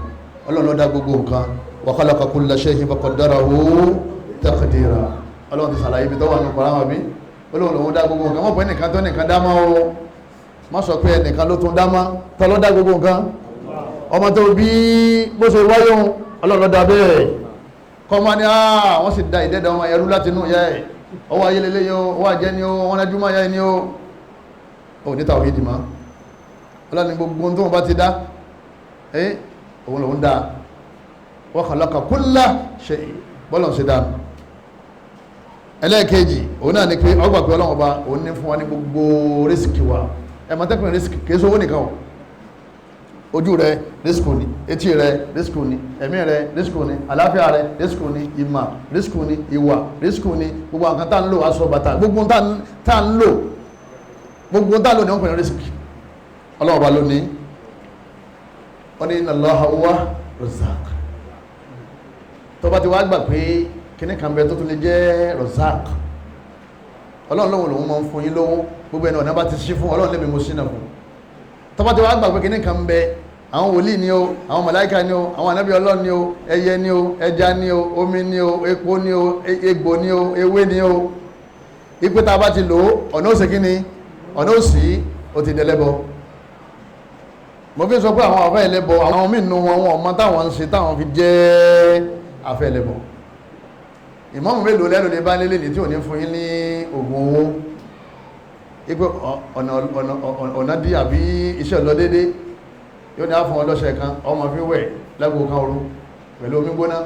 S2: Ọlọ́run ló dá gbogbo nǹkan, wa khalaqa kulla shay'in faqaddarahu taqdira. Ọlọ́run ti sàlàyé ibi tó wà ní Kùránì àbí Ọlọ́run lòun dá gbogbo nǹkan, wọ́n pè nìkan tó nìkan dá mọ́ o, má sọ pé ẹnìkan ló tún dá mọ́, ta ló dá gbogbo nǹkan? Ọmọ tó bí bó ṣe wáyé òun Ọlọ́run ló dá bẹ́ẹ̀. Kọ́ máa ní wọ́n sì da ìdẹ́dà ọmọ ẹrú láti inú ìyá ẹ̀, ọwọ́ ayé lélẹ́yìn o, ọwọ́ àjẹ́ ni o, wọ́n rájú mọ́ ìyá ẹ̀ ni o. Ò ní tàwọn ìdì mọ́. Ọlọ́run ní gbogbo ohun tó wọn bá ti dá òun lòun dá. Wa khalaqa kulla shay, bọ́lọ̀ ṣe dá. Ẹlẹ́ẹ̀kejì òun náà ni pé ọgbà pé Ọlọ́run ọba òun ní fún wa ní gbogbo rísìkì wa. Ẹ máa tẹ́kùn rísìkì kìí sówó nìkan o. Ojú rẹ rísìkì ni, etí rẹ rísìkì ni, ẹ̀mí rẹ rísìkì ni, àlàáfíà rẹ rísìkì ni, ìmà rísìkì ni, ìwà rísìkì ni, gbogbo nǹkan tá ń lò, aṣọ bàtà, gbogbo tá ń lò, gbogbo tá ń lò ní wọ́n pè ní rísìkì. Ọlọ́run ọba ló ní, ó ní inna Allaha huwa razzaq. Tó bá ti wá gbà pé kíní kan bẹ tó tún lè jẹ́ razzaq, Ọlọ́run lóhun lòun máa ń fún yín lówó, gbogbo ẹni ọ̀nà bá ti ṣí fún Ọlọ́run lẹ́mi mo ṣínà fún. Tó bá ti wá gbà pé kíní kan bẹ, àwọn wòlíì ni o, àwọn màláíkà ni o, àwọn ànábì Ọlọ́run ni o, ẹyẹ ni o, ẹja ni o, omi ni o, epo ni o, egbò ni o, ewé ni o, ipe tá a bá ti lò ó, ọ̀nà òsè kíni, ọ̀nà òsì, ó ti dẹlẹ́bọ. Mo fi sọ pé àwọn àfẹ́ ẹlẹ́bọ, àwọn míì nu wọn, wọn ọmọ táwọn ń ṣe táwọn fi jẹ́ àfẹ́ ẹlẹ́bọ. Ìmáàmù mélòó lẹ́nu ní bá nílé ní tí ò ní fún yín ní oògùn owó, ipò ọ̀nà dí àbí iṣẹ́ lọ dédé, yóò ní á fún ọlọ́ṣẹ̀ kan, ọmọ fi wẹ̀ lágbo kan òru pẹ̀lú omi gbóná.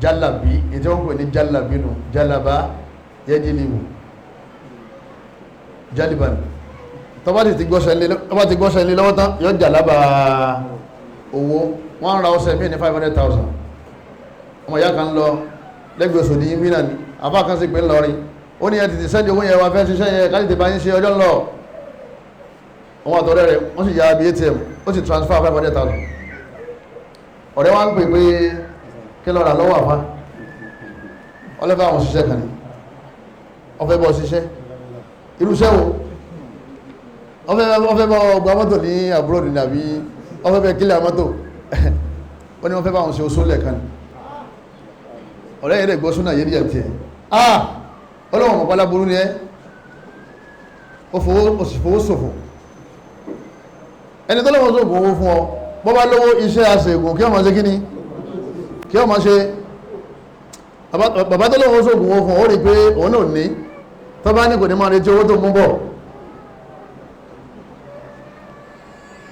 S2: Jálàbí, ètí wọ́n pè ní jálàbí nù, jálàbá yẹ́jìlìwò jálìbàn. Tó bá ti gbọ́ṣẹ́ ilé lọ́wọ́ tán, yóò jàlábà owó. Wọ́n ra ọṣẹ míì ní 500,000. Ọmọ ìyá kan lọ lẹ́gbẹ̀ẹ́ Òṣòdì yín mìíràn ni, àbá kan sì pé ńlọrin, Ó ní ẹ tètè sẹ́ndì owó yẹn wá fẹ́ ṣiṣẹ́ yẹn ká tètè bá yín ṣe ọjọ́ ńlọ. Òun àtọ̀rẹ́ rẹ̀ wọ́n sì ya bí ATM, ó sì transfer 500,000. Ọ̀rẹ́ wa ń pè pé kí ló rà lọ́wọ́ àfa, ọlọ́fẹ́ àwọn òṣìṣẹ́ kan ní ọfẹ́ bọ́ ṣiṣẹ́ irúṣẹ́ wo, ọfẹ́ bọ́ gba mọ́tò ní àbúrò ní àbí ọfẹ́ bẹ́ kílẹ̀ mọ́tò. Ó ní wọ́n fẹ́ bá àwọn ṣe oṣó lẹ̀ kan ní. Ọ̀rẹ́ yẹn lè gbọ́ súnà yéé díẹ̀ tiẹ̀, ah ọlọ́wọ̀n mọ̀pá láburú ni ẹ́, ó fowó ṣòfò. Ẹni tó lọ́wọ́ sóògùn owó fún ọ, bọ́ bá lówó iṣẹ́ aṣègùn kí ọmọ ṣe kí ni kí ọmọ ṣe. Bàbá tó lọ́wọ́ sóògùn owó fún ọ, ó rí pé òun náà ní tó bá ní kò ní máa retí owó tó mú bọ̀.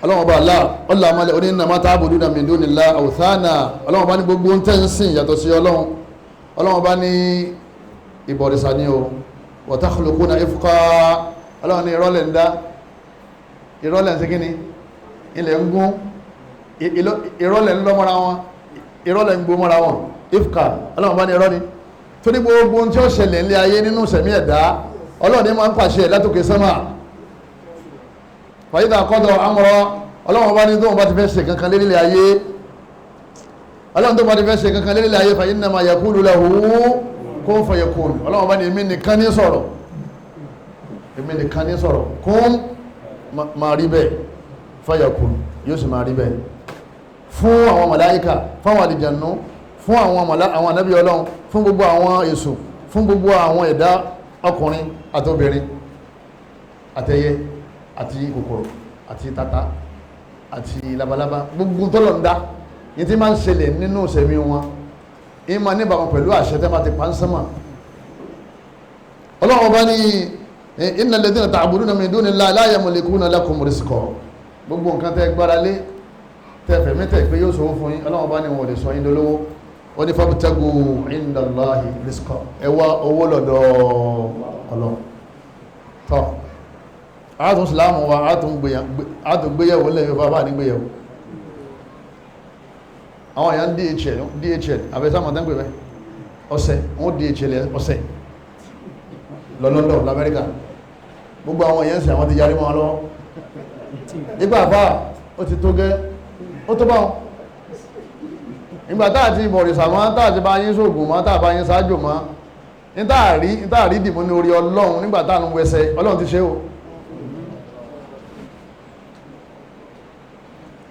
S2: Ọlọ́wọ́n bá aláà ọlọ́ àmàlẹ̀ onínàmá ta'buduna min dunillahi awthana. Ọlọ́wọ́n bá ní gbogbo ń tẹ́ ń sìn yàtọ̀ sí Ọlọ́run. Ọlọ́wọ́n bá ní ìbọ̀rìṣà ní o, wa takhluquna ifka. Ọlọ́wọ́n ní ìrọ́lẹ̀ ń dá, ìrọ́lẹ̀ ń ṣe kí ni, ilẹ̀ ń gún, ìrọ́lẹ̀ ń lọ́ mọ́ra wọn, ìrọ́lẹ̀ ń gbó mọ́ra wọn, ifka. Ọlọ́wọ́n bá ní irọ́ ni. Tó ní gbogbo ohun tí ó ṣẹlẹ̀ ní ayé nínú sẹ̀mí ẹ̀dá, Ọlọ́run ní máa ń pàṣẹ látòkè sánmà. Fàyídà kọ́dọ̀ amọ̀rọ̀, Ọlọ́run bá ní tóun bá ti fẹ́ ṣe kankan lérílẹ̀ ayé, Ọlọ́run tó bá ti fẹ́ ṣe kankan lérílẹ̀ ayé, fa innama yaqulu lahu kun fayakun. Ọlọ́run bá ní èmi nìkan ní sọ̀rọ̀, èmi nìkan ní sọ̀rọ̀, kún máa rí bẹ́ẹ̀, fayakun yóò sì máa rí bẹ́ẹ̀. Fún àwọn màláíkà, fún àwọn àlìjànú, fún àwọn ànábì Ọlọ́run, fún gbogbo àwọn èṣù, fún gbogbo àwọn ẹ̀dá ọkùnrin àti obìnrin, àtẹyẹ àti kòkòrò àti tata àti labalábá, gbogbo tọ́lọ̀ ń dá yìí tí máa ń ṣẹlẹ̀ nínú ìṣẹ̀mí wọn, yìí máa níbàámu pẹ̀lú àṣẹ tẹ́ máa ti pa ń sánmà. Ọlọ́run ọba ní innal ladhina ta'buduna min dunillahi la yamlikuna lakum rizqa. Gbogbo nǹkan tẹ́ gbára lé, tẹ́ fẹ̀mí tẹ́ pé yóò sọ fún yín, Ọlọ́run ọba ní wọn ò lè sọ yín dolówó. Ó ní fabtagu indallahi rizqa, ẹ wá owó lọ́dọ̀ Ọlọ́run. Tọ́ àátún ìsìláàmù wa, àátún gbéyẹ̀wò lẹ́yìn bàbá ní gbéyẹ̀wò. Àwọn èèyàn DHL àbẹ́sàmọ̀ tán pè mẹ́ ọ̀sẹ̀, wọ́n DHL ọ̀sẹ̀ lọ London lamẹ́ríkà. Gbogbo àwọn èèyàn sì àwọn ti yarí mọ́ lọ́wọ́ nígbà àfá ó ti tó gẹ́, ó tó bá wọn. Nígbà táà ti bọ̀rìṣà mọ́, táà ti bá yín sóògùn mọ́, táà bá yín sáájò mọ́, nítàrí dìmú ní orí Ọlọ́run nígbà táà ń wẹsẹ̀, Ọlọ́run ti ṣe o.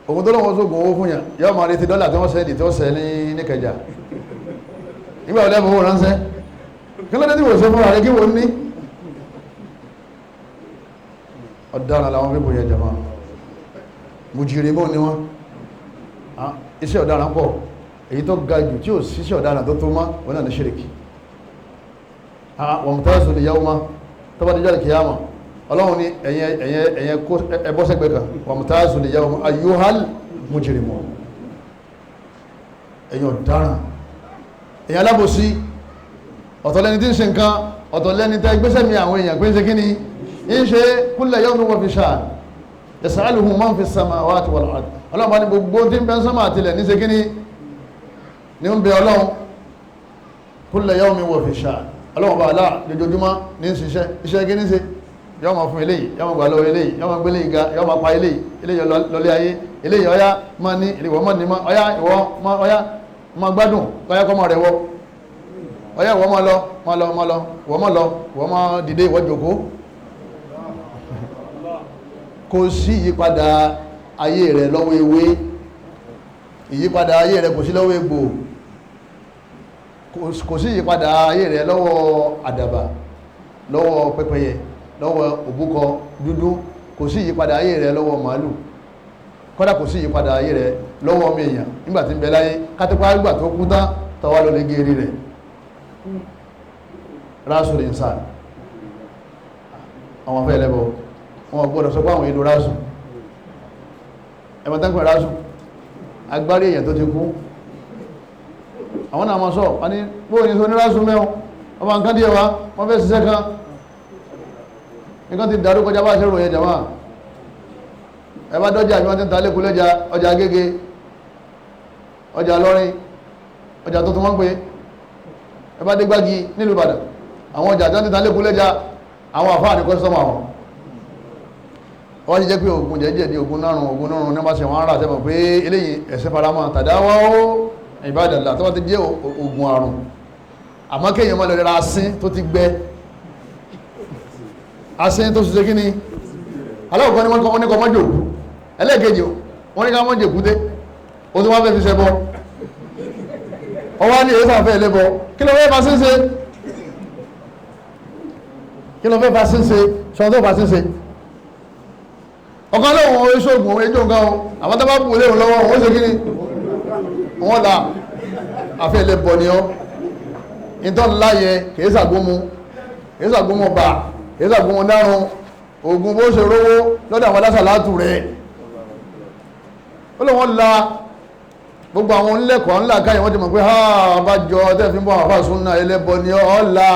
S2: Ògùn tó lọ́wọ́ sóògùn owó fún yàn, yọ́ máa retí dọ́là tí wọ́n sẹ́ndì tí ó sẹ́ ní Ìkẹjà. Nígbà wọlé fowó ránṣẹ́, kí ló dé tí wò ṣe fúnra rẹ kí wò ní? Ọ̀daràn làwọn pípò yẹn jẹ̀mọ́, mùjìrìmọ́ ni wọ́n. Iṣẹ́ ọ̀daràn pọ̀, èyí tó ga jù tí ò síṣẹ́ ọ̀daràn tó tó mọ́ wọn náà ní ṣíríkì. Wọ́n mú tẹ́sùn ìyàwó mọ́ tó bá dijọ́ kìyàmọ̀, Ọlọ́run ní ẹ̀yẹn kó ẹbọ́sẹ̀gbẹ̀ kan, wọ́n mú tẹ́sùn ìyàwó mọ́ ayyuhal mujrimun, ẹ̀yin ọ̀daràn, ẹ̀yin alábòsí. Ọ̀tọ̀ lẹ́ni tí ń ṣe nǹkan, ọ̀tọ̀ lẹ́ni tẹ́ gbéṣẹ́ mi àwọn èèyàn pé ń ṣe kí ni ń ṣe. Kulla yawmin huwa fi sha'n yas'aluhu man fi samawati wal ard. Ọlọ́run bá ní gbogbo tí ń bẹ sánmà àtilẹ̀ ní ṣe kí ni ní ń bẹ Ọlọ́run. Kulla yawmin huwa fi sha'n. Ọlọ́run bá aláà lójoojúmọ́ ní ń ṣiṣẹ́ iṣẹ́ kí ní ṣe, yọ́ máa fún eléyìí, yọ́ máa gbà lọ́wọ́ eléyìí, yọ́ máa gbé eléyìí ga, yọ́ máa pa eléyìí, eléyìí lọlé ayé, eléyìí ọyá máa ní, ìwọ máa ní, ọyá ìwọ ọyá máa gbádùn, ọyá kọ́ máa rẹ̀ wọ, ọyá ìwọ máa lọ máa lọ máa lọ, ìwọ máa lọ, ìwọ máa dìde, ìwọ jòkó. Kò sí ìyípadà ayé rẹ̀ lọ́wọ́ ewé, ìyípadà ayé rẹ̀ kò sí lọ́wọ́ egbò, kò sí ìyípadà ayé rẹ̀ lọ́wọ́ àdàbà, lọ́wọ́ pẹ́pẹ́yẹ, lọ́wọ́ òbúkọ dúdú, kò sí ìyípadà ayé rẹ̀ lọ́wọ́ màálù, kódà kò sí ìyípadà ayé rẹ̀ lọ́wọ́ ọmọ èèyàn nígbà tí ń bẹ láyé, kátípá nígbà tó kú tán tọwá ló lè gé eré rẹ̀. Ráṣù lè ń sáà àwọn afẹ́ ẹlẹ́bọ wọn gbọ́dọ̀ sọ pé àwọn èlò ráṣù, ẹmọ tán pẹ̀ ráṣù, agbárí èèyàn tó ti kú. Àwọn náà mọ́ sọ wọ́n ní bóò ní sọ ní ráṣù mẹ́wọ́n, ọmọ nǹkan díẹ̀ wá, wọ́n fẹ́ ṣiṣẹ́ kan, nǹkan ti dàrú kọjá bá ṣe ròyìn jàmá. Ẹ bá dọ́jà bí wọ́n ti ń ta lẹ́kùn lẹ́jà, ọjà Agége, ọjà Lọ́rin, ọjà tuntun wọ́n pé, ẹ bá dé Gbági nílùú Ìbàdàn, Àwọn ọjà tó ń ta lẹ́kúlẹ́jà, àwọn àfáà ní kọ́sítọ́mà wọn. Wọ́n ti jẹ́ pé oògùn jẹ́jẹ́ di oògùn nárùn, oògùn nárùn ní wọ́n bá ṣe wọ́n rà sẹ́mọ̀ pé eléyìí ẹ̀sẹ̀ faramọ́ tàdáwọ́ ìbádàlá tó wọ́n ti jẹ́ oògùn àrùn. Àmọ́ kéèyàn máa lọ ra asín tó ti gbẹ, asín tó ṣiṣẹ́ kí ni aláwọ̀kọ́ ni wọ́n ní kọ́ mọ́jò òkú, ẹlẹ́ẹ̀kejì wọ́n ní ká mọ́jò èkúté, ó tún wá fẹ́ fi ṣẹbọ, ọwọ́ ní èyí sàfẹ́ ẹlẹ́bọ. Kí ló fẹ́ fa ṣíṣe? Kí ló fẹ́ fa ṣíṣe? Sọ tó fa ṣíṣe. Ọ̀kan lóhùn oṣoògùn òun ejò nǹkan o, àwọn tó bá bù léhùn lọ́wọ́ òun ó ṣe kí ni wọ́n la àfẹ́ ẹlẹ́bọ ni ọ́. Ìtọ́ ńlá yẹ kìí ṣàgbómu, kìí ṣàgbómu bà, kìí ṣàgbómu dárun, oògùn bó ṣe rówó lọ́dọ̀ àwọn alásàlátù rẹ̀. Ó lóun la gbogbo àwọn onílẹ̀kọ̀ọ́ ńlá káyọ̀, wọ́n ti mọ̀ pé ha abájọ tẹ́ fi ń bọ́ àwọn afáàsùn náà ẹlẹ́bọ ni ọ́ la.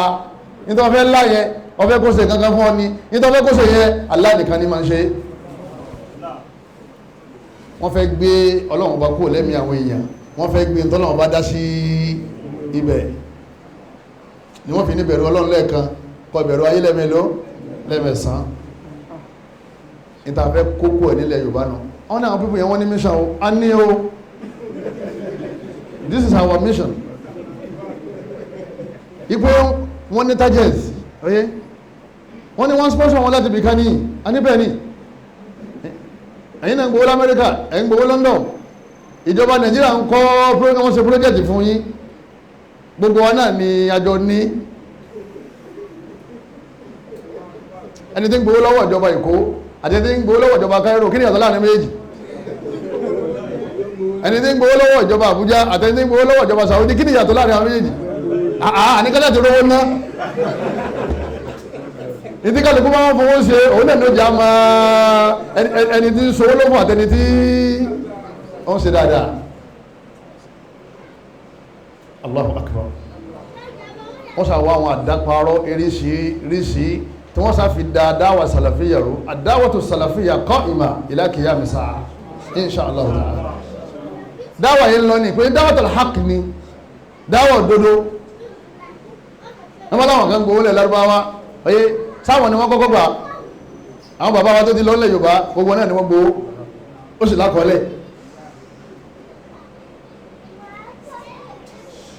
S2: Nítorí wọ́n fẹ́ lá yẹn, wọ́n fẹ́ kó ṣe kankan fún ọ ni, nítorí wọ́n fẹ́ kó ṣe yẹn, Allah nìkan ni máa ń ṣe. Wọ́n fẹ́ gbé Ọlọ́run bá kúrò lẹ́mìí àwọn èèyàn, wọ́n fẹ́ gbé ntọ́lọ́run bá dá sí ibẹ̀ ni wọ́n fi ní bẹ̀rù Ọlọ́run lẹ́ẹ̀kan, kọ bẹ̀rù ayé lẹ́mẹ̀ló lẹ́mẹ̀sán. Níta fẹ́ kókó ẹ̀ nílẹ̀ Yorùbá nù. Wọ́n ní àwọn pípọ̀ yẹn wọ́n ní mission o, a ní o, this is our mission. Ipò wọ́n ní target, oye, wọ́n ní wọ́n sponsor wọn láti bìkan ní, a ní bẹ́ẹ̀ ni. Ẹ̀yin náà ń gbowó l'Amẹ́ríkà, ẹ̀ ń gbowó London, ìjọba Nàìjíríà ń kọ́ wọ́n ṣe project fún yín, gbogbo wa náà ni àjọ ní. Ẹni tí ń gbowó lọ́wọ́ ìjọba Èkó àti ẹni tí ń gbowó lọ́wọ́ ìjọba Cairo, kí ni ìyàtọ̀ láàrin méjì? Ẹni tí ń gbowó lọ́wọ́ ìjọba Àbújá àti ẹni tí ń gbowó lọ́wọ́ ìjọba Saudi, kí ni ìyàtọ̀ láàrin àwọn méjèèjì? Àníkálẹ̀ ti rówó ná. Ìdí kálukú máa ń fowó ṣe òun náà ló jẹ́ àmọ́ ẹni tí ń sowó lófò àti ẹni tí ó ń ṣe dáadáa. Allahu Akbar. Wọ́n ṣàwọ́ àwọn àdáparọ́ eríṣiríṣi tí wọ́n sáfi da dáwà sàlàfíyà rú. Àdáwàtu sàlàfíyà qa'ima ila qiyam sa'a insha Allah ta'ala. Dáwà yìí lọ ní pé dáwàtul haqq ni, dáwà òdodo. Wọ́n bá láwọn kan gbowó lẹ̀ Lárúbáwá, oye sáwọn ni wọ́n kọ́kọ́ gbà. Àwọn bàbá wa tó ti lọ́lẹ̀ Yorùbá gbogbo náà ni wọ́n gbowó, ó sì lákọọ́lẹ̀.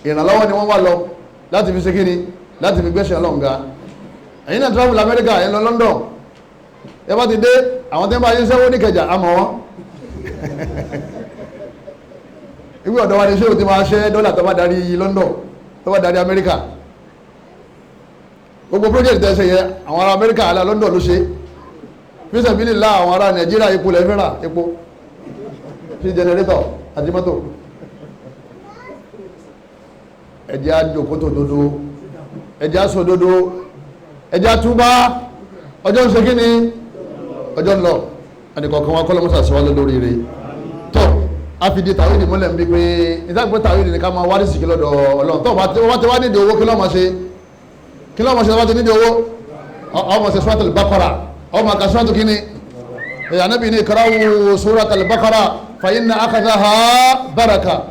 S2: Ìrànlọ́wọ́ ni wọ́n wá lọ láti fi ṣe kíni, láti fi gbẹ́sẹ̀ ọlọ́ǹga. Ẹ̀yin náà travel America, ẹ̀ lọ London, ẹ bá ti dé àwọn tí ń bá yín sẹ́wó ní Ìkẹjà àmọ́ wọn. Ìwé ọ̀dọ́ wa ni ṣé o ti máa ṣe dọ́là tó bá darí London, tó bá darí America. Gbogbo project tẹ́ ṣe yẹ àwọn ará America alá London ló ṣe. Fíṣẹ̀bílì lá àwọn ará Nàìjíríà epo lẹ́fẹ́rà epo sí jẹnẹrétọ̀ àti mọ́tò. Ẹjẹ́ àjòkótò dodo, ẹjẹ́ àsọ dodo, ẹjẹ́ àtúbá. Ọjọ́ ń ṣe kí ni? Ọjọ́ ń lọ. Ẹnìkọ̀ọ̀kan wa kọ́lọ́mọ́sà sọ wá lórí rẹ̀. Tọ́ a fi di tàwídì múlẹ̀ ń bí pé ìtàgbé tàwídì ni ká máa wá rísìkí lọ́dọ̀ Ọlọ́run. Tó bá ti wá nídìí owó, kí ló máa ṣe? Kí ló máa ṣe tó bá ti nídìí owó? Ọmọ ṣe Suratul Baqara, ọmọ ka suratu kí ni? Ànábì ní iqra'u Suratul Baqara fa inna akhadhaha baraka.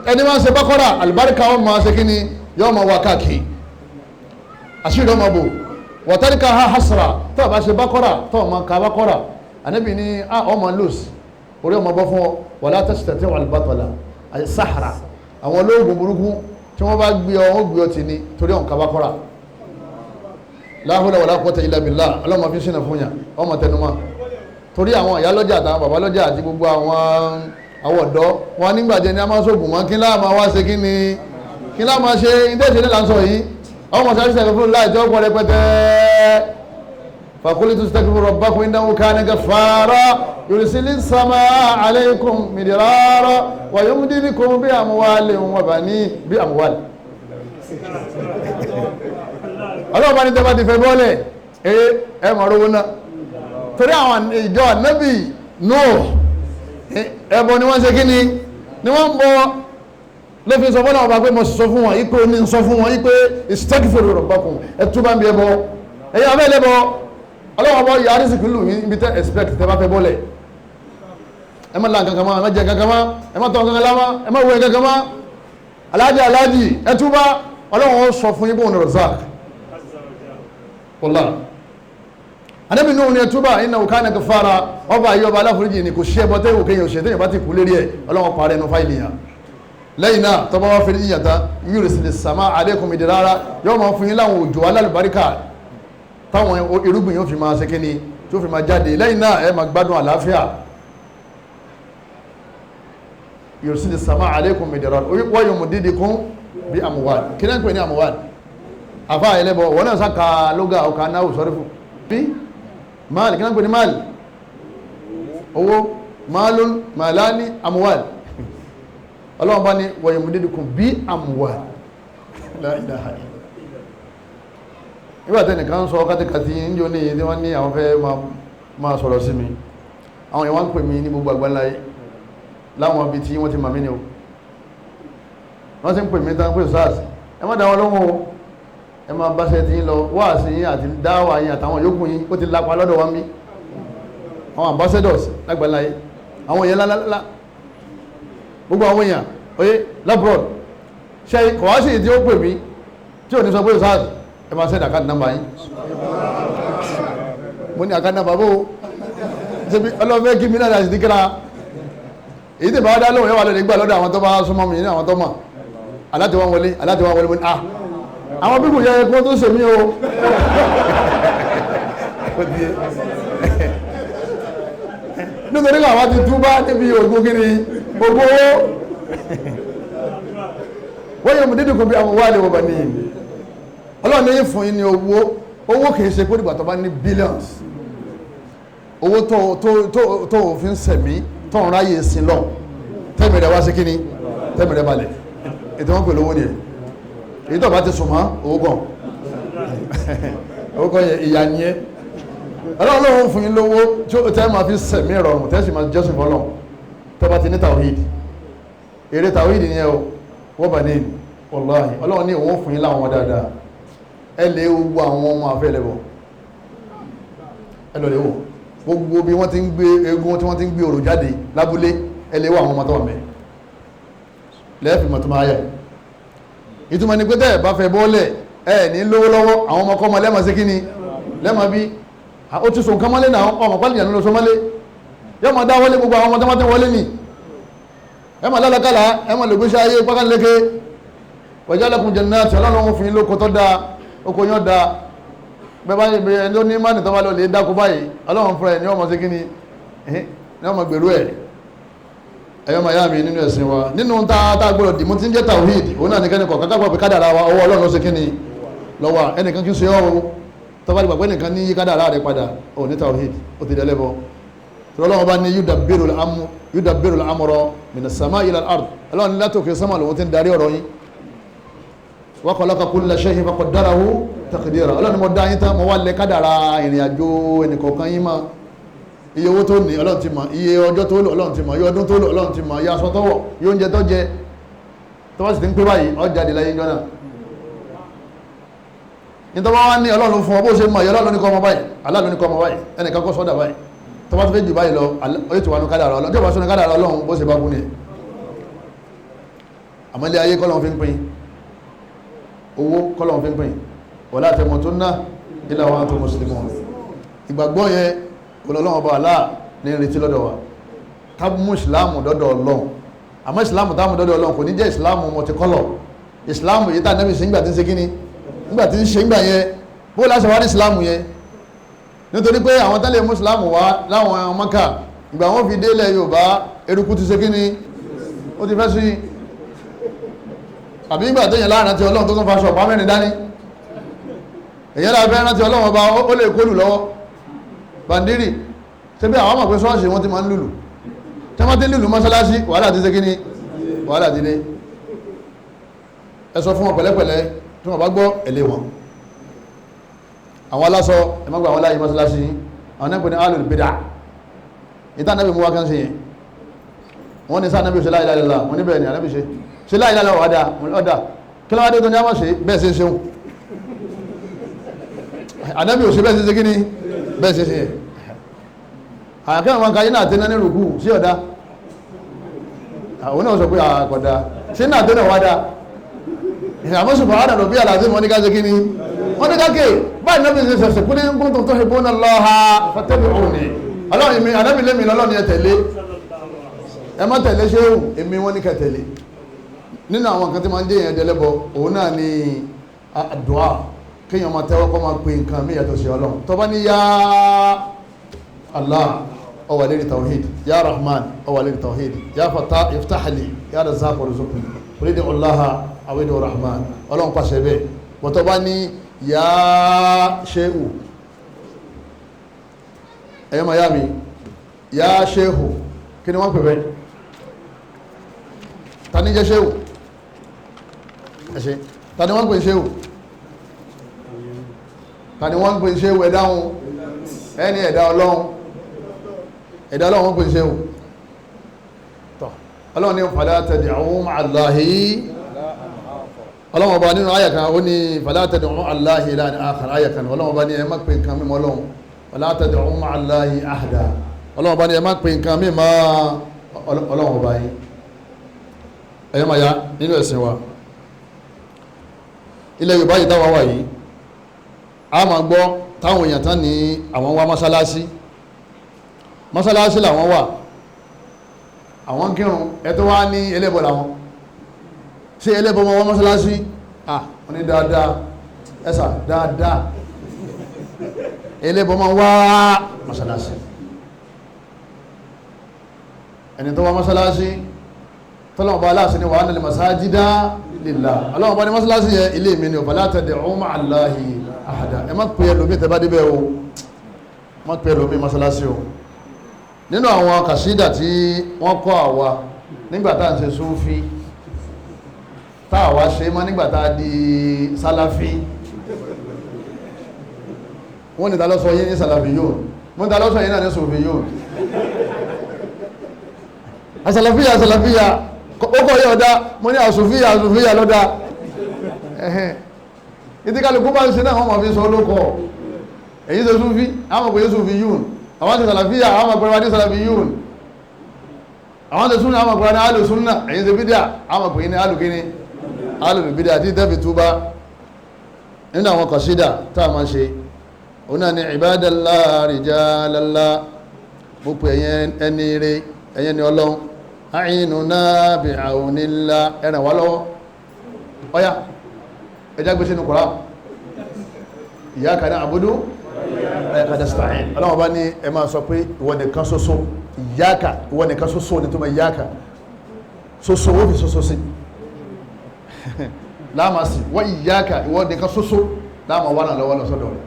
S2: Ẹni máa ń ṣe Baqara, àlùbáríkà ọmọ ṣe kí ni? Yóò máa wà káàkiri, àṣírí ọmọ bò. Wa tarkaha hasra. Tó bá ṣe Baqara, tó máa ka Baqara, Ànábì ní ọmọ lose orí ọmọ bọ́ fún ọ. Wala tastati'u al-batala sahara. Àwọn olóògùn burúkú tí wọ́n bá gbé ọ, wọ́n gbé ọ tì ní torí ọ̀n kabakọ́ra. La hawla wala quwwata illa billah. Ọlọ́mọ fi sínú fún yàn, ọmọ tẹnumọ́. Torí àwọn ìyá lọ́jà àtàwọn bàbá lọ́jà àti gbogbo àwọn ọ̀dọ́ wọn nígbàjẹ́ ni a máa sóògùn mọ́. Kí láà máa wá ṣe kí ni? Kí láà máa ṣe? Ìdẹ́sẹ̀ ní là ń sọ yìí. Ọmọ sáré sẹ́kẹ̀ fún láì tí ó pọ̀ rẹpẹtẹ. فقلت استغفروا ربكم إنه كان غفارا يرسل السماء عليكم مدرارا ويمددكم بأموال وبنين بأموال. Ọlọ́run bá ní tẹ́bá ti fẹ́ bọ́ọ̀lẹ̀ ẹ mọ̀ rówó náà. Torí àwọn ìjọ Ànábì Nuh ẹbọ ni wọ́n ṣe kí ni ni wọ́n ń bọ. Ló fi sọ fún àwọn ọba pé mo sọ fún wọn yí pé ó ní sọ fún wọn yí pé istaghfiru rabbakum, ẹ túbà ń bí ẹbọ, ẹ̀yin abẹ́ lẹ́bọ. Ọlọ́wọ́ bọ́ yà rísìkì lù yín ibi tẹ́ expect tẹ́ bá fẹ́ bọ́lẹ̀. Ẹ má la nǹkan kan mọ́, ẹ má jẹ nǹkan kan mọ́, ẹ má tọ́ nǹkan kan lámọ́, ẹ má wé nǹkan kan mọ́. Aláàjì aláàjì ẹ túbá. Ọlọ́wọ́ sọ fún yín bóun Razak. Wọ́lá Ànábì Nuhu ní ẹtúbà innahu kana ghaffara, ọba ayé ọba aláforíjì ni, kò sí ẹbọ tẹ́wò kéèyàn ṣe téèyàn bá ti kú lérí ẹ̀, Ọlọ́run parẹ́ ẹnu fáìlì yàn. Lẹ́yìn náà tọ́ba wá fẹ́ẹ́ yíyàn tán, yursilis samaa alaykum midrara, yóò máa fún yín láwọn òjò alálùbáríkà táwọn irúgbìn yóò fi máa ṣe kíni, tó fi máa jáde. Lẹ́yìn náà ẹ máa gbádùn àlàáfíà. Yursilis samaa alaykum midrara wa yumdidukum bi amwal. Kí náà ń pè ní amwal? Àfa ẹlẹ́bọ̀ wọn náà sàkà lóga ọkà náà sọ́rí fún bí máàlì. Kí náà ń pè ní máàlì? Owó, máàlùn, màláni, amwal. Ọlọ́run bá ní wa yumdidukum bí amwal. La ilaha illa. Nígbà tí ẹnìkan sọ kátikàti ń jò ní tí wọ́n ní àwọn fẹ́ máa sọ̀rọ̀ sí mi, àwọn èèyàn wá ń pè mí ní gbogbo àgbáńláyé láwọn ibi tí wọ́n ti mà mí ni o. Wọ́n sì ń pè mí tán pé sars, ẹ má dá wọn lóhùn o, ẹ máa bá ṣe ti ń lọ, wáàsí yín àti dáwà yín àtàwọn yòókù yín ó ti lapa lọ́dọ̀ wa mí. Àwọn ambassadors lágbàláyé, àwọn èèyàn lálálá, gbogbo àwọn èèyàn oyé labroad ṣe kò wá sí ìdí ó pè mí tí ò ní sọ pé sars, ẹ máa send account number yín. Mo ní account number bó ṣe bí ọlọ́fẹ́ kí mi náà láti díkẹ́ra èyí tí bá dá lóhùn yóò wà lónìí gbà lọ́dọ̀ àwọn tó bá súnmọ́ mi ní àwọn tó mọ̀ aláti wọn wọlé, aláti wọn wọlé. Mo ní ah, àwọn bíbù yẹ kó tó ṣe mí o. Nítorí pé àwọn ti túbá níbi ògùn kiri ògùn owó. Wọ́n yóò mú dídùn kún bí àwọn wáàlì wọ̀ bá níyì. Ọlọ́run ní fún yín ní owó. Owó kìí ṣe kó dìgbà tó bá ní billions. Owó tó òfin sẹ̀mí tó ń ráyè sin lọ, tẹ́mi rẹ̀ wá sí kíni, tẹ́mi rẹ̀ balẹ̀. Ètò wọn pè lówó ni ẹ̀. Èyí tó bá ti sùn mọ́ owó gan, owó kan yẹ ìyá ni ẹ. Ọlọ́run lóun fún yín lówó tí ó tẹ́ máa fi sẹ̀mí rọrùn, tẹ́ sì máa jọ́sìn fọlọ́ tó bá ti ní tàwíìdì. Èrè tàwíìdì ni ẹ o, wọ́n bà ní wàláhì. Ọlọ́run ní òun fún yín láwọn dáadáa. Ẹ lè wo àwọn ọmọ afẹ́lẹ́bọ̀, ẹ lọ lè wò gbogbo bí wọ́n ti ń gbé eégún, tí wọ́n ti ń gbé orò jáde lábúlé, ẹ lè wo àwọn ọmọ tó wà mẹ́ lẹ́ẹ̀fì mọ̀ tó máa yẹ. Ìtumọ̀ ni pé tẹ́ ẹ̀ bá fẹ́ bọ́ọ̀lẹ̀ ẹ ní lówó lọ́wọ́, àwọn ọmọ kọ́mọ lẹ́mọ̀ sí kíni lẹ́mọ̀ bí ó ti sùn kánmọ́lé náà, ọmọ pálí ìyànú ló sọ mọ́lé, yóò máa dá wọlé gbogbo àwọn ọmọ tó máa tẹ́ wọlé nì. Ẹ máa lálàkàlà, ẹ máa lògbèsè ayé pákánléke. Wajalakum jannati, ọlọ́run fún yín lóko tó dáa, oko yán da. Bẹ́ẹ̀ bá yẹ ẹni tó ní mánì tó bá lọ lè dáko báyìí, ọlọ́run fúnra ẹ̀ ní ọmọ sí kíni ní ọmọ gbèrú ẹ̀. Ẹ̀yọ́ máa yá mi nínú ẹ̀sìn wa, nínú tá a gbọ́dọ̀ dìmú tí ń jẹ́ tawhid, òun náà nìkan kọ̀ọ̀kan ká gbọ́ pé kádàrá wa ọwọ́ ọlọ́run ló ṣe kíni lọ́wọ́. Ẹnìkan kí ń ṣe ọ́ o, tó bá di gbàgbé nìkan ní yí kádàrá rẹ̀ padà, ò ní tawhid, ó ti dẹ́lẹ́bọ. Tí ọlọ́run bá ní yudabbiru al-amra mina as-samaa'i ila al-ard, ọlọ́run ní látòkè sánmà lòun ti ń darí ọ̀rọ̀ yín. Wa khalaqa kulla shay'in faqaddarahu taqdira, ọlọ́run mo dá yín tán, mo wá lẹ kádàrá ìrìn àjò ẹnìkọ̀ọ̀kan yín mọ́. Iye owó tó ní ọlọ́run ti mọ̀, iye ọjọ́ tó lò ọlọ́run ti mọ̀, iye ọdún tó lò ọlọ́run ti mọ̀, iye aṣọ tó wọ̀, iye oúnjẹ tó jẹ, tó bá sì ti ń pé báyìí ó jáde láyé jọ náà. Nítorí wọ́n wá ní ọlọ́run fún ọ bó ṣe mọ̀, iye ọlọ́run ní kọ́ ọmọ báyìí, aláàlú ní kọ́ ọmọ báyìí, ẹnìkan kọ́ sọ́dà báyìí, tó bá ti fẹ́ jù báyìí lọ, ó ti wà ní kádàrá ọlọ́run. Tí ó bá sọ ní kádàrá ọlọ́run bó ṣe bá kú ni. Àmọ́ ilé ayé kọ́lọ́run fi ń pín owó, kọ́lọ́run fi ń pín. Wala tamutunna illa wa antum muslimun. Ìgbàgbọ́ yẹn ọlọ́run ọba aláà ní ìrètí lọ́dọ̀ wa, ká mú ìsìláàmù dọ́dọ̀ ọlọ́run. Àmọ́ ìsìláàmù táàmù dọ́dọ̀ ọlọ́run kò ní jẹ́ ìsìláàmù mọ̀tíkọ́lọ̀. Ìsìláàmù yìí tá a nẹ́bí sí ńgbà tí ń ṣe kíni, ńgbà tí ń ṣe ńgbà yẹn, bó láṣẹ wá ní ìsìláàmù yẹn? Nítorí pé àwọn tẹ́lẹ̀ mú ìsìláàmù wá láwọn Mákà, ìgbà wọn fi délẹ̀ Yorùbá, eruku ti ṣe kíni, ó ti fẹ́ sí. Àbí ìgbà téèyàn láàrin ti ọlọ́run tó tún faṣọ ọ̀pá mẹ́rin dání, èyàn láàrin rántí ọlọ́run ọba ó lè kólù lọ́wọ́ bàndírì. Ṣe bí àwọn ọmọ pé ṣọ́ọ̀ṣì wọ́n ti máa ń lùlù, tí wọ́n ti ń lùlù mọ́ṣáláṣí, wàhálà ti ṣe kí ni, wàhálà ti dé. Ẹ sọ fún wọn pẹ̀lẹ́pẹ̀lẹ́, tí wọ́n bá gbọ́ ẹ̀lé wọn. Àwọn aláṣọ ẹ má gba àwọn láàyè mọ́ṣáláṣí yín, àwọn náà pè ní alul bidà. Ìta náà bí mú wá kán ṣe yẹn, wọ́n ní sáà náà bí ṣe la ilaha illallah, wọ́n ní bẹ́ẹ̀ ni ànábì ṣe ṣe la ilaha illallah ọ̀dà ọ̀dà kí ló wá dé tó ní àmọ́ ṣe bẹ́ẹ̀ ṣe ṣeun. Ànábì ò ṣe bẹ́ẹ̀ ṣe ṣe kí ni bẹ́ẹ̀ ṣe ṣe yẹn. Àkẹ́ àwọn kan yín náà tẹ́ná ní rùkú sí ọ̀dá, àwọn náà sọ pé àkọ̀dá sí náà tẹ́nà wá dá. Àmọ́ subhana rabbi al-azim wọ́n ní ká ṣe kí ni, Wọ́n ní káàkiri báyìí náà bí ṣe ṣẹ̀ṣẹ̀ kúlẹ̀ ń kuntum tuhibbuna Allaha fattabi'uni. Ọlọ́run mi ànábì lémi lọ́lọ́run yẹn tẹ̀lé. Ẹ má tẹ̀lé ṣéwù, èmi wọ́n ní kẹ́ tẹ̀lé. Nínú àwọn nǹkan tí máa ń dé yẹn dẹlẹ́bọ, òun náà ni àdúà, kéèyàn máa tẹ́wọ́ kọ́ máa pe nǹkan mí yàtọ̀ sí Ọlọ́run. Tó bá ní yá Allah, ó wà lérí tawhid, ya Rahman, ó wà lérí tawhid, ya Fattah iftahli, ya Razzaq warzuqni, orídìí Allaha àwídìí Rahman, Ọlọ́run pàṣẹ bẹ́ẹ̀. Bọ́tọ́ bá ní yá ṣéhù, ẹ̀yọ́ màyá mi, yá ṣéhù, kí ni wọ́n pè bẹ́ẹ̀? Ta ní jẹ́ ṣéhù? Ẹ̀ṣẹ́, ta ni wọ́n pè ṣéhù? Ta ni wọ́n pè ṣéhù? Ẹ̀dáhùn ẹni ẹ̀dá Ọlọ́run, ẹ̀dá Ọlọ́run wọ́n pè ṣéhù. Tọ́ Ọlọ́run ní fala tad'u ma'a Allahi, Ọlọ́run ọba nínú àyà kan ó ní fala tad'u ma'a Allahi ilahan akhar, àyà kan Ọlọ́run ọba ní ẹ má pè nǹkan mímọ́ Ọlọ́run, fala tad'u ma'a Allahi ahada, Ọlọ́run ọba ní ẹ má pè nǹkan mímọ́ Ọlọ́run ọba yìí. Ẹ̀yọ́ máa ya nínú ẹ̀sìn wa ilẹ̀ Yorùbá yìí táwa wà yìí, a máa gbọ́ táwọn èèyàn tán ní àwọn wá mọ́sálásí, mọ́sálásí làwọn wà, àwọn kírun, ẹ tó wá ní ẹlẹ́bọ làwọn. Ṣé ẹlẹ́bọ wọn wá mọ́sálásí? À wọ́n ní dáadáa, ẹ̀sà dáadáa, ẹlẹ́bọ máa wá mọ́sálásí. Ẹni tó wá mọ́sálásí, tọ́lọ́wọ́n bá aláàsí ni wa anna al-masajida lillah, ọlọ́wọ́n bá ní mọ́sálásí yẹ ilé mi ni fala tad'u ma'a Allahi ahada. Ẹ má pè ẹlòmí tẹ́ bá débẹ̀ o, má pè ẹlòmí mọ́sálásí o. Nínú àwọn kàṣídà tí wọ́n kọ́ àwa nígbà tá à ń ṣe súfí, tá àwa ṣe mọ́ nígbà tá a di sálàfí, wọ́n ní ta ló sọ yín ní sálàfí yóò, wọ́n ní ta ló sọ yín náà ní súfí yóò. Asàlàfíà asàlàfíà ó kọ̀ yẹ ọ̀dá, mo ní àsùfíà àsùfíà lọ́dá. Ẹ̀hẹ́n, ìdí kálukú bá ń ṣe náà wọ́n máa fi sọ olókọ̀. Èyí ṣe súfí, àwọn ọmọ pé súfí yún, àwọn ṣe sàlàfíà, àwọn ọmọ pẹ̀lú sàlàfí yún, àwọn ṣe súnà, àwọn ọmọ pẹ̀lú alù súnà, èyí ṣe bídíà, àwọn ọmọ pẹ̀lú alù kíní, alù bídíà tí tẹ́fì túbá. Nínú àwọn kọ̀sídà tá a máa ṣe, òun náà ni ibadallah rijalallah, mo pè ẹ̀yin ẹni rere, ẹ̀yin ni Ọlọ́run, àìnúná bí àúnilá, ẹ̀ràn wá lọ́wọ́. Ọya ẹjá gbé sínú Kùránì, iyyaka na'budu wa iyyaka nasta'in. Ọlọ́wọ́ bá ní ẹ máa sọ pé ìwọ nìkan ṣoṣo, iyyaka, ìwọ nìkan ṣoṣo ní tó máa iyyaka ṣoṣo, ó fi ṣoṣo sí láàmà sí, wa iyyaka, ìwọ nìkan ṣoṣo láàmà wà náà lọ́wọ́ lọ́sọ́dọ̀ rẹ̀.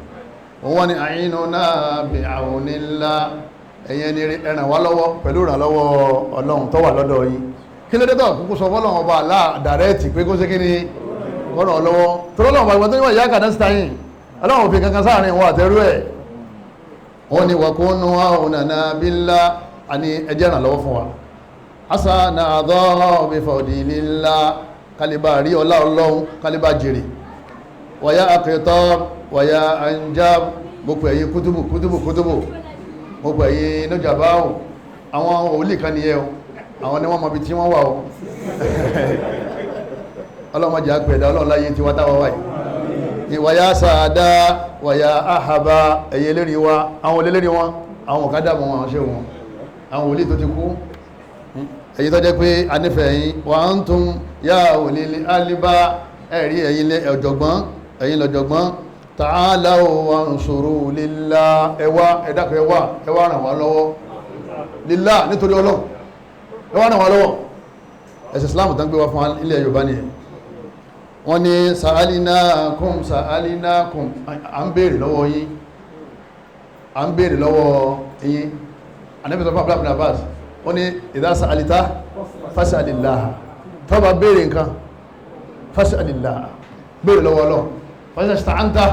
S2: Òun wọ́n ní àìnúná bí àúnilá, ẹ̀yin ẹni ẹ̀ràn wá lọ́wọ́ pẹ̀lú ìrànlọ́wọ́ Ọlọ́run tó wà lọ́dọ̀ yín. Kí ló dé tó kúkú sọ fọ́lọ́run ọba àlá dàrẹ́ẹ̀tì pé kó ṣe kí ni kọ́nà ọlọ́wọ́ tọ́lọ́run ọba ìwọ̀n tó níwọ̀n ìyá kàdá síta yìí, Ọlọ́run òfin kankan sáàrin ìwọ̀n àtẹrú ẹ̀. Wọ́n ní wàkúnú àwọnàna bílá, àní ẹjẹ́ ìrànlọ́wọ́ fún wa. Asa na àdọ́ bí fọ̀dìlélá, kálíbà rí ọlá Ọlọ́run, kálíbà jèrè. Wàyá àkẹtọ́ wàyá ànjá, gbogbo ẹ̀yin kútùbù kútùbù kútùbù, gbogbo ẹ̀yin lójàbá o, àwọn òlì kan nìyẹn o, àwọn ni wọ́n mọ̀ bí tí wọ́n wà o. Ọlọ́mọdé àpẹẹ̀dá Ọlọ́run láyé tí wọ́n táwa wáyé. Ìwàyà sàádá wàyà àhàbà, ẹ̀yẹ lérí wa, àwọn olólérí wọn, àwọn ọ̀kadà mọ̀ wọn ṣe wọn, àwọn òlì tó ti kú, ẹ̀yin tó jẹ́ pé a nífẹ̀ẹ́ yín, wà ń tún yá òlì alíbá, ẹ̀rí ẹ̀yin ọ̀jọ̀gbọ́n, ẹ̀yin lọ̀jọ̀gbọ́n, ta'alaw wansuru lillah, ẹwà ẹ̀dàkọ̀ ẹwà ẹwà ràn wá lọ́wọ́, lillah nítorí Ọlọ́run, ẹwà ràn wá lọ́wọ́. Ẹ̀sìn Islam tán gbé wá fún ilẹ̀ Yorùbá nìyẹn. Wọ́n ní sa'alinakum sa'alinakum, à ń béèrè lọ́wọ́ yín, à ń béèrè lọ́wọ́ yín. Ànábì sọ fún Abdullah ibn Abbas, wọ́n ní idha sa'alta fas'alillah, tó bá béèrè nǹkan fas'alillah, béèrè lọ́wọ́ Ọlọ́run. Fasta'anta,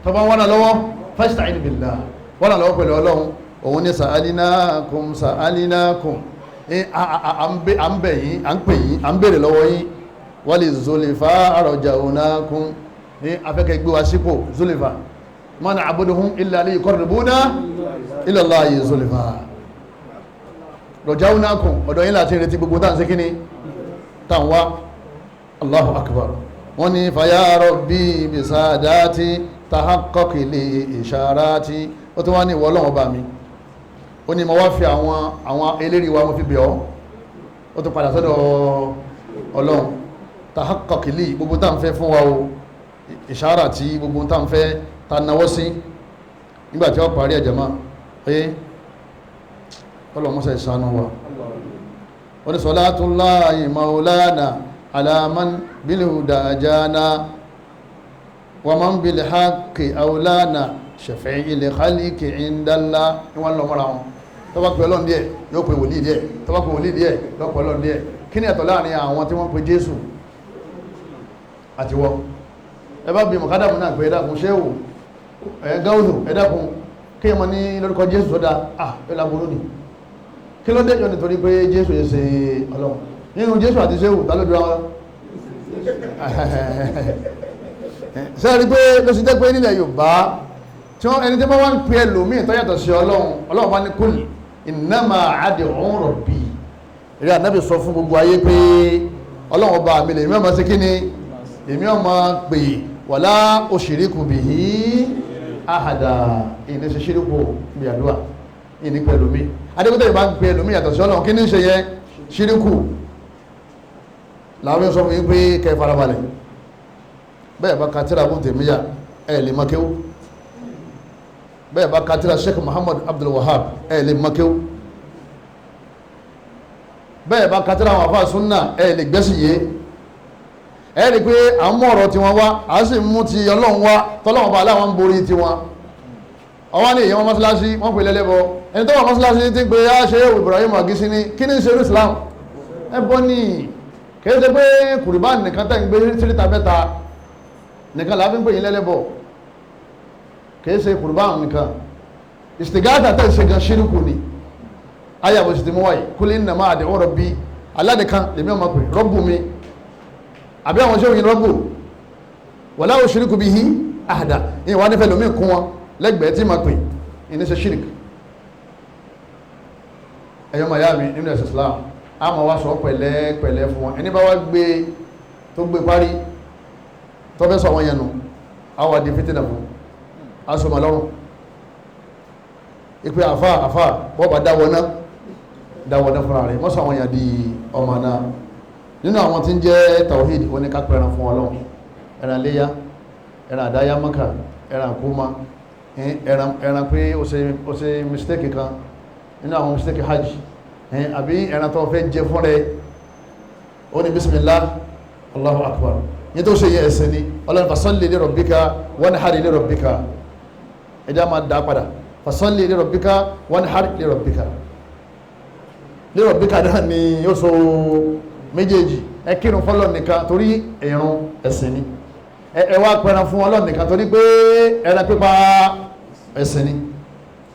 S2: tó bá wọ́n lọ́wọ́ fasta'in billah, wọ́n lọ́wọ́ pẹ̀lú Ọlọ́run. Òun ní sa'alinakum sa'alinakum, à ń bẹ̀ yín, à ń pè yín, à ń béèrè lọ́wọ́ yín. Wali zulifa arjaunakum, ní afẹ́kẹ́ gbé wa sípò zulifa, ma na'buduhum illa liyuqarribuna ila Allahi zulifa rajaunakum, ọ̀dọ̀ yín láti retí gbogbo tá à ń ṣe kíni tá à ń wá. Allahu akbar. Wọ́n ní fàyà rabbi bisadati, tahaqqaq li isharati. Ó tún wá ní ìwọ Ọlọ́run ọba mi, ó ní mo wá fi àwọn eléri wa mo fi bẹ̀ ọ́. Ó tún padà sọ́dọ̀ Ọlọ́run. Tahaqqaq li, gbogbo tá à ń fẹ́ fún wa o, ìṣàrà tí gbogbo tá à ń fẹ́ ta náwó sí nígbà tí ó parí ẹ̀jẹ̀ mọ́ pé ọlọ́mọṣẹ́ ìṣàánú wa. Ó ní salatullahi maulana ala man bil huda jana wa man bil haqqi awlana shafi'il khalqi indallah. Ní wọ́n lọ mọ́ra wọn, tó bá pe Ọlọ́run díẹ̀ yóò pe wòlíì díẹ̀, tó bá pe wòlíì díẹ̀ yóò pe Ọlọ́run díẹ̀. Kí ni ẹ̀tọ́ láàrin àwọn tí wọ́n pe Jésù àti wọ́n? Ẹ bá bí mọ̀kádàmù náà pé ẹ dákun ṣé wò ẹ gáwùsù ẹ dákun kí ẹ mọ ní lórúkọ Jésù sọ́dá à ẹ láburú ni. Kí ló dé? Yọ nítorí pé Jésù yẹ ṣe Ọlọ́run. Nínú Jésù àti ṣéwù ta ló dúró wọn? Sẹ́ẹ̀rí pé ló ṣe jẹ́ pé nílẹ̀ Yorùbá tí wọ́n ẹni tí wọ́n wá ń pe ẹlòmíì tó yàtọ̀ sí Ọlọ́run, Ọlọ́run bá ní kúl innama ad'u rabbi. Eré Ànábì sọ fún gbogbo ayé pé Ọlọ́run ọba mi lè mí ọmọ sí kí ni èmi ọmọ pè, wala ushriku bihi ahada. Ìní ṣe ṣíríkù bí àdúrà, ìní pẹ̀lú mi. Adékútẹ́ ìbá ń pe ẹlòmíì yàtọ̀ sí Ọlọ́run, kí ní ṣe yẹn? Ṣíríkù. Làwọn sọ fún yín pé kẹ́ farabalẹ̀. Bẹ́ẹ̀ bá katira bó tèmíyà ẹ̀ lè makéwú. Bẹ́ẹ̀ bá katira Sheikh Muhammad Abdul Wahab ẹ̀ lè makéwú. Bẹ́ẹ̀ bá katira àwọn afa sunna ẹ̀ lè gbẹ́sì yé. Ẹ̀ rí i pé à ń mú ọ̀rọ̀ tiwọn wá, à sì mú ti Ọlọ́run wá, tọ́lọ́run bá aláwọn ń borí tiwọn. Ọwọ́ ní èèyàn mọ́sálásí wọ́n pè lẹ́lẹ́bọ. Ẹni tó wà mọ́sálásí ti ń pe á ṣe Ibrahim Agisini ní kí ní ṣe Islam? Ẹ bọ́ ní kìí ṣe pé kùrìbá nìkan tẹ̀ ń gbé síríta mẹ́ta nìkan làá fi ń pè yín lẹ́lẹ́bọ. Kìí ṣe kùrìbá nìkan, ìsìgáàtà tẹ̀ ń ṣe gan ṣírùkù ni. Ayé àbòsí ti mú wáyé kul innama ad'u rabbi, aládìkan lèmi ọmọ pè rọ́bù mi àbí àwọn ṣé òyìn rọ́bù, wala ushriku bihi ahada. Ìyẹn wà nífẹ̀ẹ́ lómi kún wọn lẹ́gbẹ̀ẹ́ tí ma pè ní ṣe ṣírík. Ẹ̀yọ́ màyá mi nínú ẹ̀sìn Islam, a ma wá sọ pẹ̀lẹ́ pẹ̀lẹ́ fún wọn. Ẹni bá wá gbé tó gbé parí tó fẹ́ sọ àwọn yẹn nù, a wà di fitinà fún, a sọ ma lọ́rùn ìpè àfà àfà bọ́ọ̀bà dáwọ́ná dáwọ́ná fúnra rẹ̀ mọ́sọ àwọn yẹn di ọmọ náà. Nínú àwọn tí ń jẹ́ tawhid, ó ní ká pẹran fún Ọlọ́run, ẹran léyà, ẹran àdáyá Mákà, ẹran kúmá, ẹran pé ó ṣe mistake kan nínú àwọn mistake hajj, àbí ẹran tó fẹ́ jẹ fún rẹ, ó ní bismillah Allahu akbar. Ní tó ṣe yẹ ẹsẹ̀ ni Ọlọ́run fasalli li rabbika wanhar li rabbika. Ẹjá máa dá padà, fasalli li rabbika wanhar li rabbika. Li rabbika náà ni ó so méjèèjì. Ẹ kírun fọ́lọ́run nìkan torí ìrun ẹ̀sìn ni. Ẹ wá pẹran fún Ọlọ́run nìkan torí pé ẹran pípa ẹ̀sìn ni.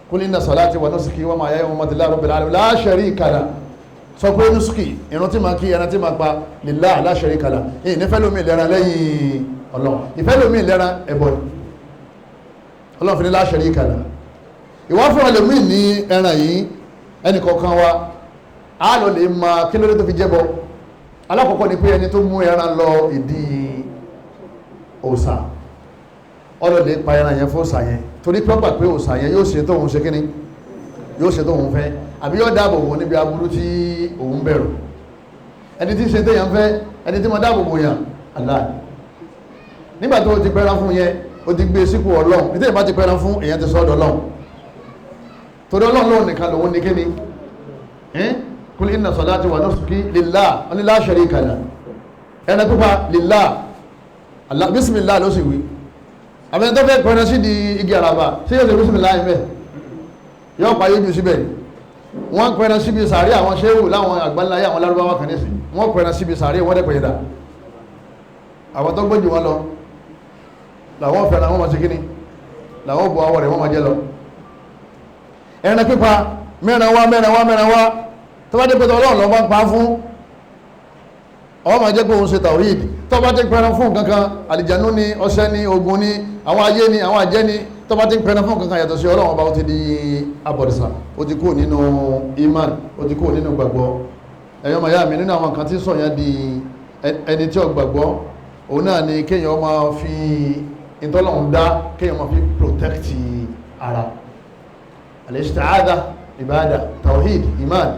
S2: Kul inna salati wa nusuki wa mahyaya wa mamati lillahi rabbil alamin la sharika lah. Sọ pé nusuki, ìrun tí máa kí, ẹran tí máa pa, lillahi la sharika lah. Ìyìn nífẹ̀ẹ́ lómi ìlera lẹ́yìn Ọlọ́run, ìfẹ́ lómi ìlera ẹ̀bọ ni. Ọlọ́run fi ní la sharika lah. Ìwà fún ẹlòmíì ní ẹran yìí, ẹnì kọ̀ọ̀kan wa á lọ lè máa kí lóde tó fi jẹ́bọ. Alákọ̀ọ́kọ́ ni pé ẹni tó mú ẹran lọ ìdí òòṣà, ọlọ́lẹ̀ pa ẹran yẹn fún òòṣà yẹn torí pé ó gbà pé òòṣà yẹn yóò ṣe tóun ṣe kíni, yóò ṣe tóun fẹ́, àbí yóò dáàbò bò níbi aburú tí òun bẹ̀rù. Ẹni tí ń ṣe téèyàn fẹ́, ẹni tí mo dáàbò bò yàn Allah. Nígbà tó o ti pẹran fún yẹn, o ti gbé sípò Ọlọ́run. Nítorí bá ti pẹran fún èèyàn ti sọ́dọ̀ Ọlọ́run, torí Ọlọ́run lóun nìkan lòun ní kíni. Kul inna salati wa nusuki lillah, ó ní la sharika lah. Ẹran pípa lillah, Allah bismillah ló sì wí. Àbẹ̀ni tó fẹ́ pẹ̀rẹ̀ sí di igi àràbà sí yóò ṣe bismillah yìí bẹ́ẹ̀, yóò pa yóò jù síbẹ̀. Wọ́n pẹ̀rẹ̀ síbi sàárè àwọn ṣéwù láwọn àgbáńláyé àwọn lárúbáwá kan nísìn, wọ́n pẹ̀rẹ̀ síbi sàárè wọ́n dẹ̀ pẹ̀yẹ̀dà. Àwọn tó gbójú wọn lọ làwọn fẹ́ràn wọn máa ṣe kíni, làwọn bu awọ rẹ̀ wọ́n máa jẹ́ lọ. Ẹran pípa mẹ́ran wá mẹ́ran wá mẹ́ran wá, tó bá dé pé Ọlọ́run ló bá ń pa fún ọ, máa jẹ́ pé òun ṣe tawhid. Tó bá ti pẹran fún kankan, àlìjánu ni, ọṣẹ ni, ogun ni, àwọn ayé ni, àwọn àjẹ́ ni, tó bá ti pẹran fún kankan yàtọ̀ sí Ọlọ́run ọba, ó ti di abọ̀dìsà, ó ti kúrò nínú iman, ó ti kúrò nínú gbàgbọ́. Ẹ̀yọ́ màyá mi, nínú àwọn kan tí sọ yẹn di ẹni tí ó gbàgbọ́, òun náà ni kéèyàn máa fi Ìtọ́lọ́hún dá kéèyàn máa fi protect ara. Al-isti'adha ìbáàdà, tawhid, iman.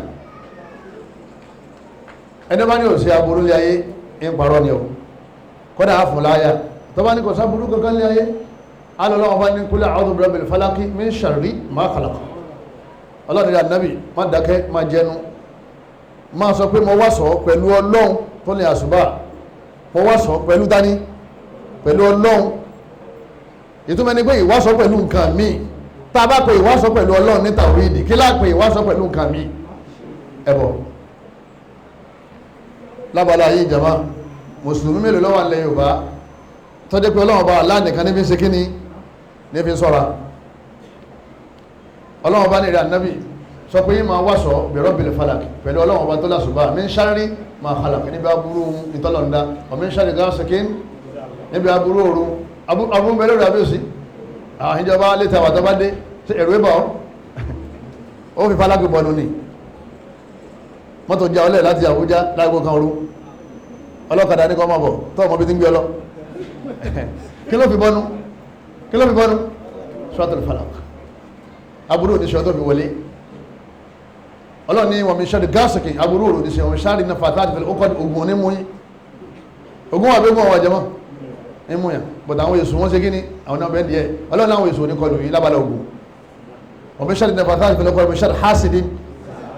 S2: Ẹni bá ní òsì aburú lé ayé ń parọ́ ni o, kọ́dà á fún láyà tó bá ní kò sáburú kankan lé ayé. Alọ́lọ́wọ́ bá ní kúlẹ̀ a'udhu birabbil falaki min sharri ma khalaq. Ọlọ́run ní ànábì má dákẹ́, má jẹnu, má sọ pé mo wá sọ pẹ̀lú Ọlọ́run tó ní àṣùbà, mo wá sọ pẹ̀lú dání, pẹ̀lú Ọlọ́run. Ìtumọ̀ ni pé ìwásọ pẹ̀lú nǹkan míì. Tá a bá pe ìwásọ pẹ̀lú Ọlọ́run ní tàwíìdì, kí láà pe ìwásọ pẹ̀lú nǹkan míì? Ẹbọ. Lábala yìí jama, mùsùlùmí mélòó ló wà nílẹ̀ Yorùbá tó jẹ́ pé Ọlọ́run bá Allah nìkan níbi ń ṣe kíni, níbi ń sọ́ra? Ọlọ́run bá ní ìrẹ́ ànábì sọ pé yìí máa wàsọ bi rabbil falak, pẹ̀lú Ọlọ́run bá tó lásùbà, min sharri ma khalaq, níbi aburú ìtọ́lọ̀ndá, wa min sharri ghasikin, níbi aburú òru. Aburú bẹ lórí abẹ́òsí àwọn ìjọba létà wà tó bá dé tí ẹ̀rù ìbà ọ́ ó fi falágbé bọ̀nù ni. Mọ́tò já ọlẹ̀ láti Àbújá lágbo kan òru, ọlọ́kadà ní kọ́ máa bọ̀ tó ọmọ bí ti ń gbé ọlọ́, kí ló fi bọ́nu? Kí ló fi bọ́nu? Suratul Falaq. Aburú oníṣẹ́ tó fi wọlé. Ọlọ́run ní wọ́n mi ṣáàrì gáàsìkì, aburú òru oníṣẹ́ wọn ṣáàrì náà fàtàkì fẹ́lẹ́ ó kọ́ ogun onímú yín. Ogun wà bí ogun àwọn àjẹmọ́ ní mú yàn, but àwọn èso wọn ṣe kí ni àwọn náà bẹ́ẹ̀ díẹ̀. Ọlọ́run àwọn èso oníkọlù yìí lábàlá ogun. Wọ́n mi ṣáàrì náà fàtàkì fẹ́lẹ́ ó kọ́ mi ṣáàrì hásìdì,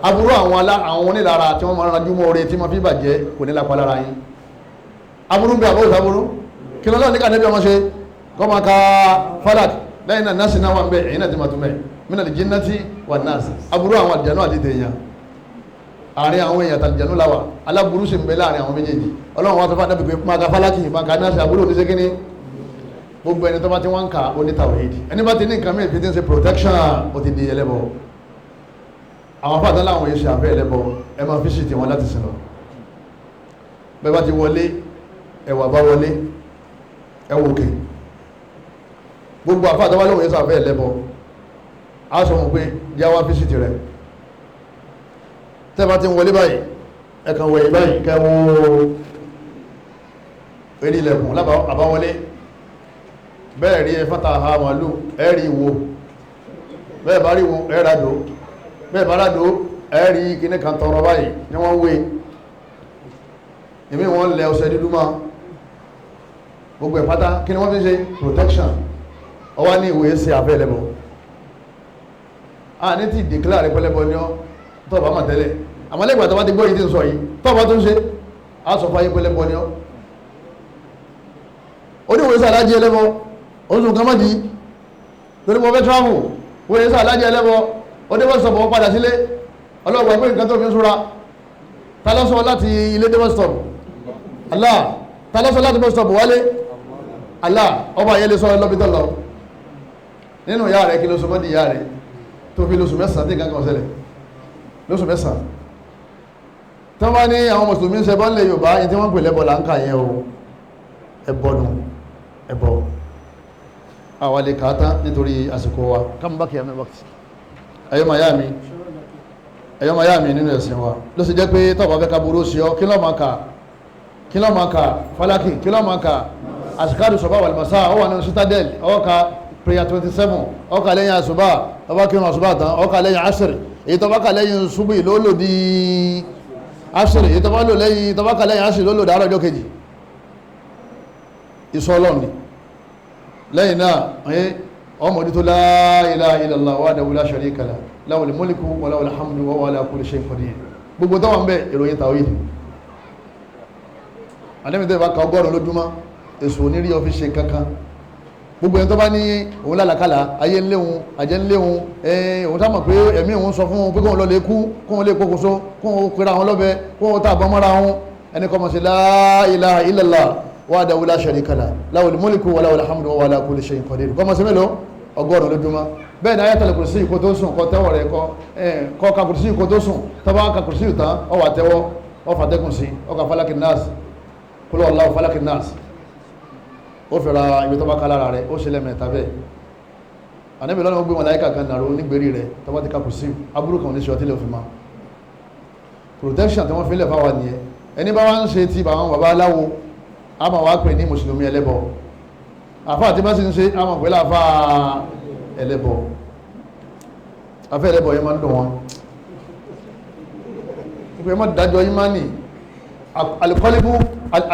S2: aburú àwọn onílára tí wọ́n máa ń rajú mọ́ oore tí wọ́n fi bàjẹ́ kò ní lápá lára yín. Aburú ń bẹ àbúrò sáburú kí lọ́lọ́ ní kàdébí ọmọ ṣe kọ́ máa ka falak. Lẹ́yìn náà násì náà wà ń bẹ, èyí náà ti máa tún bẹ mí náà lè jinnati wà násì. Aburú àwọn àlùjànnú àti tèèyàn, àárín àwọn èèyàn àtàlùjànnú làwà, aláburú sì ń bẹ láàrin àwọn méjèèjì. Ọlọ́run wa sọ fún adábì pé máa ka falaki, máa ka násì, aburú ò ní ṣe kíní. Gbogbo ẹni tó bá ti wọ́n ń ka ó ní tawhid. Ẹni bá ti ní nǹkan mìíràn fi ti ń ṣe protection, ó ti di ẹlẹ́bọ. Àwọn afáàtàn láwọn yìí ṣe àfẹ́ ẹlẹ́bọ, ẹ máa fi ṣìtì wọn láti sìn lọ. Bẹ́ẹ̀ bá ti wọlé, ẹwà bá wọlé, ẹwà òkè. Gbogbo àfáàtàn wá lóhùn yìí ṣe àfẹ́ ẹlẹ́bọ, á sọ wọn pé já wá fi ṣìtì rẹ. Tẹ́ bá ti ń wọlé báyìí, ẹ kàn wẹ̀yìn báyìí, kẹ́ wo eré ilẹ̀kùn àbáwọlé. Bẹ́ẹ̀ rí ẹ fata ha màálù, ẹ rí ìwo. Bẹ́ẹ̀ bá rí ìwo, ẹ ràdó. Bẹ́ẹ̀ bá ràdó, ẹ rí kíní kan tọrọ báyìí ní wọ́n wé. Èmi wọ́n lẹ ọṣẹ dúdú mọ́. Gbogbo ẹ̀ pátá kí ni wọ́n fi ṣe protection. Ọwá ní ìwé ṣe àfẹ́ ẹlẹ́bọ. A ní ti declare pẹlẹbọ ni ọ́ tó bá mà tẹ́lẹ̀. Àmọ́ lẹ́gbàá tó bá ti gbọ́ yìí ti ń sọ yìí, tó bá tún ṣe, á sọ fún ayé pẹlẹbọ ni ọ́. Oníwèé sàlájì ẹlẹ́bọ, oṣù kan mọ́dí torí mo fẹ́ travel, wọ́n yẹ sàlájì ẹlẹ́bọ, ó dé bus stop, ó padà sílé. Ọlọ́gbà pé nǹkan tó fi ń súra. Ta ló sọ láti ilé dé bus stop? Allah. Ta ló sọ láti bus stop wálé? Allah. Ọba yẹn lè sọ lọ́bí tó lọ nínú ìyá rẹ̀. Kí lóṣù mọ́dí ìyá rẹ̀ tó fi lóṣù mẹ́sàn-án tí nǹkan kan ṣẹlẹ̀ lóṣù mẹ́sàn-án? Tí wọ́n bá ní àwọn mùsùlùmí ń ṣe bọ́ nílẹ̀ Yorùbá yìí tí wọ́n pè lẹ́bọ̀ là ń kà yẹn o, ẹbọ nù, ẹbọ. Àwa lè kà á tán nítorí àsìkò wa. Come back here, wákìtì. Ẹ̀yọ́ máa yá mi nínú ẹ̀sìn wa ló sì jẹ́ pé tọ́ọ̀bù afẹ́ kaburú sí ọ, kí ló máa kà? Kí ló máa kà? Falaki. Kí ló máa kà? Àsìkárù sọ̀bá wal masá, ó wà nínú Citadel. Ó ka prayer 27, ó kà lẹ́yìn àsùbá, ó bá kírun àsùbá tán, ó kà lẹ́yìn asiri. Èyí tó bá kà lẹ́yìn ṣubú ló lò di asiri, èyí tó bá lò lẹ́yìn tó bá kà lẹ́yìn asiri ló lò dàárọ̀ ọjọ́ kejì. Ìsọ Ọlọ́run ni. Lẹ́yìn náà ọmọ ojú tó la ilaha illallah wahdahu la sharika lahu lahul mulku wa lahul hamdu wa huwa ala kulli shay'in qadir. Gbogbo tó wà ń bẹ ìròyìn tàwíìdì. Àdẹ́mìtẹ́ ìbá ka 100 lójúmọ́, èso onírí ọ́fíìsì kankan. Gbogbo ẹni tó bá ní òun lálàkàlà, ayé ń léhun, àjẹ́ ń léhun, òun sá mọ̀ pé ẹ̀mí òun sọ fún un pé kóun lọ lè kú, kóun lè pokùnso, kóun pera àwọn lọ́bẹ, kóun tà bọ́ mọ́ra wọn. Ẹni kọ́ mọ̀ sí la ilaha illallah wahdahu la sharika lahu lahul mulku wa lahul hamdu wa huwa ala kulli shay'in qadir. Kọ́ mọ̀ sí mélòó? 100 lójúmọ́. Bẹ́ẹ̀ ni ayatul kursi kó tó sùn, kó tẹ́wọ̀ rẹ̀ kọ́ ka kursi kó tó sùn. Tó bá ka kursi tán, ó wá tẹ́wọ́, ó fàtẹ́kùn sí, ó ka falaki nas, kúlọ̀ Allahu falaki nas, ó fẹ́ra ibi tó bá ká lára rẹ̀, ó ṣe lẹ́mẹ̀ẹ́ta bẹ́ẹ̀. Ànábì lọ́nà ó gbé màláíkà kan nàró nígbèrí rẹ̀ tó bá ti ka kursi, aburú kan oníṣẹ́ ọtí lè fi ma. Protection tí wọ́n fi lẹ̀ fáwa nìyẹn. Ẹni bá wá ń ṣe ti àwọn baba aláwo, a máa wá pè ní mùsùlùmí ẹlẹ́bọ. Àfa àti bá sì ń ṣe àwọn pẹ̀lú àfa ẹlẹ́bọ. Àfa ẹlẹ́bọ yẹn máa ń dùn wọn. Ìpè má dájọ́ ìmánì alikọ́líbù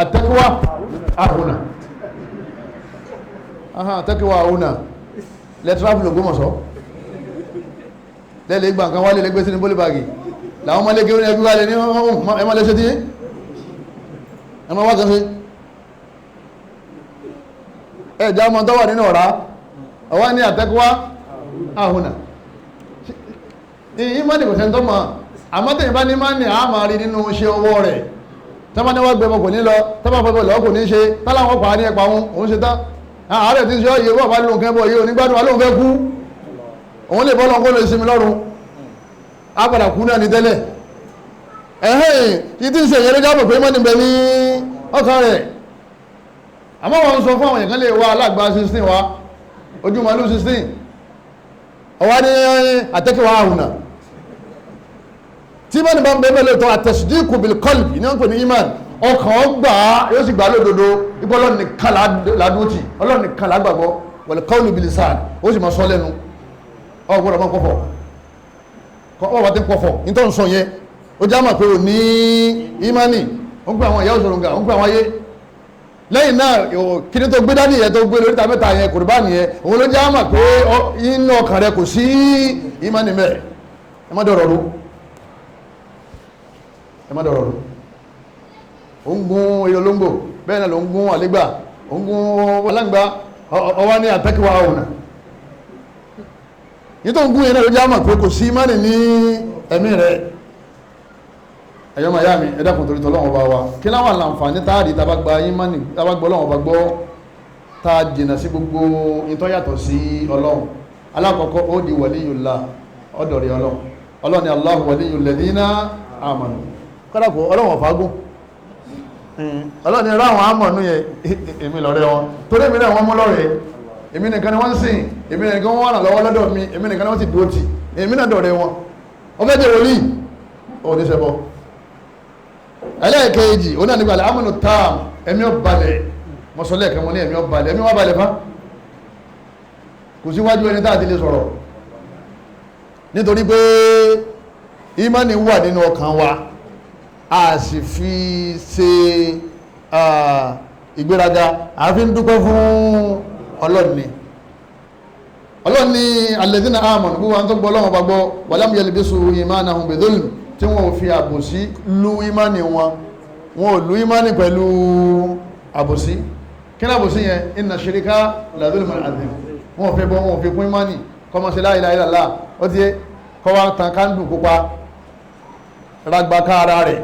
S2: àtẹ́kíwá àhùnà. Àtẹ́kíwá àhùnà lẹ́tíráfù l'Ògbómọ̀ṣọ́ lẹ́lẹ́ gbà nǹkan wálé lẹ́gbẹ́ sínú bólíbàgì làwọn ọmọlẹ́gẹ́ ní ẹgbẹ́ wálé ní ẹmọ lẹ́sẹ̀ tí ẹmọ wá kan sí ẹ̀já ọmọ tó wà nínú ọ̀rá ọwá ní àtẹ́kọ́wá àhùnà ìmánì kò sẹ́ńtọ́ mọ́ àmọ́tẹ̀yìn bá ní mánì á máa rí nínú iṣẹ́ ọwọ́ rẹ̀ tọ́mọ ní wọ́n gbẹmọ kò ní lọ tọ́mọ fẹ́ lọ kò ní ṣe táláwọn pa ní ẹ̀pà òun ṣe tán àárẹ̀ tí ń ṣe ọ́ yìí wọ́n bá lóun kẹ́ bọ̀ yìí onígbádùn alóun fẹ́ kú òun lè bọ́lọ̀ kó lè sinmi lọ́rùn á padà kú náà ní tẹ́lẹ̀ ẹ̀hẹ́n yìí tí ń ṣe ìyẹn ló jábọ̀ pé mọ́ni bẹ ní ọkàn rẹ̀ àmọ́ wọn sọ fún àwọn èèyàn kan lè wá alágbá 16 wa ojú màálù 16 ọwá ní àtẹ́kẹ̀wá àhùnà tí mọ́ni bá ń bẹ́ẹ̀ lóòótọ́ àtẹ̀sídìkù bil qalbi ní wọ́n pè ní iman ọkàn ọgbà yóò sì gbà lódodo ipò Ọlọ́run nìkan ládùútì Ọlọ́run nìkan lágbàgbọ́ wal qawlu bil lisan ó sì máa sọ lẹ́nu ọgbọ́dọ̀ máa kọfọ̀ ọwọ́ bá ti ń kọfọ̀ nítorí sọ yẹn ó já mà pé ò ní imani ó ń pè àwọn ìyá òṣòròǹgà ó ń pè àwọn ayé lẹ́yìn náà kíní tó gbé dání yẹn tó gbé lóríta mẹ́ta yẹn kùrùbá nìyẹn òun ló já mà pé inú ọkàn rẹ kò sí imani mẹ́ ẹ má dọ̀rọ̀ ru ẹ má dọ̀rọ̀ ru ó ń gún eré olóńgbò bẹ́ẹ̀ náà ló ń gún àlégbà ó ń gún aláǹgbá ọwá ní àtẹ́kíwá ọ̀nà yìí tó ń gún yẹn náà ló já mà pé kò sí imani ní ẹ̀mí rẹ̀ ẹ̀yọ́ máa yá mi ẹ dákun torí tọ́lọ́wọ́n bá wa kí láwọn àlàǹfààní táàrí tàbá gba ìmánì tàbá gbọ́ Ọlọ́run bá gbọ́ tá a jìnà sí gbogbo ìtọ́ yàtọ̀ sí Ọlọ́run. Alákọ̀ọ́kọ́ ó di waliyullah ọ̀dọ̀rẹ̀ Ọlọ́run. Ọlọ́run ni Allahu waliyul ladina amanu. Kọ́dàpọ̀ Ọlọ́run ọ̀fàgùn Ọlọ́run ni ráwọn àmọ̀nú yẹn èmi lọ́rẹ́ wọn torí èmi náà wọ́n mú lọ́rẹ́ èmi nìkan ni wọ́n ń sìn èmi nìkan wọ́n ràn lọ́wọ́ lọ́dọ̀ mi èmi nìkan ni wọ́n ti dúró tì èmi náà dọ̀rẹ́ wọn. Ọfẹ́ jẹ́ wòlíì ò ní ṣẹbọ. Ẹlẹ́ẹ̀kejì ó náà nígbà amúnú táàm ẹ̀mí ọ̀balẹ̀ mọ̀sọ́lẹ̀ kan wọn ní ẹ̀mí ọ̀balẹ̀ ẹ̀mí wà balẹ̀ fa kò síwájú ẹni táà ti lè sọ̀rọ̀ nítorí pé ìmánì wà nínú ọkàn wa a sì fi ṣe ìgbéraga a fi ń dúpẹ́ fún Ọlọ́run ni. Ọlọ́run ni alladhina amanu gbogbo àwọn tó gbọ́ Ọlọ́run bá gbọ́ walam yalbisu imanahum bidhulm tí wọ́n fi àbòsí lú ìmánì wọn wọn ò lú ìmánì pẹ̀lú àbòsí. Kí ní àbòsí yẹn? Inna shirika la dhulmun azim. Wọn ò fẹ́ bọ́ wọn ò fi kún ìmánì kọ́mọ sí la ilaha illallah ó ti kọ́ wa tan kándù pupa ragba ká ara rẹ̀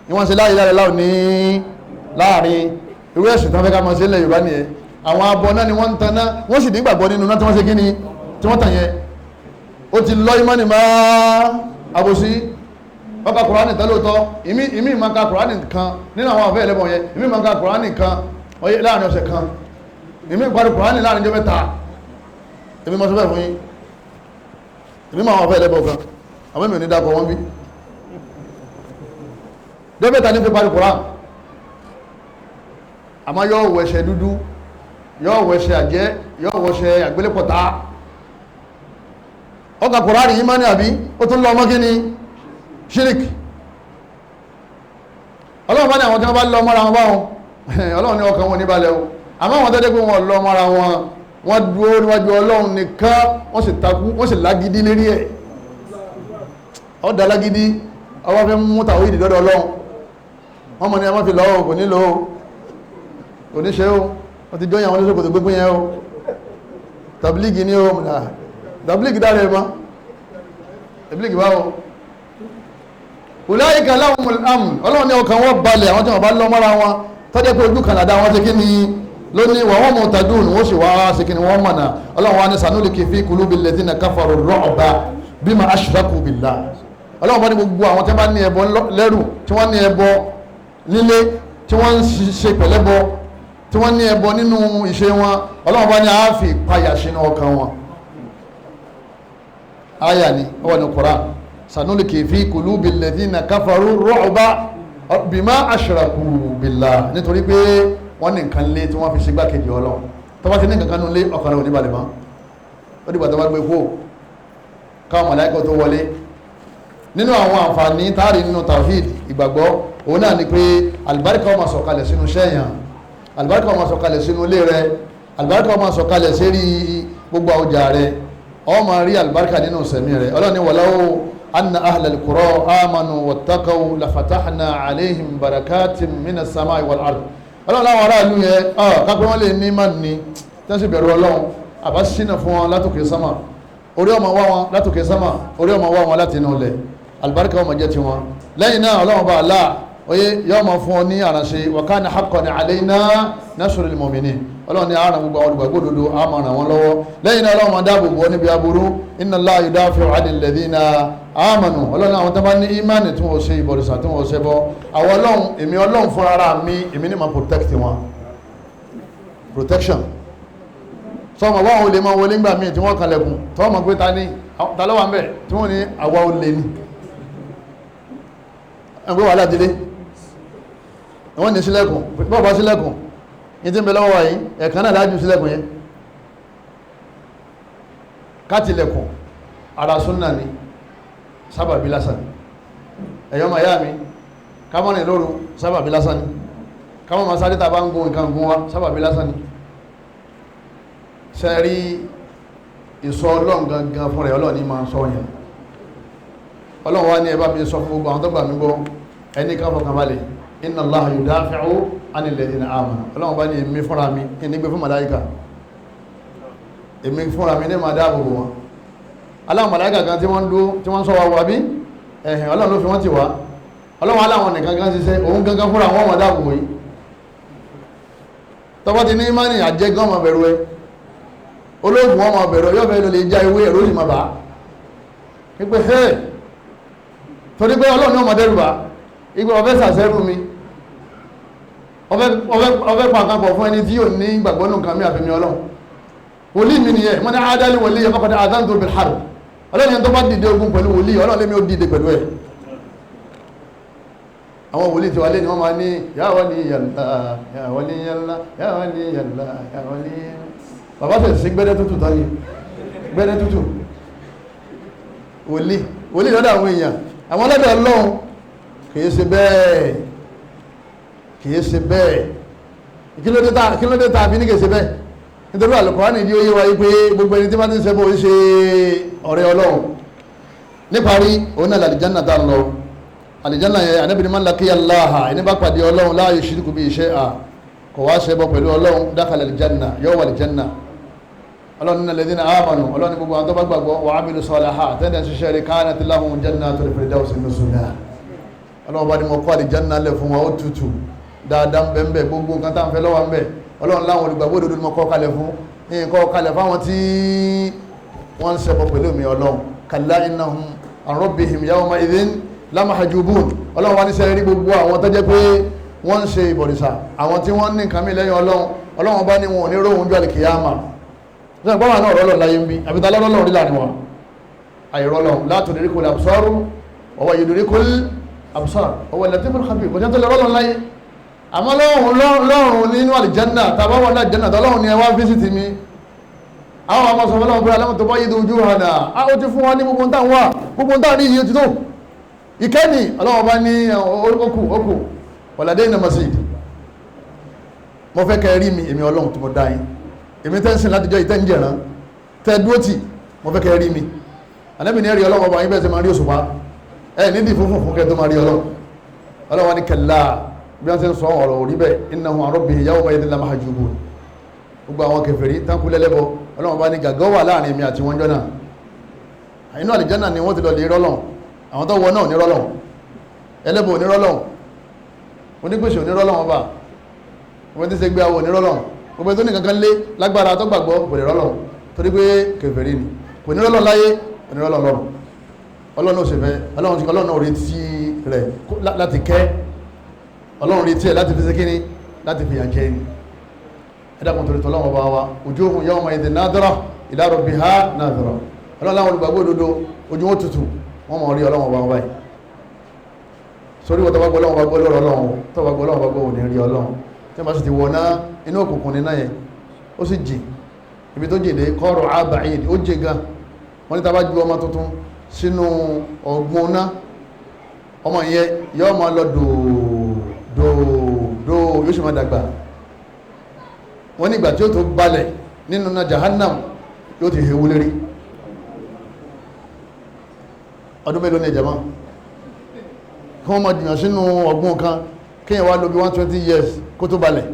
S2: ni wọ́n ṣe la ilaha illallah ní láàrin irú ẹ̀sùn tí wọ́n fẹ́ ká máa ṣe ilẹ̀ Yorùbá nìyẹn. Àwọn abọ náà ni wọ́n ń taná wọ́n sì nígbàgbọ́ nínú náà tí wọ́n ṣe kí ni tí wọ́n tàn yẹn. Ó ti lọ ìmánì máa àbòsí. Wọ́n ka kùránì tán lóòótọ́ ìmí ìmọ̀ ka kùránì kan nínú àwọn àfẹ́ ẹlẹ́bọn yẹn ìmí ìmọ̀ ka kùránì kan láàrin ọ̀sẹ̀ kan ìmí ìparí kùránì láàrin ọjọ́ mẹ́ta. Èmi máa sọ bẹ́ẹ̀ fún yín èmi máa àwọn àfẹ́ ẹlẹ́bọn kan àwọn èmi ò ní dákọ̀ wọ́n bí ọjọ́ mẹ́ta ní fi parí kùránì. Àmọ́ yóò wẹṣẹ dúdú yóò wẹṣẹ àjẹ́ yóò wẹṣẹ àgbélépọ̀tá. Ó ka kùránì yìí má ní àbí ó tún lọ ọmọ kí ni shirik. Ọlọ́run bá ní àwọn tí wọ́n bá lọ mọ́ra wọn báwọn Ọlọ́run ní ọkàn wọn ní balẹ̀ o. Àmọ́ àwọn tẹ́tẹ́ pé wọ́n lọ mọ́ra wọn wọ́n dúró níwájú Ọlọ́run nìkan wọ́n sì takú wọ́n sì lágídí lérí ẹ̀. Ọ̀dà lágídí ọwọ́ fẹ́ mú tàwọn ìdí dọ́dọ̀ Ọlọ́run wọ́n mọ̀ ní ẹ má fi lọ́wọ́ kò nílò o kò ní ṣe o wọ́n ti jọyìn àwọn oníṣòkòtò gbégbé yẹn o tàbílíìgì ní o tàbílíìgì dára ẹ̀ mọ́ tàbílíìgì báwo. Ulaika lahumul amn. Ọlọ́run ní ọkàn wọn balẹ̀ àwọn tí wọ́n bá lọ mọ́ra wọn tọ́jẹ́ pé ojú kan àdá wọn ṣe kí ni lónìí wọ́n mọ̀ tàdún wọ́n sì wá ṣe kí ni wọ́n mọ̀nà. Ọlọ́run wa ní sanuliki fi qulubil ladhina kafaru ru'ba bima ashraku billah. Ọlọ́run bá ní gbogbo àwọn tí wọ́n bá ní ẹbọ lẹ́rù tí wọ́n ní ẹbọ nílé tí wọ́n ń ṣe pẹ̀lẹ́bọ tí wọ́n ní ẹbọ nínú ìṣe wọn Ọlọ́run bá ní àáfi ìpayà sínú ọkàn wọn. Àyà ni ó wà ní Qur'an sanuliki fi kulubi alladhina kafaru ru'ba bima ashraku billah nítorí pé wọ́n ní nǹkan lé tí wọ́n fi ṣègbàkejì Ọlọ́run. Tó bá ti ní kankan nulẹ̀ ọkàn rẹ̀ ò ní balẹ̀ mọ́. Ó dìgbà tó bá gbé kó káwọn màláíkà tó wọlé. Nínú àwọn àǹfààní táàrí nínú tawhid ìgbàgbọ́, òun náà ni pé àlùbáríkà ó máa sọ̀kalẹ̀ sínú sẹ́yàn, àlùbáríkà ó máa sọ̀kalẹ̀ sínú ilé rẹ, àlùbáríkà ó máa sọ̀kalẹ̀ sérí gbogbo ọjà rẹ, ó máa rí àlùbáríkà nínú sẹ̀mí rẹ. Ọlọ́ni walaw anna ahlal qura amanu wattaqaw lafatahna alayhim barakatin minas samai wal ard. Ọlọ́run láwọn aráàlú yẹn kápẹ́ wọn lè ní má ní tí wọ́n sì bẹ̀rù Ọlọ́run, àbá sínà fún wọn látòkè sámà, orí ọmọ wá wọn látòkè sámà, orí ọmọ wá wọn láti inú ilẹ̀, àlùbáríkà ọmọ jẹ́ tiwọn. Lẹ́yìn náà Ọlọ́run bá aláà oye yóò máa fún ọ ní àránṣe, wa kana haqqan alayna nasrul mu'minin. Ọlọ́run ní àrùn gbogbo àwọn olùgbàgbọ́ òdodo á máa ràn wọ́n lọ́wọ́. Lẹ́yìn náà Ọlọ́run máa dáàbò bò níbi aburú, inna Allaha yudafi'u 'anil ladhina amanu. Ọlọ́run àwọn tó bá ní ìmánì tí wọ́n ṣe ìbọ̀rìṣà tí wọ́n ṣe bọ́, àwọn Ọlọ́run, èmi Ọlọ́run fún ara mi, èmi ní máa protect wọn. Protection sọmọ wọ́n olè máa wọlé ńgbà míì tí wọ́n kalẹ̀kùn tọ́mọ pé ta ni ta ló wà ń bẹ̀ tí wọ́n ní àwa olè ni, ẹgbẹ́ wà ládìlé wọ́n ní sílẹ̀kùn, bọ́ọ̀bá sílẹ̀kùn ní tí ń bẹ lọ́wọ́ yìí ẹ̀kan náà lájú sílẹ̀kùn yẹn kátìlẹ̀kùn ara súnnà ni, sábàbí lásán ni. Ẹ̀yọ́ ma yá mi, kámọ́rin lóru sábàbí lásán ni, kámọ́ ma sáré tàbá ń gun nǹkan gun wa sábàbí lásán ni. Sẹ́rí ìsọ Ọlọ́run gangan fún rẹ̀, Ọlọ́run ní máa ń sọ yẹn. Ọlọ́run wá ní ẹ bá mi sọ fún gbogbo àwọn tó gbà mí gbọ́, ẹni ká fọkàn balẹ̀, inna Allaha yudafi'u 'anil ladhina amanu. Ọlọ́run bá ní èmi fúnra mi, ìní gbé fún màláíkà, èmi fúnra mi ní máa dáàbò bò wọn. Aláwọn màláíkà kan tí wọ́n ń dúró tí wọ́n ń sọ wa wà bí ẹ̀hìn, Ọlọ́run ló fi wọ́n ti wá. Ọlọ́run aláwọn nìkan kan ṣiṣẹ́, òun gangan fúnra wọn máa dáàbò bò yìí. Tọ́pọ́ ti ní ìmánì àjẹgán máa bẹ̀rù ẹ, olóògùn wọn máa bẹ̀rù ẹ, yóò fẹ́ lọ lè já ewé ẹ̀rọ sì máa bà á wípé hey, torí pé Ọlọ́run náà máa dẹ́rù bà ìgbà ọ̀fẹ́ sàṣẹ́rù mi, ọ̀fẹ́ pàǹkan pọ̀ fún ẹni tí yóò ní ìgbàgbọ́ nù nǹkan mi àfẹ́mi Ọlọ́run. Wòlíì mi nìyẹn, wọ́n ní adálí wòlíì yẹn faqad adhantu bil harb. Ọlọ́run yẹn tó bá dìde ogun pẹ̀lú wòlíì, Ọlọ́run lèmi ó dìde pẹ̀lú ẹ̀. Àwọn wòlíì tí wà lé ní wọ́n máa ní ya waliyallah, ya waliyallah, ya waliyallah, ya waliyallah. Bàbá tẹ̀ sí gbẹ́dẹ́ tútù tán yìí, gbẹ́dẹ́ tútù. Wòlíì wòlíì lọ́dọ̀ àwọn èèyàn, àwọn lọ́dọ̀ Ọlọ́run kìí ṣe bẹ́ẹ̀, kìí ṣe bẹ́ẹ̀. Kí ló dé tá a fi ní kìí ṣe bẹ́ẹ̀? Nítorí Al-Qur'ani ní ó yé wa yí pé gbogbo ẹni tí bá ti ń ṣe bó ṣe ọ̀rẹ́ Ọlọ́run. Níparí òun náà làlìjánà tá a lọ, àlìjánà yẹn Ànábì ní man laqiya Allaha, ẹni bá pàdé Ọlọ́run la yushriku bihi shay'a, kò wá ṣe bọ́ pẹ̀lú Ọlọ́run, dakhala àlìjánà, yóò wà àlìjánà. Ọlọ́run ní alladhina amanu, Ọlọ́run ní gbogbo àwọn tó bá gbàgbọ́, wa amilu salihat, tẹ́lẹ̀ ṣiṣẹ́ rí, kanat lahum jannatul firdausi nuzula. Ọlọ́run bá ní mo kọ́ àlìjánà lẹ̀ fún wa, ó tutù dáadáa ń bẹ ń bẹ, gbogbo nǹkan tá à ń fẹ́ lọ́wọ́ ń bẹ. Ọlọ́run láwọn olùgbàgbọ́ òdodo ni mo kọ́ kalẹ̀ fún, nǹkan kalẹ̀ fáwọn tí wọ́n ń ṣẹbọ pẹ̀lú mi Ọlọ́run. Kalla innahum an rabbihim yawma idhin lamahjubun. Ọlọ́run wá ní sẹ́yìn rí gbogbo àwọn tó jẹ́ pé wọ́n ń ṣe ìbọ̀rìṣà, àwọn tí wọ́n ní nǹkan mi lẹ́yìn Ọlọ́run, Ọlọ́run bá ní wọn ò ní róhun jọ àlìkìyàmà. Sọ pé àwọn náà rọ́lọ́ láyé ń bí, àbí ta lọ́lọ́run rí láàrin wọn? Àìrọ́lọ́run la tudrikul absar wa huwa yudrikul absar wa huwa al-latiful khabir. Kò sẹ́ni tó lè rọ́lọ́run láyé, àmọ́ lọ́rùn nínú àlìjánà, tàbá wọn àlìjánà tọ́lọ́run ni ẹ wá fíṣítì mi. Àwọn ọmọ sọ fọlọ́run pé aláwọ̀ tó bá yí dojú hànà, á ó ti fún wa ní gbogbo táwọn wà, gbogbo táwọn ní iye ti tó ìkẹ́ni. Ọlọ́run bá ní ókù ókù wàlàdé ìnà masjid, mo fẹ́ kẹ́ rí mi, èmi Ọlọ́run tí mo dá yín, èmi tẹ́ ń sìn látijọ́ ìtẹ́ ń jẹ̀rán tẹ́ dúró tì, mo fẹ́ kẹ́ rí mi. Ànábì ní ẹ̀rí Ọlọ́run ọba yín bẹ́ẹ̀ sẹ́ máa rí òṣùpá, ẹ̀ nídìí funfun fún kẹ́ tó máa rí Ọlọ́run. Ọlọ́run wa ní kẹlá bí wọ́n ti ń sọ ọ̀rọ̀ orí bẹ́ẹ̀, innahum an rabbihim yawma idhin lamahjubun. Gbogbo àwọn kèfèrí tánkú lẹ́lẹ́bọ, Ọlọ́run bá ní gàgọ́ wà láàrin èmi àti wọn jọ́nà. Inú àlìjánà ni wọ́n ti lọ lè rọ́lọ́n, àwọn tó wọ náà ní rọ́lọ́n, ẹlẹ́bọ ní rọ́lọ́n, onígbèsè ní rọ́lọ́n, ọba wọ́n ti ṣe gbé awọ ní rọ́lọ́n, gbogbo tó ní kankan lé lágbára tó gbàgbọ́ kò lè rọ́lọ́n, torí pé kèfèrí ni, kò ní rọ́lọ́n láyé, kò ní rọ́lọ́n lọ́run. Ọlọ́run ò sì fẹ́, Ọlọ́run ò retí rẹ̀ láti kẹ́, Ọlọ́run retí ẹ̀ láti fi ṣe kíni, láti fi yàjẹ́ ni. Ẹ̀dàkùn torí tọ́lọ́wọ́ bá wa, wujuhun yawma idhin nadira ila rabbiha nadira. Ọlọ́run láwọn olùgbàgbọ́ òdodo ojú wọn tutù, wọ́n mọ̀ rí Ọlọ́run bá wọn báyìí. Sórí wọ́n tọ́wọ́ gbọ́ Ọlọ́run bá gbọ́ lọ́rọ̀ Ọlọ́run, tọ́wọ́ gbọ́ Ọlọ́run bá gbọ́ òní rí Ọlọ́run. Tí wọ́n bá sì ti wọ̀ náà, inú òkùnkùn ní náà yẹn, Ó sì jìn. Ibi tó jìn dé kọ́rọ̀ àbáyé, ó jìn gan. Wọ́n ní tá bá ju ọmọ tuntun sínú ọ̀gbun náà, ọmọ yẹn yóò máa lọ dòó dòó dòó, yóò sì máa dàgbà. Wọ́n ní ìgbà tí ó tó balẹ̀ nínú náà jahannam, yóò ti hewu lérí. Ọdún mélòó ní ìjàmá kí wọ́n máa jìyàn sínú ọ̀gbun kan, kéèyàn wá lò bí 120 years kó tó balẹ̀,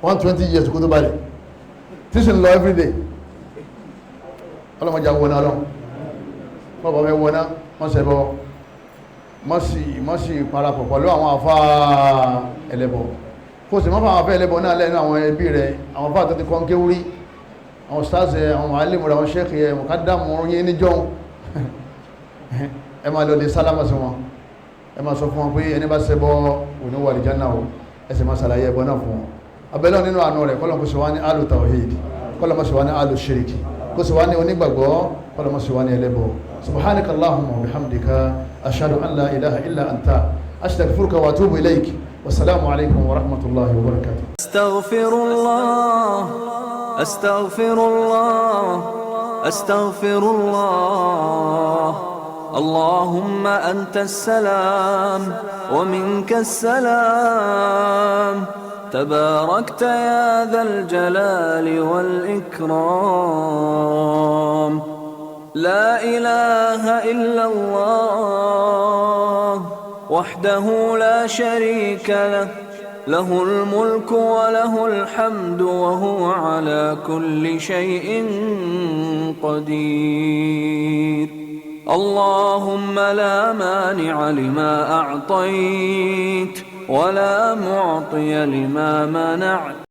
S2: 120 years kó tó balẹ̀, tí sì ń lọ everyday. Ọlọ́mọdé àwọn ọ̀nà ọlọ́run bọ́ọ̀bọ̀ fẹ́ wọná, wọ́n ṣẹbọ, mọ́ sí parapọ̀ pẹ̀lú àwọn afá ẹlẹ́bọ, kó sì mọ́ fún àwọn afá ẹlẹ́bọ náà lẹ́nu àwọn ẹbí rẹ̀, àwọn afá tó ti kọ́ ń kéwúrí, àwọn stars ẹ̀, àwọn màálìmù rẹ̀, àwọn ṣẹ́ẹ̀kì ẹ̀, mọ̀kádàmù yín níjọ́. Ẹ máa lọ lè sálámà sí wọn, ẹ máa sọ fún wọn pé ẹni bá ṣẹbọ òní wà àlìjánnà o. Ẹ sì máa ṣàlàyé ẹbọ náà fún wọn. Abẹ́lẹ́ nínú àánú rẹ̀, kọ́lọ̀ kó ṣe wá ní alu tawhid, kọ́lọ̀ mọ́ ṣe wá ní alu shiriki, kó ṣe wá ní onígbàgbọ́, kọ́lọ̀ mọ́ ṣe wá ní ẹlẹ́bọ. Subhanaka allahumma wa bihamdika, ashhadu an la ilaha illa anta, astaghfiruka wa atubu ilayk. Wasalaamu alaykum wa rahmatullahi wa barakatuh.
S3: أستغفر الله، أستغفر الله، أستغفر الله. اللهم أنت السلام ومنك السلام، تباركت يا ذا الجلال والإكرام. لا إله إلا الله وحده لا شريك له، له الملك وله الحمد وهو على كل شيء قدير. اللهم لا مانع لما أعطيت ولا معطي لما منعت.